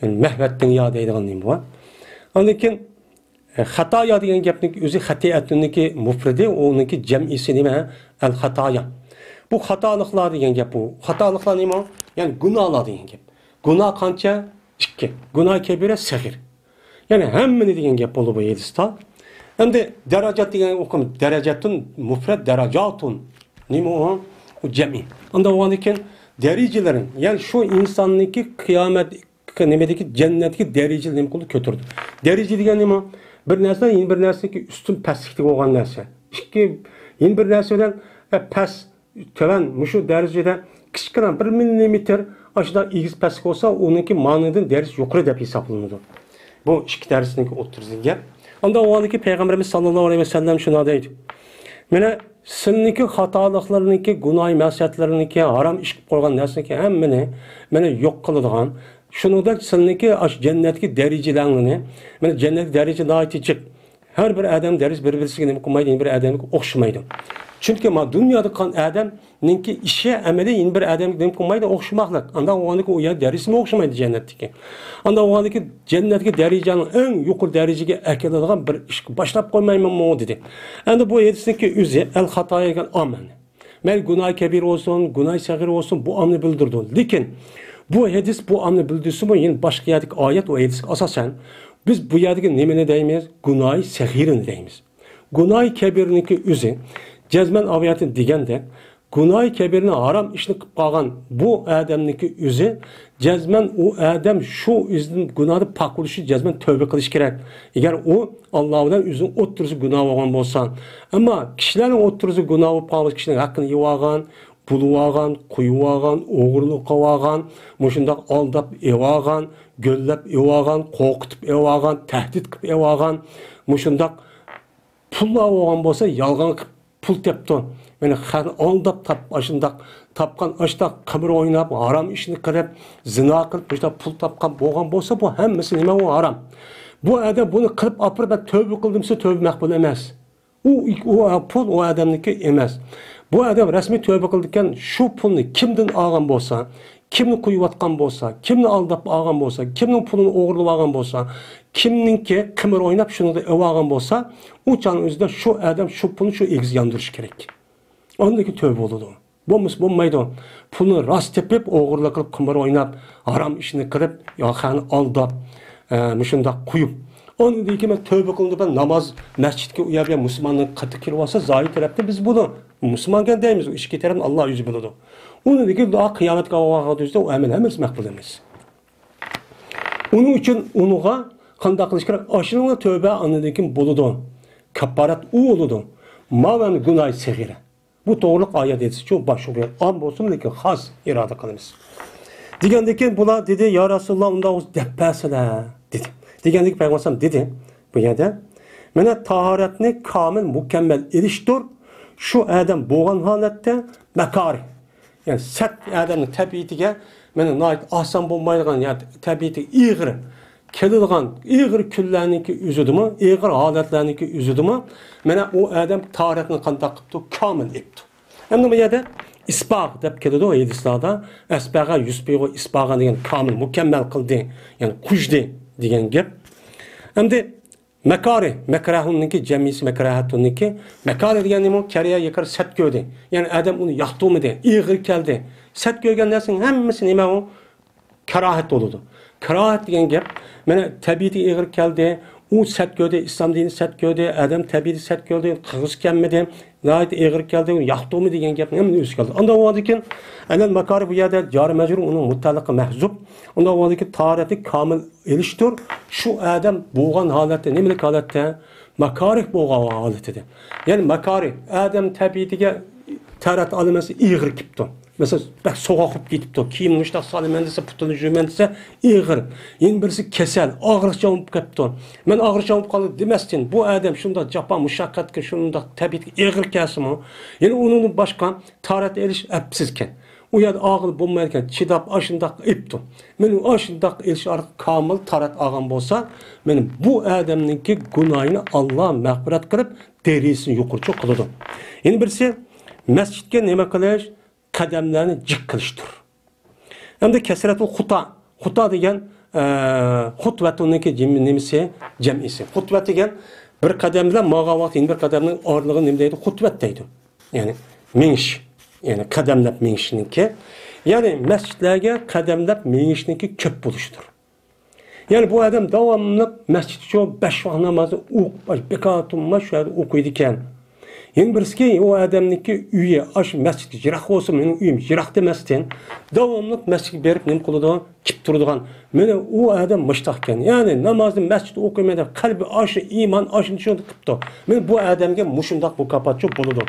يەنى مەھۋەتتىڭ يا دەيدىغان نېمە بار. ئاندىن كېيىن، ئە، خاتايا دېگەن گەپنىڭ ئۆزى خەتىئەتۇننىڭكى مۇفرىدى، ئۇنىڭكى جەمئىسى نېمە؟ ئەل خاتايا. بۇ خاتالىقلار دېگەن گەپ بۇ. خاتالىقلار نېمە؟ يەنى گۇناھلار دېگەن گەپ. گۇناھ قانچە؟ ئىككى. گۇناھ كەبىرە، سەغىر. يەنى ھەممىنى دېگەن گەپ بولدى بۇ ھەدىستە. ئەمدى دەرەجات دېگەن ئۇقۇم، دەرەجەتۇن مۇفرەت، دەرەجاتۇن. نېمە ئۇ؟ ئۇ جەمئىي. ئۇنداق بولغاندىن كېيىن دەرىجىلىرى، يەنى شۇ ئىنساننىڭكى قىيامەت، نېمىدىكى، جەننەتتىكى دەرىجىلىرى نېمە قىلدى؟ كۆتۈردى. دەرىجە دېگەن نېمە؟ بىر نەرسە يەنە بىر نەرسىنىڭكى ئۈستۈن پەسلىكتىكى بولغان نەرسە. ئىككى، يەنە بىر نەرسە بىلەن، ئە، پەس، تۆۋەن مۇشۇ دەرىجىدە كىچىككىنە بىر مىللىمېتىر ئاشۇنداق ئېگىز پەسلىك بولسا، ئۇنىڭكى مانىدىن دەرىجە يۇقىرى دەپ ھېسابلىنىدۇ. بۇ ئىككى دەرىجىنىڭكى ئوتتۇرىسىدىكى گەپ. ئاندا ئۇ ھالدىكى پەيغەمبىرىمىز ساللاللاھۇ ئەلەيھى ۋەسەللەم شۇنداق دەيدۇ. مانا سىلىنىڭكى خاتالىقلىرىنىڭكى، گۇناھ مەقسەتلىرىنىڭكى، ھارام ئىش قىلىپ قويغان نەرسىنىڭكى ھەممىنى مانا يوق قىلىدىغان، شۇنىڭدەك سىلىنىڭكى ئاشۇ جەننەتتىكى دەرىجىلەرنى، مانا جەننەتتىكى دەرىجە ناھايىتى جىق. ھەر بىر ئادەم دەرىجە بىر-بىرسىگە نېمە قىلمايدۇ، يەنە بىر ئادەمگە ئوخشىمايدۇ. چۈنكى ما دۇنيادا قىلغان ئادەمنىڭكى ئىشى، ئەمىلى يەنە بىر ئادەمگە نېمە قىلمايدۇ، ئوخشىماقلىق. ئانداق بولغاندىكىن ئۇ يەر دەرىجىسىمۇ ئوخشىمايدۇ جەننەتتىكى. ئانداق بولغاندىكىن جەننەتتىكى دەرىجەنىڭ ئەڭ يۇقىرى دەرىجىگە ئەكېلىدىغان بىر ئىشقا باشلاپ قويمايمەنمۇ دېدى. ئەمدى بۇ ھەدىسنىڭكى ئۆزى ئەل خاتايا دېگەن ئاممىنى. مەيلى گۇناھى كەبىر بولسۇن، گۇناھى سەغىر بولسۇن، بۇ ئاممىنى بىلدۈرىدۇ. لېكىن بۇ ھەدىس بۇ ئاممىنى بىلدۈرسىمۇ، يەنە باشقا يەردىكى ئايەت ۋە ھەدىسكە ئاساسەن، بىز بۇ يەردىكى نېمىنى دەيمىز؟ گۇناھى سەغىرىنى دەيمىز. گۇناھى كەبىرنىڭكى ئۆزى جەزمەن ئايەتتە دېگەندەك، گۇناھى كەبىرنى، ھارام ئىشنى قىلىپ قالغان بۇ ئادەمنىڭكى ئۆزى جەزمەن، ئۇ ئادەم شۇ ئۆزىدىن گۇناھدىن پاك بولۇشى جەزمەن تەۋبە قىلىشى كېرەك. ئەگەر ئۇ ئاللا بىلەن ئۆزىنىڭ ئوتتۇرىسىدا گۇناھ بولغان بولسا. ئەمما كىشىلەرنىڭ ئوتتۇرىسىدا گۇناھ بولۇپ قالغان بولسا، كىشىنىڭ ھەققىنى يېۋالغان، بۇلىۋالغان، قويۇۋالغان، ئوغرىلىق قىلىۋالغان، مۇشۇنداق ئالداپ ئېلىۋالغان، گۆللەپ ئېلىۋالغان، قورقۇتۇپ ئېلىۋالغان، تەھدىت قىلىپ ئېلىۋالغان، مۇشۇنداق پۇللار بولغان بولسا، يالغان قىلىپ پۇل تېپىپتۇ. مانا خەقنى ئالداپ تاپ-، ئاشۇنداق تاپقان، ئاشۇنداق قىمار ئويناپ، ھارام ئىشنى قىلىپ، زىنا قىلىپ، مۇشۇنداق پۇل تاپقان بولغان بولسا، بۇ ھەممىسى نېمە، ئۇ ھارام. بۇ ئادەم بۇنى قىلىپ ئاپىرىپ، مەن تەۋبە قىلدىم دېسە، تەۋبە مەقبۇل ئەمەس. ئۇ، ئۇ پۇل ئۇ ئادەمنىڭكى ئەمەس. بۇ ئادەم رەسمىي تەۋبە قىلىدىكەن، شۇ پۇلنى كىمدىن ئالغان بولسا، كىمنى قويۇۋاتقان بولسا، كىمنى ئالداپ ئالغان بولسا، كىمنىڭ پۇلىنى ئوغرىلاپ ئالغان بولسا، كىمنىڭكى قىمار ئويناپ شۇنىڭدا ئېلىۋالغان بولسا، ئۇ چاغنىڭ ئۆزىدە شۇ ئادەم شۇ پۇلنى شۇ ئىگىسىگە ياندۇرۇشى كېرەك. ئاندىن كېيىن تەۋبە بولىدۇ. بولمىسا بولمايدۇ. پۇلنى راست تېپىپ، ئوغرىلىق قىلىپ، قىمار ئويناپ، ھارام ئىشنى قىلىپ، يا خەقنى ئالداپ، ئە، مۇشۇنداق قويۇپ. ئاندىن كېيىن مەن تەۋبە قىلدىم، مەن ناماز، مەسچىتكە ئۇ يەرگە مۇسۇلماننىڭ قېتى كىرىۋالسا، زاھىر تەرەپتىن بىز بۇنى مۇسۇلمانكەن دەيمىز، ئۇ ئىچكى تەرەپنى ئاللا ئۆزى بىلىدۇ. ئۇنىڭدىن كېيىن قىيامەتكە بارغان تۈزدە ئۇ ئەمەل ھەممىسى مەقبۇل ئەمەس. ئۇنىڭ ئۈچۈن ئۇنىڭغا قانداق قىلىش كېرەك؟ ئاشۇنىڭغا تەۋبە ئاندىن كېيىن بولىدۇ. كاپپارەت ئۇ بولىدۇ. ماۋۇ ئەمدى گۇناھى سەغىرە. بۇ توغرىلىق ئايەت ھەدىسچۇ، باشقا بىر ئام بولسىمۇ، لېكىن خاس ئىرادە قىلىمىز. دېگەندىن كېيىن بۇلار دېدى، يا رەسۇلاللا، ئۇنداق بولسا دەپ بەرسىلە، دېدى. دېگەندىن كېيىن پەيغەمبەر ئەلەيھىسسالام دېدى، بۇ يەردە، مانا، تاھارەتنى كامىل، مۇكەممەل ئېلىشتۇر، شۇ ئادەم بولغان ھالەتتە ماكارىھ، يەنى سەت ئادەمنىڭ تەبىئىتىگە، مانا، ناھايىتى ئاسان بولمايدىغان، يا تەبىئىتى ئېغىر كېلىدىغان ئېغىر كۈنلەرنىڭكى ئۆزىدىمۇ، ئېغىر ھالەتلەرنىڭكى ئۆزىدىمۇ، مانا، ئۇ ئادەم تاھارەتنى قانداق قىپتۇ؟ كامىل ئېپتۇ. ئەمدى بۇ يەردە ئىسباغ دەپ كېلىدۇ ھەدىسلاردا. ئەسبەغە يۇسبىغۇ ئىسباغا دېگەن كامىل، مۇكەممەل قىلدى، يەنى قۇژدى دېگەن گەپ. ئەمدى مەكارىھ، مەكراھۇننىڭكى جەمئىسى مەكراھەتۇننىڭكى. مەكارىھ دېگەن نېمە؟ كەرەھ يەكەر سەت كۆردى. يەنى ئادەم ئۇنى ياقتۇرمىدى، ئېغىر كەلدى. سەت كۆرگەن نەرسىنىڭ ھەممىسى نېمە ئۇ؟ كاراھەت بولىدۇ. كاراھەت دېگەن گەپ، مانا، تەبىئىتى ئېغىر كەلدى، ئۇ سەت كۆردى، ئىسلام دىنى سەت كۆردى، ئادەم تەبىئىتى سەت كۆردى، قىلغۇسى كەلمىدى، ناھايىتى ئېغىر كەلدى، ياقتۇرمىدى دېگەن گەپنىڭ ھەممىسى ئۆزى كەلدى. ئانداق بولغاندىكىن، ئەلەل ماكارىھ بۇ يەردە جارى مەجرۇر، ئۇنىڭ مۇتەئەللىقى مەھزۇپ. ئۇنداق بولغاندىكىن، تاھارەتنى كامىل ئېلىشتۇر، شۇ ئادەم بولغان ھالەتتە، نېمىلىك ھالەتتە؟ ماكارىھ بولغان ھالىتىدە. يەنى ماكارىھ، ئادەم تەبىئىتىگە تاھارەت ئالىمەن دېسە ئېغىر كېلىپتۇ. مەسىلەن، بەك سوغۇق بولۇپ كېتىپتۇ. كىيىمنى مۇشۇنداق سالىمەن دېسە، پۇتىنى يۇيىمەن دېسە ئېغىر. يەنە بىرسى كېسەل، ئاغرىقچان بولۇپ كەپتۇ. مەن ئاغرىقچان بولۇپ قالدىم دېمەستىن، بۇ ئادەم شۇنداق جاپا مۇشەققەتكە، شۇنداق تەبىئەتكە ئېغىر كەلسىمۇ، يەنە ئۇنىڭدىن باشقا تاھارەت ئېلىش ئەپسىزكەن. ئۇ يەردە ئالغىلى بولمايدىكەن، چىداپ ئاشۇنداق ئېپتۇ. مانا ئاشۇنداق ئېلىش ئارقىلىق كامىل تاھارەت ئالغان بولسا، مانا بۇ ئادەمنىڭكى گۇناھىنى ئاللا مەغپىرەت قىلىپ، دەرىجىسىنى يۇقىرىچۇ قىلىدۇ. يەنە بىرسى، مەسچىتكە نېمە قىلىش؟ قەدەملەرنى جىق قىلىشتۇر. ئەمدى كەسرەتۇل خۇتا. خۇتا دېگەن، ئە، خۇتۋەتۇننىڭكى جىم-، نېمىسى؟ جەمئىسى. خۇتۋەت دېگەن بىر قەدەم بىلەن ماڭغان ۋاقىت يەنە بىر قەدەمنىڭ ئارىلىقىنى نېمە دەيدۇ؟ خۇتۋەت دەيدۇ. يەنى مېڭىش، يەنى قەدەملەپ مېڭىشنىڭكى، يەنى مەسچىتلەرگە قەدەملەپ مېڭىشنىڭكى كۆپ بولۇشىدۇر. يەنى بۇ ئادەم داۋاملىق مەسچىتچۇ بەش ۋاق نامازنى ئوقۇپ، بىكار تۇرماي شۇ يەردە ئوقۇيدىكەن. يەنە بىرسىكى، ئۇ ئادەمنىڭكى ئۆيى ئاشۇ مەسچىتكە يىراق بولسا، مېنىڭ ئۆيۈم يىراق دېمەستىن، داۋاملىق مەسچىتكە بېرىپ نېمە قىلىدۇ؟ كېلىپ تۇرىدىغان. مانا ئۇ ئادەم مۇشتاقكەن. يەنى نامازنى مەسچىتتە ئوقۇيمەن دەپ قەلبى ئاشۇ ئىمان، ئاشۇنى شۇنداق قىپتۇ. مانا بۇ ئادەمگە مۇشۇنداق مۇكاپاتچۇ بولىدۇ.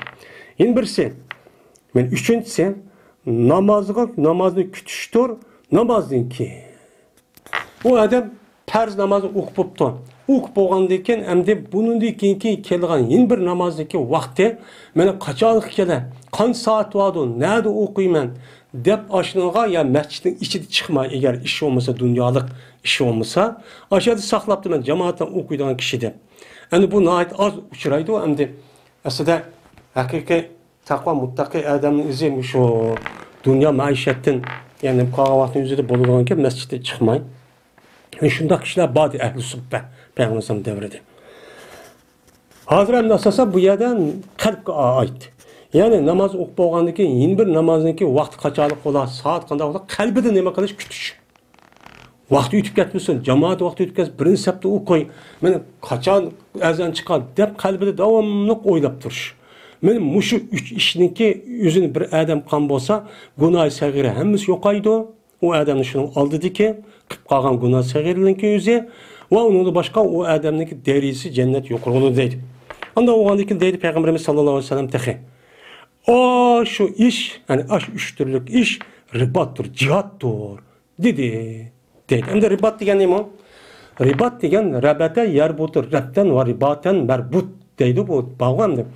يەنە بىرسى، مانا ئۈچىنچىسى، نامازغا، نامازنى كۈتۈشتۇر، نامازدىن كېيىن. ئۇ ئادەم پەرز نامازنى ئوقۇپ بوپتۇ. ئوقۇپ بولغاندىن كېيىن، ئەمدى بۇنىڭدىن كېيىنكى كېلىدىغان يەنە بىر نامازنىڭكى ۋاقتى مانا قاچانلىق كېلە، قانچە سائەت بارىدۇ، نەدە ئوقۇيمەن دەپ ئاشۇنىڭغا يا مەسچىتنىڭ ئىچىدە چىقماي، ئەگەر ئىش بولمىسا، دۇنيالىق ئىش بولمىسا، ئاشۇ يەردە ساقلاپتۇ، مەن جامائەت بىلەن ئوقۇيدىغان كىشى دەپ. ئەمدى بۇ ناھايىتى ئاز ئۇچرايدۇ. ئەمدى ئەسلىدە ھەقىقىي تەقۋا مۇتتەقىي ئادەمنىڭ ئۆزى مۇشۇ دۇنيا مەئىشەتتىن، يەنى قالغان ۋاقىتنىڭ ئۆزىدە بولىدىغانكەن، مەسچىتتىن چىقماي. شۇنداق كىشىلەر باردى ئەھلى سۇپبە پەيغەمبەر دەۋرىدە. ھازىر ئەمدى ئاساسەن بۇ يەردە قەلبكە ئائىت. يەنى ناماز ئوقۇپ بولغاندىن كېيىن يەنە بىر نامازنىڭكى ۋاقتى قاچانلىق بولا، سائەت قانداق بولا، قەلبىدە نېمە قىلىش، كۈتۈش. ۋاقتى ئۆتۈپ كەتمىسۇن، جامائەت ۋاقتى ئۆتۈپ كەتسۇن، بىرىنچى سەپتە ئوقۇي، مانا قاچان ئەزان چىقار دەپ قەلبىدە داۋاملىق ئويلاپ تۇرۇش. مانا مۇشۇ ئۈچ ئىشنىڭكى ئۆزىنى بىر ئادەم قىلغان بولسا، گۇناھى سەغىرە ھەممىسى يوقايدۇ. ئۇ ئادەمنى شۇنىڭ ئالدىدىكى قىلىپ قالغان گۇناھ سەغىرىنىڭكى ئۆزى ۋە ئۇنىڭدىن باشقا ئۇ ئادەمنىڭكى دەرىجىسى جەننەت يۇقىرى بولىدۇ دەيدۇ. ئاندىن بولغاندىن كېيىن دەيدۇ پەيغەمبىرىمىز ساللاللاھۇ ئەلەيھى ۋەسەللەم تېخى، ئاشۇ ئىش، يەنى ئاشۇ ئۈچ تۈرلۈك ئىش رىباتتۇر، جىھادتۇر دېدى. دەيدۇ. ئەمدى رىبات دېگەن نېمە؟ رىبات دېگەن رەبەتە يەربۇتۇ رەبتەن ۋە رىباتەن مەربۇت دەيدۇ بۇ باغۋان دەپ.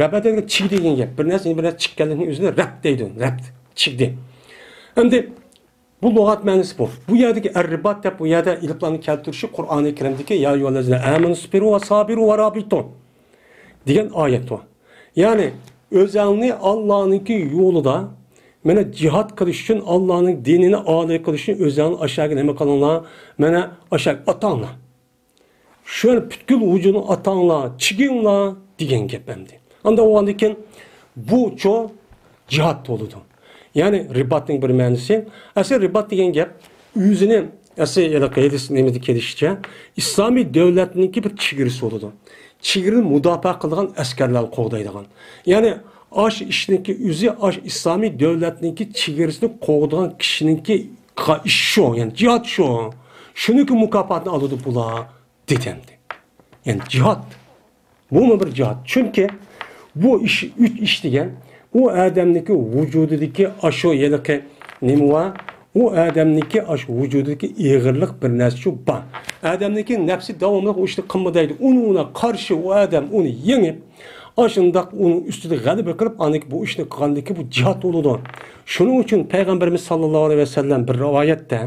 رەبەتە دېگەن چىگ دېگەن گەپ. بىر نەرسىنى بىر نەرسە چىگكەنلىكنىڭ ئۆزىنى رەبت دەيدۇ. رەبت، چىگدى. ئەمدى بۇ لۇغەت مەنىسى بۇ. بۇ يەردىكى ئەر رىبات دەپ بۇ يەردە ئېلىپلارنى كەلتۈرۈشى قۇرئانى كەرىمدىكى يا ئەييۇھەللەزىنە ئامەنۇ ئىسبىرۇ ۋە سابىرۇ ۋە رابىتۇ دېگەن ئايەت بۇ. يەنى ئۆزەڭنى ئاللانىڭكى يولىدا، مانا جىھاد قىلىش ئۈچۈن، ئاللانىڭ دىنىنى ئالىي قىلىش ئۈچۈن ئۆزەڭنى ئاشاگە نېمە قىلىڭلار؟ مانا ئاشاگە ئاتاڭلار. شۇ پۈتكۈل ۋۇجۇدۇڭ ئاتاڭلار، چىگىڭلار دېگەن گەپ ئەمدى. ئانداق بولغاندىن كېيىن بۇچۇ جىھاد بولىدۇ. يەنى رىباتنىڭ بىر مەنىسى. ئەسلى رىبات دېگەن گەپ ئۆزىنى، ئەسلى ھېلىقى ھەدىس نېمىدە كېلىشىچە، ئىسلامىي دۆلەتنىڭكى بىر چېگرىسى بولىدۇ. چېگرىنى مۇداپىئە قىلىدىغان ئەسكەرلەرنى قوغدايدىغان. يەنى ئاش ئىشنىڭكى ئۆزى، ئاش ئىسلامىي دۆلەتنىڭكى چېگرىسىنى قوغدىغان كىشىنىڭكى قىلغان ئىشى شۇ، يەنى جىھاد شۇ. شۇنىڭكى مۇكاپاتىنى ئالىدۇ بۇلار، دېدى ئەمدى. يەنى جىھاد. بۇمۇ بىر جىھاد. چۈنكى بۇ ئىش، ئۈچ ئىش دېگەن، ئۇ ئادەمنىڭكى ۋۇجۇدىدىكى ئاشۇ ھېلىقى نېمە بار؟ ئۇ ئادەمنىڭكى ئاشۇ ۋۇجۇدىدىكى ئېغىرلىق بىر نەرسە شۇ بار. ئادەمنىڭكى نەپسى داۋاملىق ئۇ ئىشنى قىلمىدايدۇ. ئۇنىڭغا قارشى ئۇ ئادەم ئۇنى يېڭىپ، ئاشۇنداق ئۇنىڭ ئۈستىدە غەلىبە قىلىپ، ئاندىكى بۇ ئىشنى قىلغاندىكى بۇ جىھاد بولىدۇ. شۇنىڭ ئۈچۈن پەيغەمبىرىمىز ساللاللاھۇ ئەلەيھى ۋەسەللەم بىر رىۋايەتتە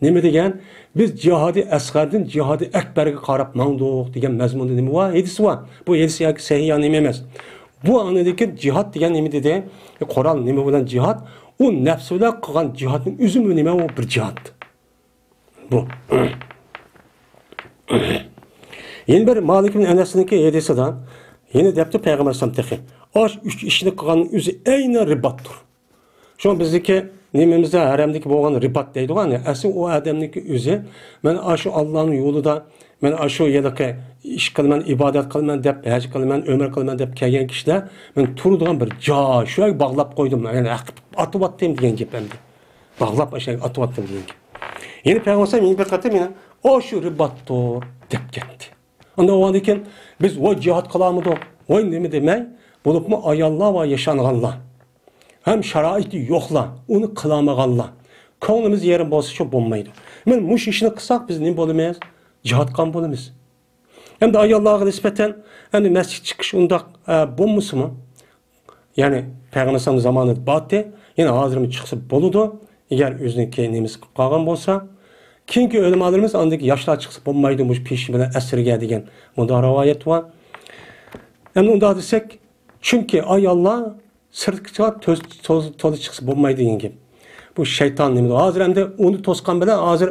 نېمە دېگەن؟ بىز جىھادى ئەسغەردىن جىھادى ئەكبەرگە قاراپ ماڭدۇق دېگەن مەزمۇندا نېمە بار؟ ھەدىس بار. بۇ ھەدىس ياكى سەھىھ يا نېمە ئەمەس. بۇ ئاندىن كېيىن جىھاد دېگەن نېمە دېدى؟ قورال نېمە بىلەن جىھاد؟ ئۇ نەپسى بىلەن قىلغان جىھادنىڭ ئۆزىمۇ نېمە؟ ئۇ بىر جىھاد. بۇ. يەنە بىر مالىك ئىبن ئەنەسنىڭكى ھەدىسىدا يەنە دەپتۇ پەيغەمبەر ئەلەيھىسسالام تېخى. ئاش ئۈچ ئىشنى قىلغاننىڭ ئۆزى ئەينى رىباتتۇر. شۇڭا بىزدىكى نېمىمىزدە، ھەرەمدىكى بولغان رىبات دەيدىغان، ئەسلى ئۇ ئادەمنىڭكى ئۆزى، مەن ئاشۇ ئاللانىڭ يولىدا، مەن ئاشۇ ھېلىقى ئىش قىلىمەن، ئىبادەت قىلىمەن دەپ، ھەج قىلىمەن، ئۆمرە قىلىمەن دەپ كەلگەن كىشىلەر، مەن تۇرىدىغان بىر جاي، شۇ يەرگە باغلاپ قويدۇم، يەنى ھەق ئاتىۋاتتىم دېگەن گەپ ئەمدى. باغلاپ ئاشۇ يەرگە ئاتىۋاتتىم دېگەن گەپ. يەنە پەيغەمبەر ئەلەيھىسسالام يەنە بىر قېتىم يەنە ئاشۇ رىباتتۇر دەپ كەتتى. ئاندىن ئۇنىڭدىن كېيىن بىز ۋاي جىھاد قىلالمىدۇق، ۋاي نېمە دېمەي، بولۇپمۇ ئاياللار ۋە ياشانغانلار ھەم شارائىتى يوقلار، ئۇنى قىلالمىغانلار. كۆڭلىمىز يېرىم بولسا شۇ بولمايدۇ. مانا مۇشۇ ئىشنى قىلساق بىز نېمە بولىمىز؟ جىھاد قىلغان بولىمىز. ئەمدى ئاياللارغا نىسبەتەن، ئەمدى مەسچىتكە چىقىش ئۇنداق، ئە، بولمىسىمۇ، يەنى پەيغەمبەر ئەلەيھىسسالام زامانىدا بارتى، يەنە ھازىرمۇ چىقسا بولىدۇ، ئەگەر ئۆزىنىڭكى نېمىسى قىلىپ قالغان بولسا. كېيىنكى ئۆلىمالىرىمىز ئاندىكى ياشلار چىقسا بولمايدۇ، مۇشۇ پېشىن بىلەن ئەسىرگە دېگەن مۇنداق رىۋايەت بار. ئەمدى ئۇنداق دېسەك، چۈنكى ئاياللار سىرتقا چىقىپ، تۆز-، توز-، تولا چىقسا بولمايدۇ دېگەن گەپ. بۇ شەيتان نېمىدۇ؟ ھازىر ئەمدى ئۇنى توسقان بىلەن ھازىر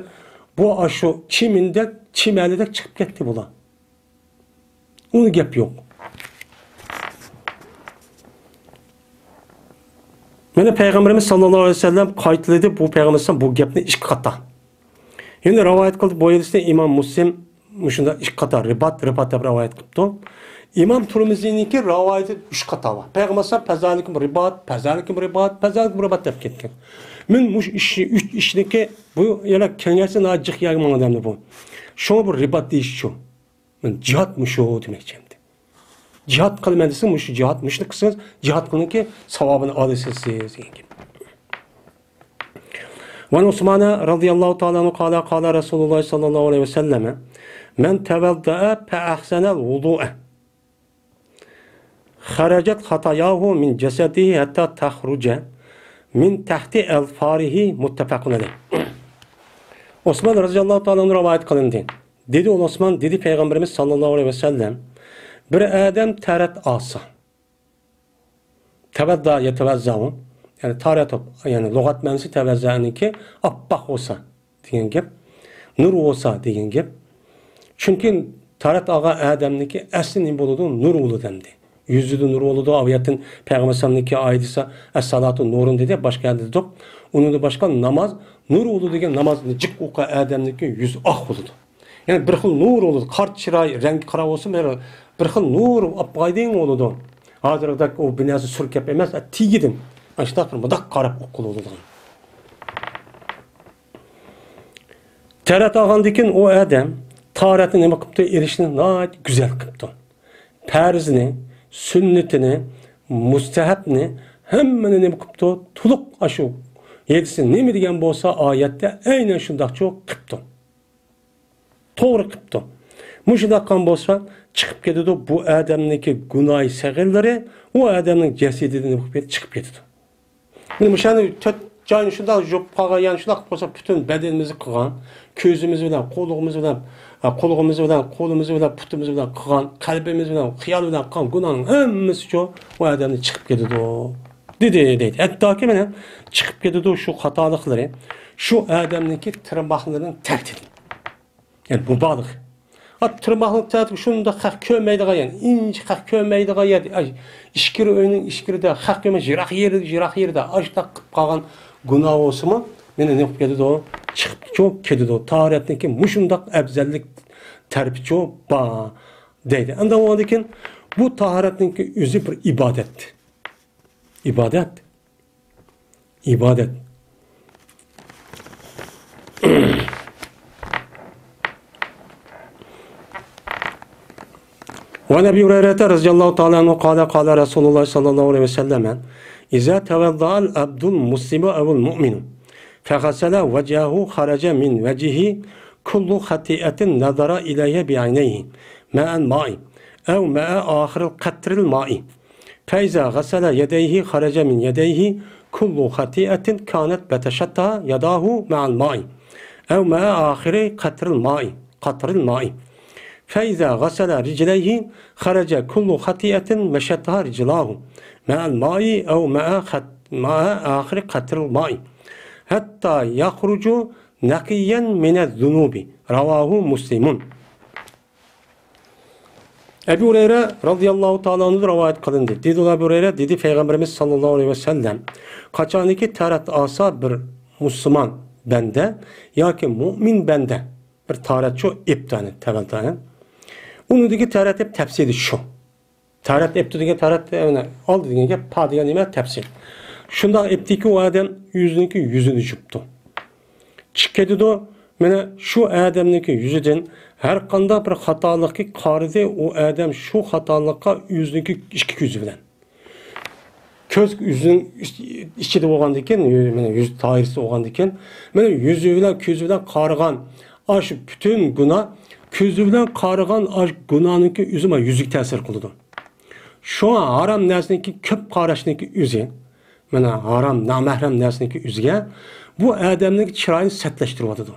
بۇ ئاشۇ چىمىندەك، چىمەنىدەك چىقىپ كەتتى بۇلار. ئۇنى گەپ يوق. مانا پەيغەمبىرىمىز ساللاللاھۇ ئەلەيھى ۋەسەللەم قايتىلىدى، بۇ پەيغەمبىرىمىز بۇ گەپنى ئىككى قاتا. يەنە رىۋايەت قىلدى، بۇ ھەدىسنى ئىمام مۇسلىم مۇشۇنداق ئىككى قاتا، رىبات، رىبات دەپ رىۋايەت قىپتۇ. ئىمام تۇرمىزىنىڭكى رىۋايىتى ئۈچ قاتا بار. پەيغەمبەر ئەلەيھىسسالام پەزالىكۇم رىبات، پەزالىكۇم رىبات، پەزالىكۇم رىبات دەپ كەتكەن. مەن مۇشۇ ئىش، ئۈچ ئىشنىكى بۇ يەنە كېڭەيسە ناھايىتى جىق يەرگە ماڭىدۇ ئەمدى بۇ. شۇڭا بۇ رىبات دېيىش شۇ. مەن جىھاد مۇشۇ دېمەكچى ئەمدى. جىھاد قىلىمەن دېسە مۇشۇ جىھاد، مۇشۇنى قىلسىڭىز جىھاد قىلىڭكى، ساۋابىنى ئالىسىز سىز دېگەن گەپ. وعن عثمان رضي الله تعالى عنه قال، قال رسول الله صلى الله عليه وسلم، من توضأ فأحسن الوضوء خرجت خطاياه من جسده حتى تخرج من تحت أظفاره، متفق عليه. ئوسمان رەزىياللاھۇ تائالا ئەنھۇ رىۋايەت قىلىندى. دېدى ئۇ ئوسمان، دېدى پەيغەمبىرىمىز ساللاللاھۇ ئەلەيھى ۋەسەللەم، بىر ئادەم تەرەت ئالسا، تەۋەززا يەتەۋەززاۋۇ. يەنى تارەت، يەنى لۇغەت مەنىسى تەۋەززانىڭكى ئاپئاق بولسا دېگەن گەپ، نۇر بولسا دېگەن گەپ. چۈنكى تارەت ئالغان ئادەمنىڭكى ئەسلى نېمە بولىدۇ؟ نۇر بولىدۇ ئەمدى. يۈزىدە نۇر بولىدۇ. ئاۋۇ يەتتىن پەيغەمبەر ئەلەيھىسسالامنىڭكى ئايىتى دېسە، ئەسسالاتۇ نۇرۇن دېدى، باشقا يەردە دېدۇق. ئۇنىڭدىن باشقا ناماز نۇر بولىدۇ دېگەن، نامازنى جىق ئوقۇغان ئادەمنىڭكى يۈزى ئاق بولىدۇ. يەنى بىر خىل نۇر بولىدۇ. قارا چىراي، رەڭگى قارا بولسا، بىر، بىر خىل نۇر ئاپقايدىڭ بولىدۇ. ھازىرقىدەك ئۇ بىر نەرسە سۈركەپ ئەمەس، تېگىدىن. ئاشۇنداق بىر مۇنداق قاراپ ئوقۇلىدىغان. تارەت ئالغاندىن كېيىن ئۇ ئادەم تارەتنى نېمە قىپتۇ؟ ئېلىشنى ناھايىتى گۈزەل قىپتۇ. پەرزنى، سۈننىتىنى، مۇستەھەبنى، ھەممىنى نېمە قىپتۇ؟ تولۇق ئاشۇ يېتىسى نېمە دېگەن بولسا ئايەتتە ئەينەن شۇنداقچۇ قىپتۇ. توغرا قىپتۇ. مۇشۇنداق قىلغان بولسا، چىقىپ كېتىدۇ بۇ ئادەمنىڭكى گۇناھى سەغىرلىرى ئۇ ئادەمنىڭ جەسىتىدىن چىقىپ كېتىدۇ. مانا مۇشۇنى تۆت جاينى شۇنداق يۇيۇپ قالغان، يەنى شۇنداق بولسا پۈتۈن بەدىنىمىزنى قىلغان، كۆزىمىز بىلەن، قۇلىقىمىز بىلەن، ئە، قۇلىقىمىز بىلەن، قولىمىز بىلەن، پۇتىمىز بىلەن قىلغان، قەلبىمىز بىلەن، خىيال بىلەن قىلغان گۇناھنىڭ ھەممىسىچۇ ئۇ ئادەمدىن چىقىپ كېتىدۇ، دېدى، دەيدۇ. ھەتتاكى مانا چىقىپ كېتىدۇ شۇ خاتالىقلىرى شۇ ئادەمنىڭكى تىرماقلىرىنىڭ تەرتىدىن. يەنى مۇبالىغە. ئا، تىرماقنىڭ تەرتىبى شۇنداق خەق كۆرمەيدىغان، يەنى ئىنچە خەق كۆرمەيدىغان يەردە، ئاي، ئىچكىرى ئۆينىڭ ئىچكىرىدە، خەق كۆرمەي يىراق يېرى، يىراق يېرىدە ئاشۇنداق قىلىپ قالغان گۇناھ بولسىمۇ، مانا نېمە قىلىپ كېتىدۇ؟ چىقىپچۇ كېتىدۇ. تاھارەتنىڭكى مۇشۇنداق ئەۋزەللىك تەرىپىچۇ بار دەيدۇ. ئەمدى ئۇنىڭدىن كېيىن بۇ تاھارەتنىڭكى ئۆزى بىر ئىبادەت. ئىبادەت. ئىبادەت. وعن أبي هريرة رضي الله تعالى عنه قال قال رسول الله صلى الله عليه وسلم: إذا توضأ العبد المسلم أو المؤمن فغسل وجهه خرج من وجهه كل خطيئة نظر إليها بعينيه مع الماء أو مع آخر قطر الماء فإذا غسل يديه خرج من يديه كل خطيئة كانت بطشتها يداه مع الماء أو مع آخر قطر الماء، قطر الماء. فإذا غسل رجليه خرج كل خطيئة مشتها رجلاه مع الماء أو مع خط-، مع آخر قطر الماء حتى يخرج نقيا من الذنوب. رواه مسلم. ئەبۇ ھۇرەيرە رازىياللاھۇ تائالا ئەنھۇدىن رىۋايەت قىلىندى. دېدى ئەبۇ ھۇرەيرە، دېدى پەيغەمبىرىمىز ساللاللاھۇ ئەلەيھى ۋەسەللەم، قاچانكى تارەت ئالسا بىر مۇسۇلمان بەندە ياكى مۇئمىن بەندە بىر تارەتچۇ ئېپتانى تەۋەلتانى. ئۇنىڭدىكى تارەت دەپ تەپسىرى شۇ. تارەت ئېپتۇ دېگەن تارەت، مانا، ئالدى دېگەن گەپ، پا دېگەن نېمە؟ تەپسىر. شۇنداق ئېپتىكى ئۇ ئادەم ئۆزىنىڭكى يۈزىنى يۇپتۇ. چىقىپ كېتىدۇ. مانا شۇ ئادەمنىڭكى يۈزىدىن ھەر قانداق بىر خاتالىققا قارىدى، ئۇ ئادەم شۇ خاتالىققا ئۆزىنىڭكى ئىككى كۆزى بىلەن. كۆز يۈزنىڭ ئىچ-، ئىچىدە بولغاندىكىن، يۈ-، مانا يۈز دائىرىسىدە بولغاندىكىن، مانا يۈزى بىلەن، كۆزى بىلەن قارىغان ئاشۇ پۈتۈن گۇناھ، كۆزى بىلەن قارىغان ئاشۇ گۇناھنىڭكى ئۆزى مانا يۈزىگە تەسىر قىلىدۇ. شۇڭا ھارام نەرسىنىڭكى كۆپ قاراشنىڭكى ئۆزى، مانا ھارام، نامەھرەم نەرسىنىڭكى ئۆزىگە بۇ ئادەمنىڭ چىرايىنى سەتلەشتۈرۈۋاتىدۇ.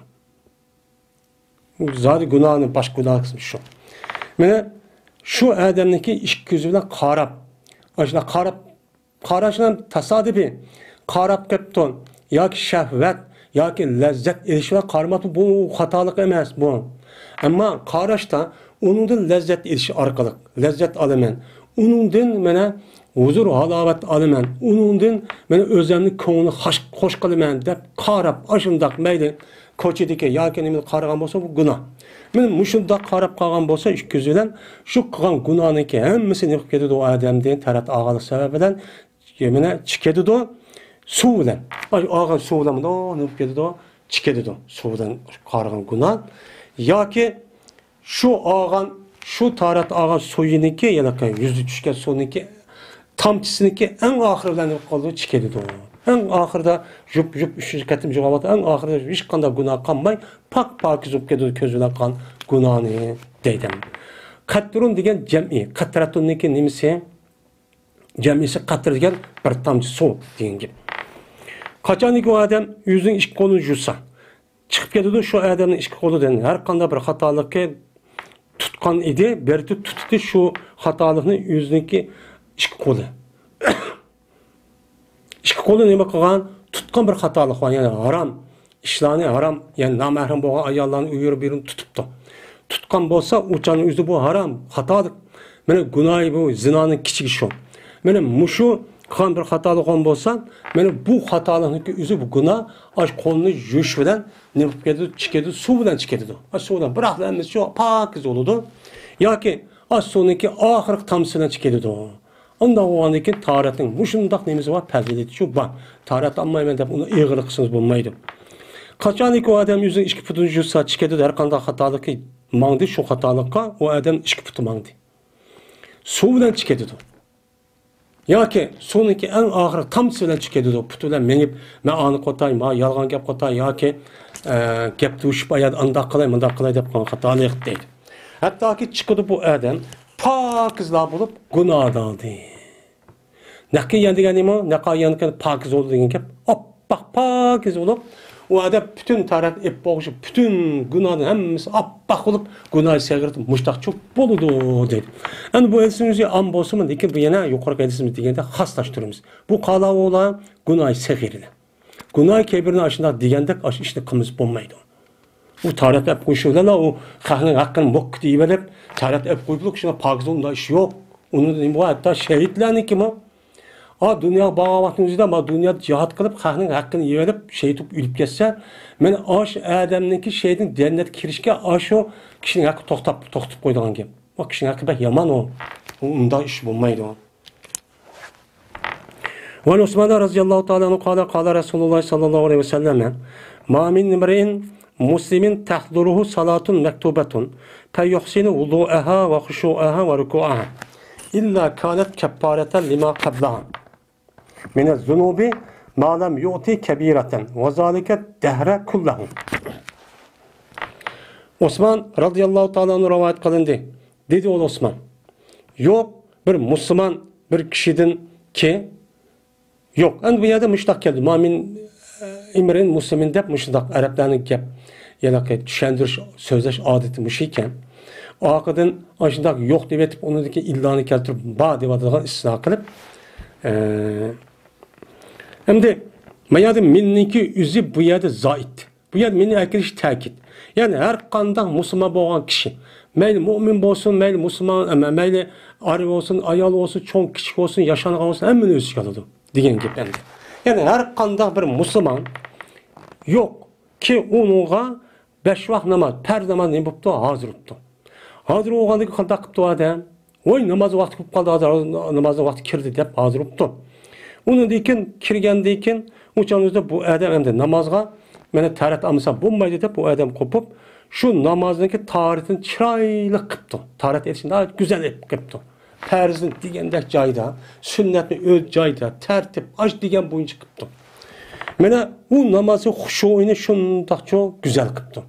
زادى گۇناھنى، باشقا گۇناھ قىسمى شۇ. مانا شۇ ئادەمنىڭكى ئىككى كۆزى بىلەن قاراپ، ئاشۇنداق قاراپ، قاراشنى تاسادىپىي قاراپ قېپتۇ ياكى شەھۋەت ياكى لەززەت ئېلىش بىلەن قارىماپتۇ، بۇ خاتالىق ئەمەس بۇ. ئەمما قاراشتا ئۇنىڭدىن لەززەت ئېلىش ئارقىلىق لەززەت ئالىمەن. ئۇنىڭدىن مانا ھۇزۇر، ھالاۋەت ئالىمەن. ئۇنىڭدىن مانا ئۆزۈمنى كۆڭلى خاش-، خوش قىلىمەن دەپ قاراپ، ئاشۇنداق مەيلى كوچىدىكى ياكى نېمىنى قارىغان بولسا، بۇ گۇناھ. مانا مۇشۇنداق قاراپ قالغان بولسا، ئىككى كۆزى بىلەن شۇ قىلغان گۇناھنىڭكى ھەممىسى نېمە قىلىپ كېتىدۇ؟ ئۇ ئادەمدىن تارەت ئالغانلىق سەۋەبى بىلەن مانا چىقىپ كېتىدۇ. سۇ بىلەن. ئاي، ئالغان سۇ بىلەن مۇنداق نېمە قىلىپ كېتىدۇ؟ چىقىپ كېتىدۇ. سۇ بىلەن قارىغان گۇناھ. ياكى شۇ ئالغان، شۇ تارەت ئالغان سۇيىنىڭكى، يەنى يۈزى چۈشكەن سۇنىڭكى تامچىسىنىڭكى ئەڭ ئاخىرى بىلەن نېمە قىلىدۇ؟ چىقىدۇ. ئەڭ ئاخىرىدا يۇپ، يۇپ، ئۈچىنچى قېتىم يۇغاۋاتىدۇ. ئەڭ ئاخىرىدا ھېچقانداق گۇناھ قالماي، پاك پاكىز بولۇپ كېتىدۇ كۆز بىلەن قىلغان گۇناھنى دەيدۇ. قەترۇن دېگەن جەمئىي، قەترەتۇننىڭكى نېمىسى؟ جەمئىيسى قەترە دېگەن بىر تامچە سۇ دېگەن گەپ. قاچانكى ئۇ ئادەم ئۆزىنىڭ ئىككى قولىنى يۇسا، چىقىپ كېتىدۇ شۇ ئادەمنىڭ ئىككى قولىدىن. ھەر قانداق بىر خاتالىقى تۇتقان ئىدى، بىردە تۇتتى شۇ خاتالىقنى ئۆزىنىڭكى ئىككى قولى. ئىككى قولى نېمە قىلغان؟ تۇتقان بىر خاتالىق بار، يەنى ھارام ئىشلارنى، ھارام، يەنى نامەھرەم بولغان ئاياللارنى ئۆيگە بېرىپ تۇتۇپتۇ. تۇتقان بولسا، ئۇ چاغنىڭ ئۆزىدە بۇ ھارام، خاتالىق. مانا گۇناھى بۇ زىنانىڭ كىچىكى شۇ. مانا مۇشۇ قىلغان بىر خاتالىقىڭ بولسا، مانا بۇ خاتالىقنىڭكى ئۆزى بۇ گۇناھ، ئاش قولنى يۇيۇش بىلەن نېمە بولۇپ كېتىدۇ؟ چىقىدۇ، سۇ بىلەن چىقىدۇ. ئاش سۇ بىلەن، بىراقلا ھەممىسى شۇ پاكىز بولىدۇ. ياكى ئاش سۇنىڭكى ئاخىرقى تامچىسى بىلەن چىقىدۇ. ئۇنداق بولغاندىن كېيىن تاھارەتنىڭ مۇشۇنداق نېمىسى بار، پەزىلىتى شۇ بار. تاھارەت ئالمايمەن دەپ ئۇنى ئېغىرلىق قىلسىڭىز بولمايدۇ. قاچانكى ئۇ ئادەم ئۆزىنىڭ ئىككى پۇتىنى يۇسا چىقىدۇ، ھەر قانداق خاتالىقى ماڭدى، شۇ خاتالىققا ئۇ ئادەم ئىككى پۇتى ماڭدى. سۇ بىلەن چىقىدۇ. ياكى سۇنىڭكى ئەڭ ئاخىرى تامچىسى بىلەن چىقىدۇ. پۇتى بىلەن مېڭىپ، مەن ئانى قوتاي، ما يالغان گەپ قوتاي ياكى، ئە، گەپ توشۇپ ئاياد ئانداق قىلاي، مۇنداق قىلاي دەپ قالغان خاتالىق دەيدۇ. ھەتتاكى چىقىدۇ بۇ ئادەم پاكىزلار بولۇپ گۇناھدىن ئالدى. نەقىيەن دېگەن نېمە؟ نەقىيەن دېگەن پاكىز بولدى دېگەن گەپ. ئاپئاق پاكىز بولۇپ، ئۇ ئادەم پۈتۈن تاھارەت ئېلىپ بولغۇچە پۈتۈن گۇناھدىن ھەممىسى ئاپئاق بولۇپ، گۇناھى سەغىرىدە مۇشتاق چوپ بولىدۇ دەيدۇ. ئەمدى بۇ ھەدىسىمىز ئام بولسىمۇ، لېكىن بۇ يەنە يۇقىرىقى ھەدىسىمىز دېگەندەك خاسلاشتۇرىمىز. بۇ قالاۋۇلار گۇناھى سەغىرىدە. گۇناھى كەبىرنى ئاشۇنداق دېگەندەك ئاشۇ ئىشنى قىلمىسا بولمايدۇ. ئۇ تاھارەت ئەپ قويۇش بىلەن ئۇ خەقنىڭ ھەققىنى موككىدە يېۋېلىپ، تاھارەت ئەپ قويۇپ، شۇنداق پاكىز ئۇنداق ئىش يوق. ئۇنىڭ نېمە بار؟ ھەتتا شېھىتلەرنىڭكىمۇ. ئا، دۇنياغا بارغان ۋاقتىنىڭ ئۆزىدە، ما دۇنيادا جىھاد قىلىپ، خەقنىڭ ھەققىنى يېۋېلىپ، شېھىت بولۇپ ئۆلۈپ كەتسە، مانا ئاشۇ ئادەمنىڭكى شېھىتنىڭ جەننەتكە كىرىشكە ئاشۇ كىشىنىڭ ھەققى توختاپ، توختىتىپ قويىدىغان گەپ. ئۇ كىشىنىڭ ھەققى بەك يامان ئۇ. ئۇ ئۇنداق ئىش بولمايدۇ. وعن عثمان رضي الله تعالى عنه قال، قال رسول الله صلى الله عليه وسلم، ما من امرئ مسلم تحضره صلاة مكتوبة فيحسن وضوءها وخشوعها وركوعها إلا كانت كفارة لما قبلها من الذنوب ما لم يعط كبيرة وذلك الدهر كله. ئوسمان رازىياللاھۇ تائالا ئەنھۇ رىۋايەت قىلىندى. دېدى ئۇ ئوسمان، يوق بىر مۇسۇلمان بىر كىشىدىنكى، يوق. ئەمدى بۇ يەردە مۇشۇنداق كەلدى. ما مىن ئىمرىئىن مۇسلىمىن دەپ مۇشۇنداق ئەرەبلەرنىڭ گەپ، يەنى چۈشەندۈرۈش، سۆزلەش ئادىتى مۇشۇ ئىكەن. ئارقىدىن ئاشۇنداق يوق دەپ ئېيتىپ، ئۇنىڭدىكى ئىللانى كەلتۈرۈپ، بار دەۋاتىدىغان ئىستىسنا قىلىپ، ئە، ئەمدى ما يەردە مىننىڭكى ئۆزى بۇ يەردە زائىد. بۇ يەردە مىننى ئەكىرىش تەكىت. يەنى ھەر قانداق مۇسۇلمان بولغان كىشى، مەيلى مۇئمىن بولسۇن، مەيلى مۇسۇلمان، ئەمە، مەيلى ئەر بولسۇن، ئايال بولسۇن، چوڭ، كىچىك بولسۇن، ياشانغان بولسۇن، ھەممىنى ئۆز ئىچىگە ئالىدۇ دېگەن گەپ ئەمدى. يەنى ھەر قانداق بىر مۇسۇلمان يوقكى ئۇنىڭغا بەش ۋاق ناماز، پەرز ناماز نېمە بوپتۇ؟ ھازىر بوپتۇ. ھازىر بولغاندىن كېيىن قانداق قىپتۇ ئادەم؟ ۋاي، ناماز ۋاقتى كېلىپ قالدى، ھازىر نامازنىڭ ۋاقتى كىردى دەپ ھازىر بوپتۇ. ئۇنىڭدىن كېيىن، كىرگەندىن كېيىن ئۇ چاغنىڭ ئۆزىدە بۇ ئادەم ئەمدى نامازغا مانا تاھارەت ئالمىسا بولمايدۇ دەپ، بۇ ئادەم قوپۇپ، شۇ نامازنىڭكى تاھارىتىنى چىرايلىق قىپتۇ. تاھارەت ئېلىشنى ناھايىتى گۈزەل ئېلىپ قىپتۇ. پەرزنى دېگەندەك جايىدا، سۈننەتنى ئۆز جايىدا، تەرتىپ، ئاش دېگەن بويىچە قىپتۇ. مانا ئۇ نامازنىڭ خۇشۇئىنى شۇنداقچۇ گۈزەل قىپتۇ.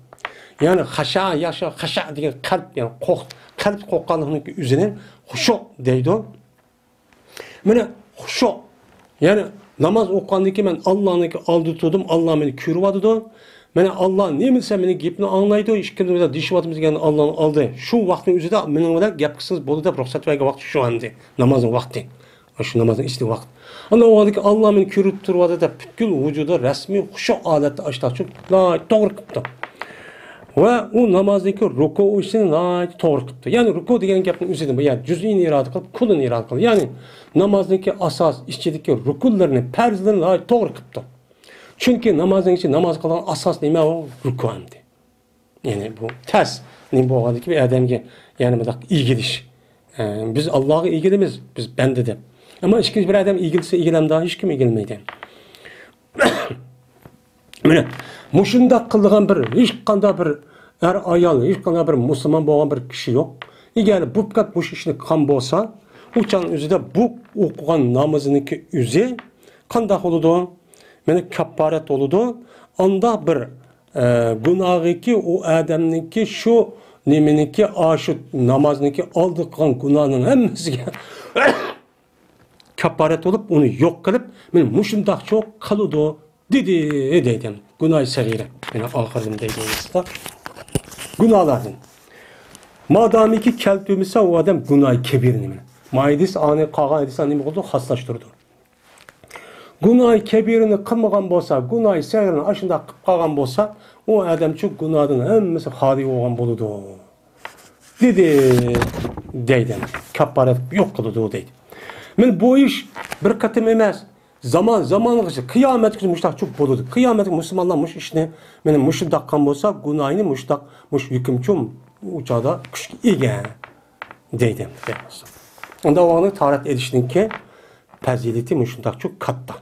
يەنى خەشە، ياشا، خەشە دېگەن قەلب، يەنى قورق-، قەلب قورققانلىقنىڭ ئۆزىنى خۇشۇ دەيدۇ. مانا خۇشۇ، يەنى ناماز ئوقۇغاندىن كېيىن مەن ئاللانىڭكى ئالدىدا تۇردۇم، ئاللا مېنى كۆرۈۋاتىدۇ. مانا ئاللا نېمە دېسە مېنىڭ گېپىمنى ئاڭلايدۇ، ئىككىمىز بىلەن دېيىشىۋاتىمىز دېگەن ئاللانىڭ ئالدى. شۇ ۋاقىتنىڭ ئۆزىدە مېنىڭ بىلەن گەپ قىلسىڭىز بولىدۇ دەپ رۇخسەت بەرگەن ۋاقىت شۇ ئەمدى. نامازنىڭ ۋاقتى. شۇ نامازنىڭ ئىچىدىكى ۋاقىت. ئاندىن ئۇ ۋاقىتتىكى ئاللا مېنى كۆرۈپ تۇرۇۋاتىدۇ دەپ پۈتكۈل ۋۇجۇدى رەسمىي خۇشۇ ھالەتتە ئاشتاچۇ توغرا قىپتۇ. ۋە ئۇ نامازنىڭكى رۇكۇئىنى ناھايىتى توغرا قىپتۇ. يەنى رۇكۇ دېگەن گەپنىڭ ئۆزىدىن بۇ يەنى جۈزئىنى ئىرادە قىلىپ، كۇللىنى ئىرادە قىلدى. يەنى نامازنىڭكى ئاساس ئىچىدىكى رۇكۇنلىرىنى، پەرزلىرىنى ناھايىتى توغرا قىپتۇ. چۈنكى نامازنىڭ ئىچى ناماز قىلغان ئاساس نېمە ئۇ؟ رۇكۇ ئەمدى. يەنى بۇ تەس نېمە بولغاندىكىن بىر ئادەمگە يەنى مۇنداق ئېگىلىش. ئە، بىز ئاللاغا ئېگىلىمىز، بىز بەندە دەپ. ئەمما ئىككىنچى بىر ئادەم ئېگىلسە ئېگىلەمدۇ؟ ھېچكىم ئېگىلمەيدۇ. مانا مۇشۇنداق قىلىدىغان بىر ھېچقانداق بىر ئەر ئايال، ھېچقانداق بىر مۇسۇلمان بولغان بىر كىشى يوق. ئەگەر بۇ پەقەت مۇشۇ ئىشنى قىلغان بولسا، ئۇ چاغنىڭ ئۆزىدە بۇ ئوقۇغان نامىزىنىڭكى ئۆزى قانداق بولىدۇ؟ مانا كاپپارەت بولىدۇ. ئانداق بىر، ئە، گۇناھىكى ئۇ ئادەمنىڭكى شۇ نېمىنىڭكى، ئاشۇ نامازنىڭكى ئالدى قىلغان گۇناھنىڭ ھەممىسىگە كاپپارەت بولۇپ، ئۇنى يوق قىلىپ، مانا مۇشۇنداقچۇ قىلىدۇ دېدى، دەيدۇ. گۇناھى سەغىرە. مانا ئاخىرىدا دەيدۇ ئۇنىڭدا. گۇناھلاردىن. مادامىكى كەلتۈرمىسە ئۇ ئادەم گۇناھى كەبىرىنى مانا. ما ھەدىس ئانى قالغان ھەدىسلەر نېمە قىلىدۇ؟ خاسلاشتۇرىدۇ. گۇناھى كەبىرىنى قىلمىغان بولسا، گۇناھى سەغىرىنى ئاشۇنداق قىلىپ قالغان بولسا، ئۇ ئادەمچۇ گۇناھدىن ھەممىسى خالىي بولغان بولىدۇ، دېدى، دەيدۇ. كاپپارەت يوق قىلىدۇ، دەيدۇ. مانا بۇ ئىش بىر قېتىم ئەمەس، زامان زامانغىچە، قىيامەتكىچە مۇشۇنداقچۇ بولىدۇ. قىيامەتكە مۇسۇلمانلار مۇشۇ ئىشنى، مانا مۇشۇنداق قىلغان بولسا، گۇناھىنى مۇشۇنداق، مۇشۇ ھۆكۈمچۇ ئۇ چاغدا كۈچكە ئىگە، دەيدۇ. ئۇنداق بولغاندا تاھارەت ئېلىشنىڭكى پەزىلىتى مۇشۇنداقچۇ كاتتا.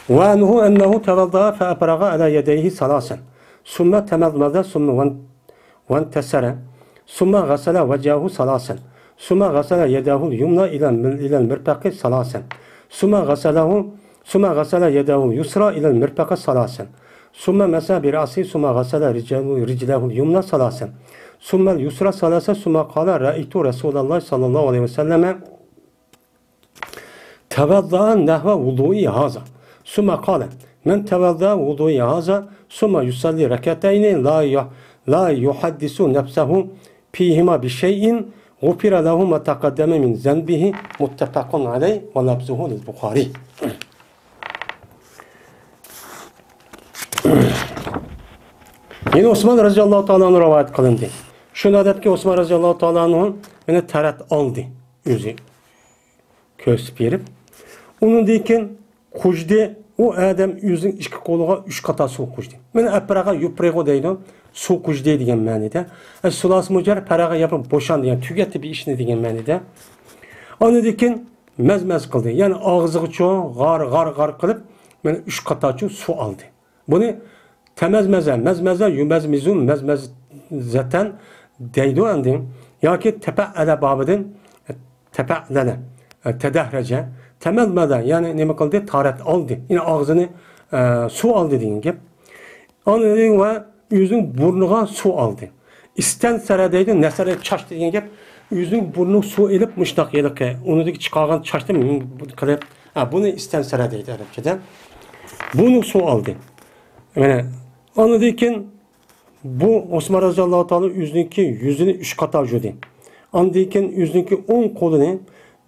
وعنه أنه توضأ فأفرغ على يديه ثلاثا، ثم تمضمض، ثم وان-، وانتثر، ثم غسل وجهه ثلاثا، ثم غسل يده اليمنى إلى الم-، إلى المرفق ثلاثا، ثم غسله، ثم غسل يده اليسرى إلى المرفق ثلاثا، ثم مسح برأسه، ثم غسل رجله، رجله اليمنى ثلاثا، ثم اليسرى ثلاثا، ثم قال: رأيت رسول الله صلى الله عليه وسلم توضأ نحو وضوئي هذا، ثم قال: من توضأ وضوئي هذا، ثم يصلي ركعتين لا ي-، لا يحدث نفسه فيهما بشيء، غفر له ما تقدم من ذنبه، متفق عليه، ولفظه للبخاري. يەنە ئوسمان رەزىياللاھۇ تائالا ئەنھۇ رىۋايەت قىلىندى. شۇنداق دەپتىكى، ئوسمان رەزىياللاھۇ تائالا ئەنھۇ يەنە تەرەت ئالدى ئۆزى. كۆرسىتىپ بېرىپ، ئۇنىڭدىن كېيىن قۇژدى، ئۇ ئادەم ئۆزىنىڭ ئىككى قولىغا ئۈچ قاتا سۇ قۇژدى. مانا ئەپرەغە يۇپرىغۇ دەيدۇ، سۇ قۇژدى دېگەن مەنىدە. ئە، سۇلاسى مۇجەر پەرەغە ياپىپ بوشاندى، يەنى تۈگەتتى بىر ئىشنى دېگەن مەنىدە. ئاندىن كېيىن مەز-مەز قىلدى، يەنى ئاغزىغىچۇ غار، غار، غار قىلىپ، مانا ئۈچ قاتاچۇ سۇ ئالدى. بۇنى تەمەزمەزە، مەزمەزە، يۇمەزمىزۇ، مەزمەزەتەن دەيدۇ ئەمدى. ياكى تەپەئەلە بابىدىن، تەپەئەلە، تەدەھرەجە، تەمەزمەزە، يەنى نېمە قىلدى؟ تاھارەت ئالدى. يەنى ئاغزىنى، ئە، سۇ ئالدى دېگەن گەپ. ئاندىن ۋە ئۆزىنىڭ بۇرنىغا سۇ ئالدى. ئىستەنسەرە دەيدۇ، نەسەرە چاچ دېگەن گەپ. ئۆزىنىڭ بۇرنىغا سۇ ئېلىپ، مۇشۇنداق ھېلىقى ئۇنىڭدىكى چىقارغان چاچنى قىلىپ، ھە، بۇنى ئىستەنسەرە دەيدۇ ئەرەبچىدە. بۇنى سۇ ئالدى. مانا، ئاندىن كېيىن بۇ ئوسمان رەزىياللاھۇ تائالا ئۆزىنىڭكى يۈزىنى ئۈچ قاتا يۇدى. ئاندىن كېيىن ئۆزىنىڭكى ئوڭ قولىنى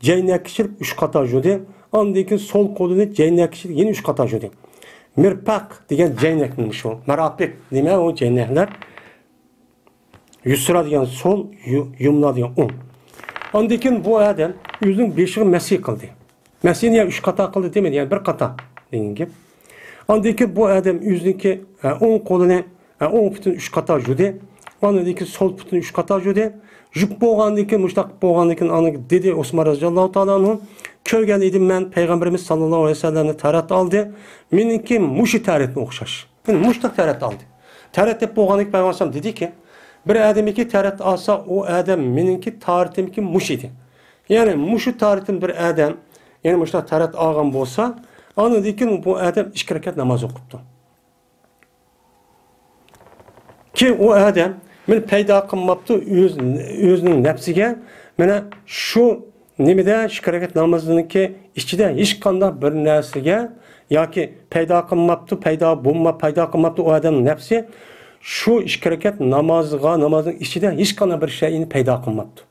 جەينەككە چىلىپ ئۈچ قاتا يۇدى. ئاندىن كېيىن سول قولىنى جەينەككە چىلىپ يەنە ئۈچ قاتا يۇدى. مىرپەق دېگەن جەينەكمۇ شۇ. مەرافىق نېمە ئۇ جەينەكلەر؟ يۇسرا دېگەن سول، يۇ-، يۇمنا دېگەن ئوڭ. ئاندىن كېيىن بۇ ئادەم ئۆزىنىڭ بېشىغا مەسىھ قىلدى. مەسىھنى يا ئۈچ قاتا قىلدى دېمىدى، يەنى بىر قاتا دېگەن گەپ. ئاندىن كېيىن بۇ ئادەم ئۆزىنىڭكى، ئە، ئوڭ قولىنى، ئە، ئوڭ پۇتىنى ئۈچ قاتا يۇدى. ئاندىن كېيىن سول پۇتىنى ئۈچ قاتا يۇدى. يۇپ بولغاندىن كېيىن، مۇشۇنداق بولغاندىن كېيىن، ئاندىن دېدى ئوسمان رەزىياللاھۇ تائالا ئەنھۇ، كۆرگەن ئىدىم مەن پەيغەمبىرىمىز ساللاللاھۇ ئەلەيھى ۋەسەللەمنى تاھارەت ئالدى. مېنىڭكى مۇشۇ تاھارەتكە ئوخشاش. مانا مۇشۇنداق تاھارەت ئالدى. تاھارەت دەپ بولغاندىن كېيىن پەيغەمبەر ئەلەيھىسسالام دېدىكى، بىر ئادەمكى تاھارەت ئالسا، ئۇ ئادەم مېنىڭكى تاھارىتىمكى مۇشۇ ئىدى. يەنى مۇشۇ تاھارىتىم بىر ئادەم، يەنى مۇشۇنداق تاھارەت ئالغان بولسا، ئاندىن كېيىن بۇ ئادەم ئىككى رەكەت ناماز ئوقۇپتۇ. كېيىن ئۇ ئادەم مانا پەيدا قىلماپتۇ ئۆز، ئۆزىنىڭ نەپسىگە، مانا شۇ نېمىدە، ئىككى رەكەت نامازنىڭكى ئىچىدە ھېچقانداق بىر نەرسىگە ياكى پەيدا قىلماپتۇ، پەيدا بولما-، پەيدا قىلماپتۇ ئۇ ئادەمنىڭ نەپسى. شۇ ئىككى رەكەت نامازغا، نامازنىڭ ئىچىدە ھېچقانداق بىر شەيئىنى پەيدا قىلماپتۇ.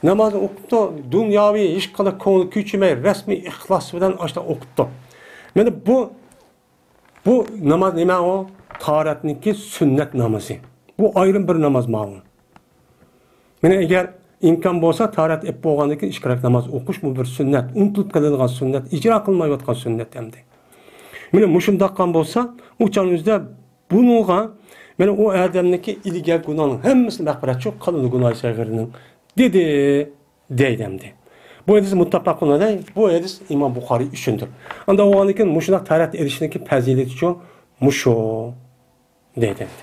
نامازنى ئوقۇپتۇ، دۇنياۋى ھېچقانداق كۆڭلى كۆچۈرمەي، رەسمىي ئىخلاس بىلەن ئاشۇنداق ئوقۇپتۇ. مانا بۇ، بۇ ناماز نېمە ئۇ؟ تاھارەتنىڭكى سۈننەت نامىزى. بۇ ئايرىم بىر ناماز ماۋۇ. مانا ئەگەر ئىمكان بولسا، تاھارەت ئېلىپ بولغاندىن كېيىن ئىككى رەكەت ناماز ئوقۇش، بۇ بىر سۈننەت، ئۇنتۇلۇپ قېلىدىغان سۈننەت، ئىجرا قىلمايۋاتقان سۈننەت ئەمدى. مانا مۇشۇنداق قىلغان بولسا، ئۇ چاغنىڭ ئۆزىدە بۇنىڭغا، مانا ئۇ ئادەمنىڭكى ئىلگەركى گۇناھنىڭ ھەممىسىنى مەغپىرەتچۇ قىلىدۇ، گۇناھى سەغىرنىڭ، دېدى. دەيدۇ ئەمدى. بۇ ھەدىس مۇتتەپەقۇن ئەلەيھ، بۇ ھەدىس ئىمام بۇخارىي ئۈچۈندۇر. ئانداق بولغاندىن كېيىن مۇشۇنداق تاھارەت ئېلىشنىڭكى پەزىلىتىچۇ مۇشۇ دەيدۇ ئەمدى.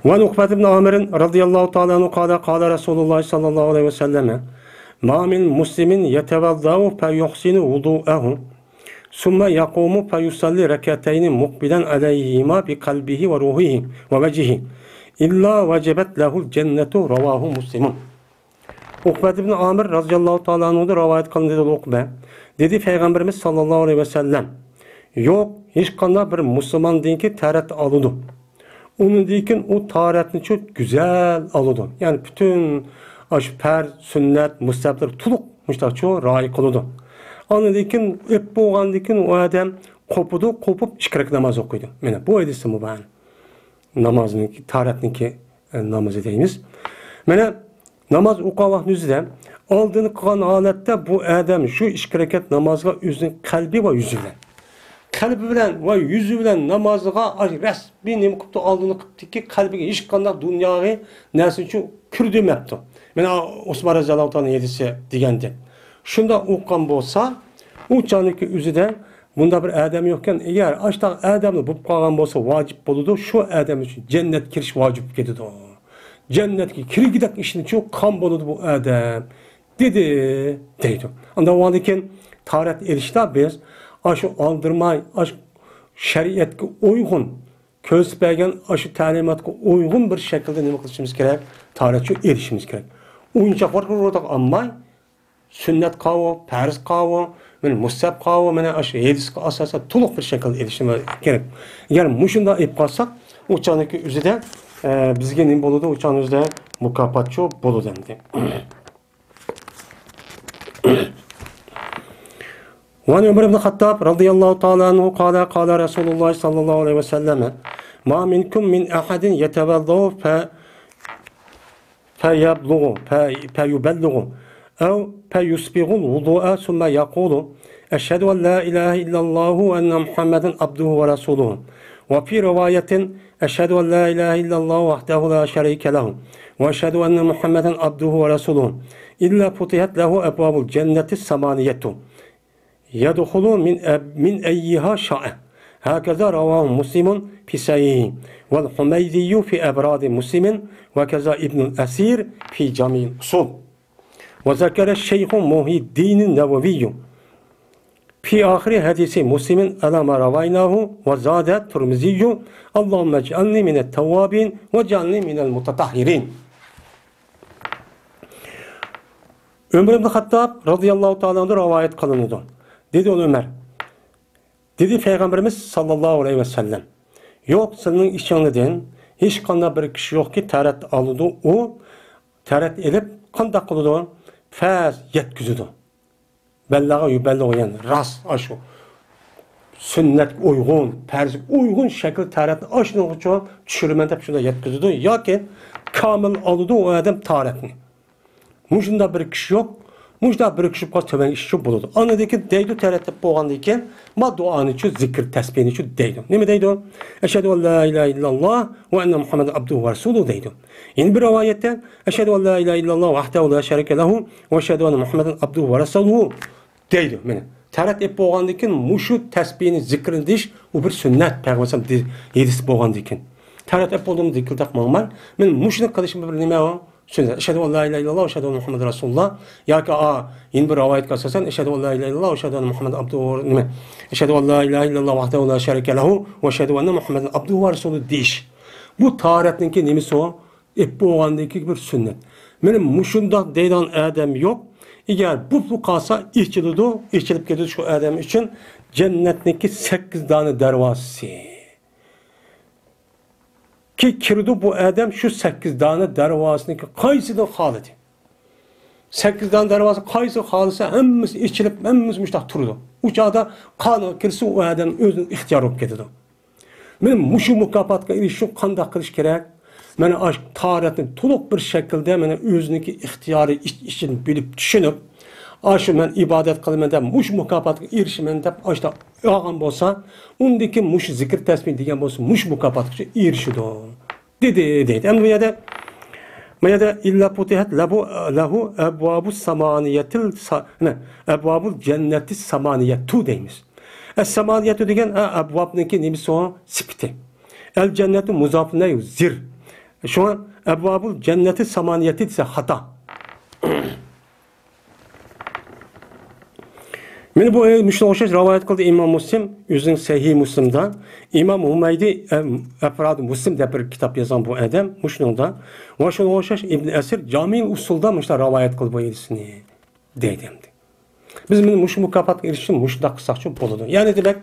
وعن عقبة بن عامر رضي الله تعالى عنه قال قال رسول الله صلى الله عليه وسلم ما من مسلم يتوضأ فيحسن وضوءه ثم يقوم فيصلي ركعتين مقبلا عليهما بقلبه وروحه ووجهه إلا وجبت له الجنة. رواه مسلم. ئۇقبەت ئىبن ئامىر رازىياللاھۇ تائالا ئەنھۇدىن رىۋايەت قىلىندى، دېدى ئۇقبە. دېدى پەيغەمبىرىمىز ساللاللاھۇ ئەلەيھى ۋەسەللەم، يوق، ھېچقانداق بىر مۇسۇلماندىنكى تاھارەت ئالىدۇ. ئۇنىڭدىن كېيىن ئۇ تاھارەتنىچۇ گۈزەل ئالىدۇ. يەنى پۈتۈن ئاشۇ پەرز، سۈننەت، مۇستەھەبلەر تولۇق مۇشۇنداقچۇ رىئايە قىلىدۇ. ئاندىن كېيىن ئۆپ بولغاندىن كېيىن ئۇ ئادەم قوپىدۇ، قوپۇپ ئىككى رەكەت ناماز ئوقۇيدۇ. مانا بۇ ھەدىسىمۇ بار. نامازنىڭكى، تاھارەتنىڭكى، ئە، نامىزى دەيمىز. مانا ناماز ئوقۇغان ۋاقتىنىڭ ئۆزىدە ئالدىن قىلغان ھالەتتە بۇ ئادەم شۇ ئىككى رەكەت نامازغا ئۆزىنىڭ قەلبى ۋە يۈزى بىلەن، قەلبى بىلەن ۋە يۈزى بىلەن نامازغا ئاش-، رەسمىي نېمە قىپتۇ، ئالدىنى قىپتىكى، قەلبىگە ھېچقانداق دۇنياغا نەرسىنى شۇ كىردۈرمەپتۇ. مانا ئوسمان رەزىياللاھۇ تائالا ھەدىسى دېگەندەك. شۇنداق ئوقۇغان بولسا، ئۇ چاغنىڭكى ئۆزىدە بۇنداق بىر ئادەم يوقكەن. ئەگەر ئاشۇنداق ئادەملا بولۇپ قالغان بولسا، ۋاجىپ بولىدۇ، شۇ ئادەم ئۈچۈن جەننەتكە كىرىش ۋاجىپ بولىدۇ. جەننەتكە كىرگۈدەك ئىشنىچۇ قىلغان بولىدۇ بۇ ئادەم، دېدى، دەيدۇ. ئاندىن كېيىن تاھارەت ئېلىشتا بىز ئاشۇ ئالدىرىماي، ئاشۇ شەرىئەتكە ئۇيغۇن، كۆرسىتىپ بەرگەن ئاشۇ تەلىماتقا ئۇيغۇن بىر شەكىلدە نېمە قىلىشىمىز كېرەك؟ تاھارەتچۇ ئېلىشىمىز كېرەك. ئويۇنچاق بار، بۇ ئالماي، سۈننەت قاۋۇ، پەرز قاۋۇ، مانا مۇستەھەب قاۋۇ، مانا ئاشۇ ھەدىسكە ئاساسەن تولۇق بىر شەكىلدە ئېلىشىمىز كېرەك. ئەگەر مۇشۇنداق ئېلىپ قالساق، ئۇ چاغنىڭكى ئۆزىدە، ئە، بىزگە نېمە بولىدۇ؟ ئۇ چاغنىڭ ئۆزىدە مۇكاپاتچۇ بولىدۇ ئەمدى. وعن عمر بن الخطاب رضي الله تعالى عنه قال: قال رسول الله صلى الله عليه وسلم: ما منكم من أحد يتوضأ ف-، فيبلغ، ف-، فيبلغ، أو فيسبغ الوضوء ثم يقول: أشهد أن لا إله إلا الله وأن محمدا عبده ورسوله. وفي رواية: أشهد أن لا إله إلا الله وحده لا شريك له، وأشهد أن محمدا عبده ورسوله، إلا فتحت له أبواب الجنة الثمانية، يدخل من أب-، من أيها شاء. هكذا رواه مسلم في صحيحه، والحميدي في أبراد مسلم، وكذا ابن الأثير في جامع الأصول. وذكر الشيخ محي الدين النووي في آخر حديث مسلم على ما رويناه، وزاد الترمذي: اللهم اجعلني من التوابين واجعلني من المتطهرين. ئۆمەر ئىبن خەتتاب رازىياللاھۇ تائالا ئەنھۇدىن رىۋايەت قىلىنىدۇ. دېدى ئۇ ئۆمەر، دېدى پەيغەمبىرىمىز ساللاللاھۇ ئەلەيھى ۋەسەللەم: يوق، سىلىنىڭ ئىچىڭلاردىن ھېچقانداق بىر كىشى يوقكى، تەرەت ئالىدۇ، ئۇ تەرەت ئېلىپ قانداق قىلىدۇ؟ فەز يەتكۈزىدۇ. بەللەغە يۇبەللىغۇ، يەنى راست ئاشۇ سۈننەتكە ئۇيغۇن، پەرزگە ئۇيغۇن شەكىل تەرەتنى ئاشۇنىڭغىچە چۈشۈرىمەن دەپ شۇنداق يەتكۈزىدۇ ياكى كامىل ئالىدۇ ئۇ ئادەم تەرەتنى. مۇشۇنداق بىر كىشى يوق، مۇشۇنداق بىر كىشى بولسا تۆۋەنكى ئىشچۇ بولىدۇ. ئاندىن كېيىن دەيدۇ، تەرەت دەپ بولغاندىن كېيىن، ما دۇئانىچۇ، زىكىر، تەسبىھنىچۇ دەيدۇ. نېمە دەيدۇ؟ ئەشھەدۇ ئەن لا ئىلاھە ئىللاللاھ ۋە ئەننە مۇھەممەدەن ئابدۇھۇ ۋە رەسۇلۇھ دەيدۇ. يەنە بىر رىۋايەتتە، ئەشھەدۇ ئەن لا ئىلاھە ئىللاللاھ ۋەھدەھۇ لا شەرىكە لەھۇ ۋە ئەشھەدۇ ئەننە مۇھەممەدەن ئابدۇھۇ ۋە رەسۇلۇھ دەيدۇ. مانا، تەرەت ئېلىپ بولغاندىن كېيىن مۇشۇ تەسبىھنى، زىكرىنى دېيىش، ئۇ بىر سۈننەت، پەيغەمبەر ئەلەيھىسسالام ھەدىس بولغاندىن كېيىن. تەرەت ئېلىپ بولدۇم، زىكىر دەپ ماڭماي، مانا مۇشۇنى قىلىشىم بىر نېمە ئۇ؟ سۈننەت. ئەشھەدۇ ئەن لا ئىلاھە ئىللاللاھ ۋە ئەشھەدۇ ئەننە مۇھەممەدەن رەسۇلۇللاھ. ياكى، ئا، يەنە بىر رىۋايەتكە ئاساسەن، ئەشھەدۇ ئەن لا ئىلاھە ئىللاللاھ ۋە ئەشھەدۇ ئەننە مۇھەممەدەن ئابدۇھۇ ۋە، نېمە؟ ئەشھەدۇ ئەن لا ئىلاھە ئىللاللاھ ۋەھدەھۇ لا شەرىكە لەھۇ ۋە ئەشھەدۇ ئەننە مۇھەممەدەن ئابدۇھۇ ۋە رەسۇلۇھ دېيىش. بۇ تەرەتنىڭكى نېمىسى ئۇ؟ ئېلىپ بولغاندىن كېيىن بىر سۈننەت. مانا مۇشۇنداق دەيدىغان ئادەم يوق. ئەگەر بولۇپ قالسا، ئېچىلىدۇ، ئېچىلىپ كېتىدۇ شۇ ئادەم ئۈچۈن جەننەتنىڭكى سەككىز دانە دەرۋازىسى. كى-، كىرىدۇ بۇ ئادەم شۇ سەككىز دانە دەرۋازىنىڭكى قايسىدىن خالىدى. سەككىز دانە دەرۋازا قايسى خالىسا، ھەممىسى ئېچىلىپ، ھەممىسى مۇشۇنداق تۇرىدۇ. ئۇ چاغدا قانىغا كىرسە، ئۇ ئادەم ئۆزىنىڭ ئىختىيارى بولۇپ كېتىدۇ. مانا مۇشۇ مۇكاپاتقا ئېرىشىش ئۈچۈن قانداق قىلىش كېرەك؟ مانا ئاشۇ تەرەتنى تولۇق بىر شەكىلدە، مانا ئۆزىنىڭكى ئىختىيارى ئىچ-، ئىچىدىن بىلىپ، چۈشىنىپ، ئاشۇ مەن ئىبادەت قىلىمەن دەپ، مۇشۇ مۇكاپاتقا ئېرىشىمەن دەپ، ئاشۇنداق ئالغان بولسا، ئۇندىن كېيىن مۇشۇ زىكىر تەسبىھ دېگەن بولسا، مۇشۇ مۇكاپاتقىچە ئېرىشىدۇ، دېدى، دەيدۇ. ئەمدى بۇ يەردە، بۇ يەردە، «إلا فتحت له، له أبواب الثمانية، نە، أبواب الجنة الثمانية» دەيمىز. ئەس-سامانىيەتۇ دېگەن، ئە، ئەبۋابنىڭكى نېمىسى ئۇ؟ سۈپىتى. ئەل-جەننەتۇ مۇزافۇن ئىلەيھى زىر. شۇڭا ئەبۋابۇل جەننەتى سامانىيەتى دېسە خاتا. مانا بۇ، ئە، مۇشۇنىڭغا ئوخشاش رىۋايەت قىلدى ئىمام مۇسلىم، ئۆزىنىڭ سەھىھ مۇسلىمدا. ئىمام ھۇمەيدى، ئە، ئەفرادى مۇسلىم دەپ بىر كىتاب يازغان بۇ ئادەم مۇشۇنىڭدا. ۋە شۇنىڭغا ئوخشاش ئىبن ئەسىر جامىئىل ئۇسۇلدا مۇشۇنداق رىۋايەت قىلدى بۇ ھەدىسنى، دەيدۇ ئەمدى. بىز مانا مۇشۇ مۇكاپاتقا ئېرىشىش ئۈچۈن مۇشۇنداق قىلساقچۇ بولىدۇ. يەنى دېمەك،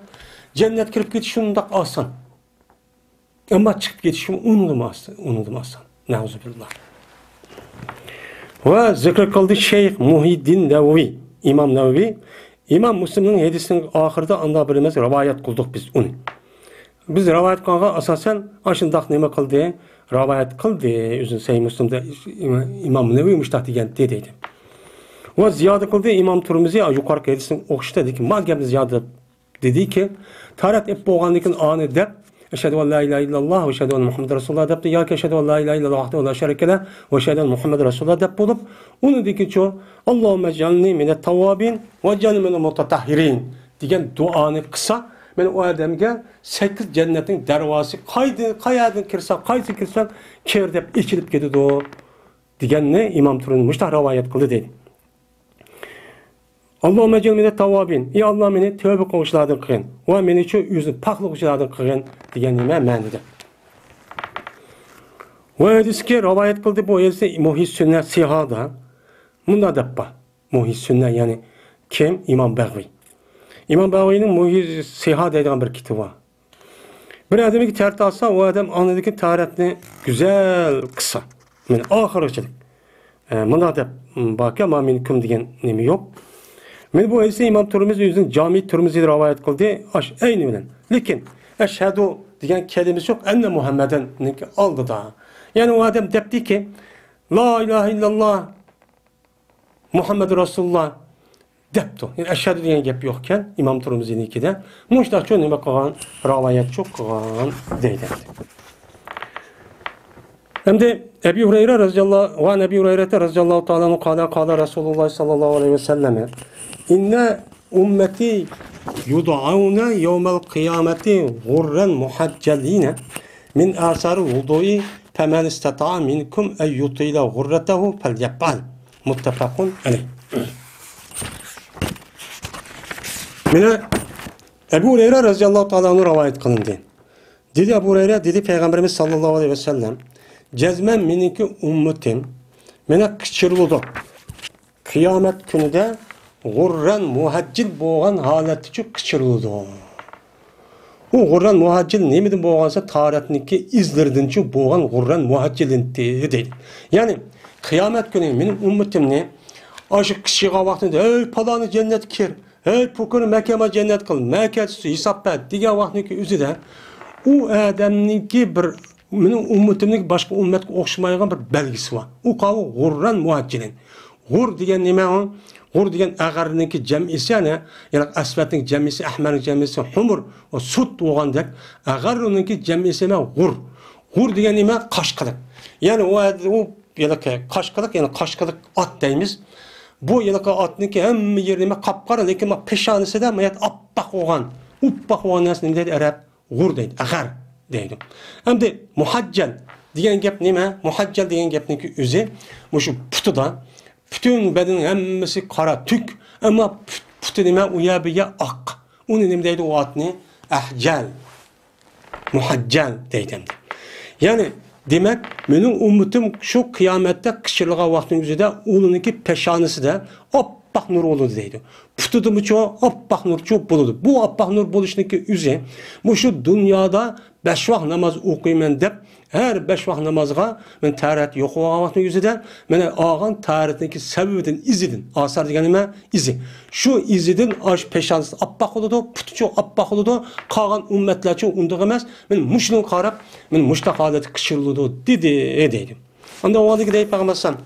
جەننەتكە كىرىپ كېتىش شۇنداق ئاسان. ئەمما چىقىپ كېتىش ئۇنىڭدىنمۇ ئاسان، ئۇنىڭدىنمۇ ئاسان. نەئۇزۇبىللاھ. ۋە زىكىر قىلدى شەيخ مۇھىددىن نەۋەۋى، ئىمام نەۋەۋى. ئىمام مۇسلىمنىڭ ھەدىسىنىڭ ئاخىرىدا ئاندا بىر ئەمەس رىۋايەت قىلدۇق بىز ئۇنى. بىز رىۋايەت قىلغانغا ئاساسەن ئاشۇنداق نېمە قىلدى؟ رىۋايەت قىلدى. ئۆزىنىڭ سەھىھ مۇسلىمدا ئىمام نەۋەۋى مۇشتاق دېگەنتى دەيدۇ. ۋە زىيادە قىلدى ئىمام تۇرمۇزى يۇقىرىقى ھەدىسنىڭ ئوخشىشىدا، لېكىن ما گەپنى زىيادە دېدىكى، تارەت ئېلىپ بولغاندىن كېيىن ئانى دەپ، ئەشھەدۇ ئەن لا ئىلاھە ئىللاللاھ ۋە ئەشھەدۇ ئەننە مۇھەممەدەن رەسۇلۇللاھ دەپتۇ ياكى ئەشھەدۇ ئەن لا ئىلاھە ئىللاللاھ ۋەھدەھۇ لا شەرىكە لەھ ۋە ئەشھەدۇ ئەننە مۇھەممەدەن رەسۇلۇللاھ دەپ بولۇپ، ئۇنىڭدىن كېيىنچۇ، ئاللاھۇممە ئىجئەلنى مىنەت تەۋۋابىن ۋە ئىجئەلنى مىنەل مۇتەتەھھىرىن دېگەن دۇئانى قىلسا، مانا ئۇ ئادەمگە سەككىز جەننەتنىڭ دەرۋازىسى قايدىن، قەيەردىن كىرسە، قايسى كىرسەڭ كىر دەپ ئېچىلىپ كېتىدۇ دېگەننى ئىمام تۇرمۇزى مۇشۇنداق رىۋايەت قىلدى دەيدۇ. ئاللاھۇممە ئىجئەلنى مىنەت تەۋۋابىن. ئى ئاللاھ، مېنى تەۋبە قىلغۇچىلاردىن قىلغىن ۋە مېنىچۇ ئۆزىنى پاكلىغۇچىلاردىن قىلغىن دېگەن نېمە مەنىدە. ۋە ھەدىسكە رىۋايەت قىلدى بۇ ھەدىسنى مۇھيى سۈننە سىھادا مۇنداق دەپ بار. مۇھيى سۈننە، يەنى كىم؟ ئىمام بەغۋى. ئىمام بەغۋىنىڭ مۇھيى سىھا دەيدىغان بىر كىتابى بار. بىر ئادەمگە تارەت ئالسا، ئۇ ئادەم ئاندىن كېيىن تارەتنى گۈزەل قىلسا، مانا ئاخىرغىچىلىك. ئە، مۇنداق دەپ، م، باركى، ما مىنكۇم دېگەن نېمە يوق. مانا بۇ ھەدىسنى ئىمام تۇرمۇزى ئۆزىنىڭ جامى تۇرمۇزىدا رىۋايەت قىلدى، ئاش ئەينى بىلەن. لېكىن ئەشھەدۇ دېگەن كەلىمىسى يوق، ئەننە مۇھەممەدەننىڭكى ئالدىدا. يەنى ئۇ ئادەم دەپتىكى، لا ئىلاھە ئىللاللاھ مۇھەممەد رەسۇلۇللاھ دەپتۇ. يەنى ئەشھەدۇ دېگەن گەپ يوقكەن ئىمام تۇرمۇزىنىڭكىدە. مۇشۇنداقچۇ نېمە قىلغان، رىۋايەتچۇ قىلغان دەيدۇ. ئەمدى ئەبى ھۇرەيرە رەزىياللاھۇ، ۋە ئەن ئەبى ھۇرەيرەتە رەزىياللاھۇ تەئالە ئەنھۇ قالە، قالە رەسۇلۇللاھ سەللەللاھۇ ئەلەيھى ۋەسەللەم، ئىننە ئۇممەتى يۇدئەۋنە يەۋمەل قىيامەتى غۇررەن مۇھەججەلىنە مىن ئەسەرىل ۋۇدۇئى فەمەن ئىستەتەئە مىنكۇم ئەن يۇتىلە غۇررەتەھۇ فەليەفئەل. مۇتتەپەقۇن ئەلەيھ. مانا ئەبۇ ھۇرەيرە رەزىياللاھۇ تائالا ئەنھۇ رىۋايەت قىلىندى. دېدى ئەبۇ ھۇرەيرە، دېدى پەيغەمبىرىمىز سەللەللاھۇ ئەلەيھى ۋەسەللەم، جەزمەن مېنىڭكى ئۈممىتىم مانا قىچۇرۇلىدۇ. قىيامەت كۈنىدە غۇررەن مۇھەججىل بولغان ھالەتتىچۇ قىچۇرۇلىدۇ. ئۇ غۇررەن مۇھەججىل نېمىدىن بولغانسا، تارەتنىڭكى ئىزلىرىدىنچۇ بولغان غۇررەن مۇھەججىلىنتى دەيدۇ. يەنى قىيامەت كۈنى مېنىڭ ئۈممىتىمنى ئاشۇ قىچىغان ۋاقتىدا، ھەي پالانى جەننەتكە كىر، ھەي پۇكىنى مەكەما جەننەت قىل، مەكەتسۇ ھېساب بەر دېگەن ۋاقتىنىڭكى ئۆزىدە ئۇ ئادەمنىڭكى بىر، مېنىڭ ئۈممىتىمنىڭكى باشقا ئۈممەتكە ئوخشىمايدىغان بىر بەلگىسى بار. ئۇ قاۋۇ غۇررەن مۇھەججىلىن. غۇر دېگەن نېمە ئۇ؟ غۇر دېگەن ئەغەرنىڭكى جەمئىسى، يەنى، يەنى ئەسۋەدنىڭ جەمئىسى، ئەھمەرنىڭ جەمئىسى، ھۇمۇر، ئۇ سۇت بولغاندەك، ئەغەرنىڭكى جەمئىسى نېمە؟ غۇر. غۇر دېگەن نېمە؟ قاشقىلىق. يەنى ئۇ، ئۇ ھېلىقى قاشقىلىق، يەنى قاشقىلىق ئات دەيمىز. بۇ ھېلىقى ئاتنىڭكى ھەممە يېرى نېمە؟ قاپقارا، لېكىن ما پېشانىسىدا ما يەتتە ئاپئاق بولغان، ئوپئاق بولغان نەرسە نېمە دەيدۇ ئەرەب؟ غۇر دەيدۇ، ئەغەر دەيدۇ. ئەمدى مۇھەججەل دېگەن گەپ نېمە؟ مۇھەججەل دېگەن گەپنىڭكى ئۆزى مۇشۇ پۇتىدا، پۈتۈن بەدىنىنىڭ ھەممىسى قارا تۈك، ئەمما پۇت-، پۇتى نېمە؟ ئۇ يەر بۇ يەر ئاق. ئۇنى نېمە دەيدۇ ئۇ ئاتنى؟ ئەھجەل. مۇھەججەل دەيدۇ ئەمدى. يەنى، دېمەك، مېنىڭ ئۈممىتىم شۇ قىيامەتتە قىچۇرۇلغان ۋاقتىنىڭ ئۆزىدە ئۇلىنىڭكى پېشانىسىدا ئاپئاق نۇر بولىدۇ دەيدۇ. پۇتىدىمۇچۇ ئاپئاق نۇرچۇ بولىدۇ. بۇ ئاپئاق نۇر بولۇشنىڭكى ئۆزى مۇشۇ دۇنيادا بەش ۋاق ناماز ئوقۇيمەن دەپ، ھەر بەش ۋاق نامازغا مەن تەرەت يوقىغان ۋاقتىنىڭ ئۆزىدە، مانا ئالغان تەرەتنىڭكى سەۋىبىدىن، ئىزىدىن، ئاسار دېگەن نېمە؟ ئىزى. شۇ ئىزىدىن ئاشۇ پېشانىسى ئاپئاق بولىدۇ، پۇتىچۇ ئاپئاق بولىدۇ، قالغان ئۈممەتلەرچۇ ئۇنداق ئەمەس، مانا مۇشۇنىڭغا قاراپ، مانا مۇشۇنداق ھالەتكە قىچۇرۇلىدۇ دېدى دەيدۇ. ئاندىن ئۇ ھالدىكى دەيدۇ پەيغەمبەر ئەلەيھىسسالام،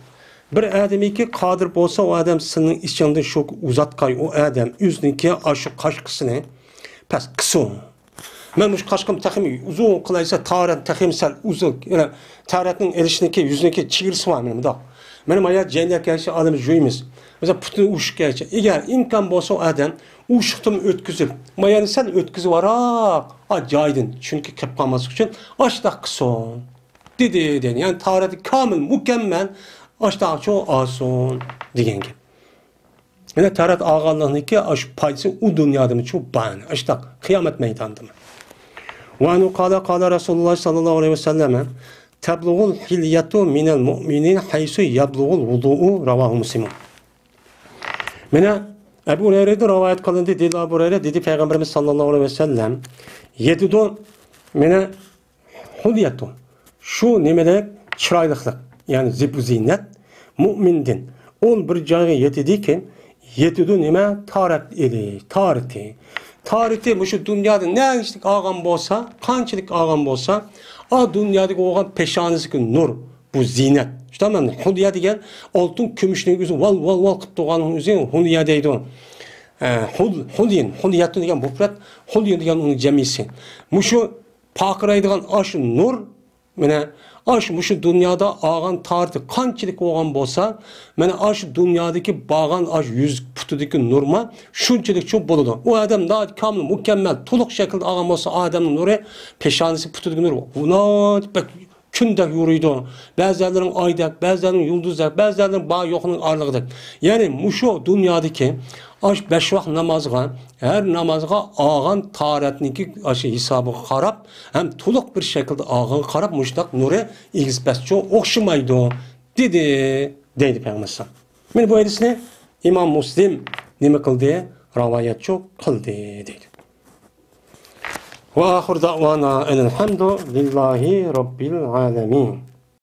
بىر ئادەمكى قادىر بولسا، ئۇ ئادەم سېنىڭ ئىچىڭدىن شۇ ئۇزاتقاي، ئۇ ئادەم ئۆزىنىڭكى ئاشۇ قاشقىسىنى پەس قىسۇن. مەن مۇشۇ قاشقىم تېخىمۇ ئۇزۇن قىلايسا، تارەت تېخىمۇ سەل ئۇزۇن، يەنە تارەتنىڭ ئېلىشنىكى، يۈزنىكى چېگرىسى بار مېنىڭ مۇنداق. مانا ما يەر جەينەككەچە ئادەم يۇيىمىز. مەسىلەن، پۇتىنى ئۇشۇقكەچە. ئەگەر ئىمكان بولسا، ئۇ ئادەم ئۇشۇقتىن ئۆتكۈزۈپ، ما يەرنى سەل ئۆتكۈزۈۋاراق، ئا جايدىن، چۈنكى قېپىپ قالماسلىق ئۈچۈن، ئاشتاق قىلسۇن. دېدى، دېدى. يەنى تارەت كامىل، مۇكەممەل، ئاشتاقچۇ ئالسۇن دېگەن گەپ. يەنە تارەت ئالغانلىقنىڭكى ئاشۇ پايدىسى ئۇ دۇنيادىمۇچۇ بار، ئاشتاق قىيامەت مەيدانىدىمۇ. ۋە ئەنھۇ قالە، قالە رەسۇلۇللاھ سەللەللاھۇ ئەلەيھى ۋەسەللەم، تەبلۇغۇل ھىليەتۇ مىنەل مۇئمىنى ھەيسۇ يەبلۇغۇل ۋۇدۇئۇ، رەۋاھۇ مۇسلىمۇن. مانا ئەبۇ ھۇرەيرەدىن رىۋايەت قىلىندى، دېدى ئەبۇ ھۇرەيرە، دېدى پەيغەمبىرىمىز سەللەللاھۇ ئەلەيھى ۋەسەللەم، يېتىدۇ، مانا، ھۇليەتۇ. شۇ نېمىدەك چىرايلىقلىق، يەنى زىبۇ زىننەت. مۇئمىندىن ئۇ بىر جايغا يېتىدىكى، يېتىدۇ نېمە؟ تارەت ئېلى، تارىتى. تارىتى مۇشۇ دۇنيادا نەنچىلىك ئالغان بولسا، قانچىلىك ئالغان بولسا، ئا دۇنيادىكى بولغان پېشانىسىدىكى نۇر، بۇ زىننەت. شۇنداقمۇ؟ ھۇليا دېگەن ئالتۇن، كۈمۈشنىڭ ئۆزى ۋال، ۋال، ۋال قىلىپ تۇرغاننىڭ ئۆزى ھۇليا دەيدۇ. ئە، ھۇل، ھۇليىن، ھۇليەتۇن دېگەن مۇپرەت، ھۇليىن دېگەن ئۇنىڭ جەمئىسى. مۇشۇ پارقىرايدىغان ئاشۇ نۇر، مانا، ئاشۇ مۇشۇ دۇنيادا ئالغان تارىتى قانچىلىك بولغان بولسا، مانا، ئاشۇ دۇنيادىكى بارغان ئاشۇ يۈز پۇتىدىكى نۇرما شۇنچىلىك چوڭ بولىدۇ. ئۇ ئادەم ناھايىتى كامىل، مۇكەممەل، تولۇق شەكىلدە ئالغان بولسا، ئادەمنىڭ نۇرى، پېشانىسى، پۇتىدىكى نۇر، ئۇ ناھايىتى بەك كۈندەك يورۇيدۇ. بەزىلەرنىڭ ئايدەك، بەزىلەرنىڭ يۇلدۇزدەك، بەزىلەرنىڭ بار يوقنىڭ ئارىلىقىدەك. يەنى مۇشۇ دۇنيادىكى ئاش بەش ۋاق نامازغا، ھەر نامازغا ئالغان تارەتنىڭكى ئاشۇ ھېسابىغا قاراپ، ھەم تولۇق بىر شەكىلدە ئالغانغا قاراپ مۇشۇنداق نۇرى ئېگىز پەس چوڭ ئوخشىمايدۇ، دېدى، دەيدۇ پەيغەمبەر ئەلەيھىسسالام. مانا بۇ ھەدىسنى ئىمام مۇسلىم نېمە قىلدى؟ راۋايەتچۇ قىلدى، دەيدۇ. وآخر دعوانا أن الحمد لله رب العالمين.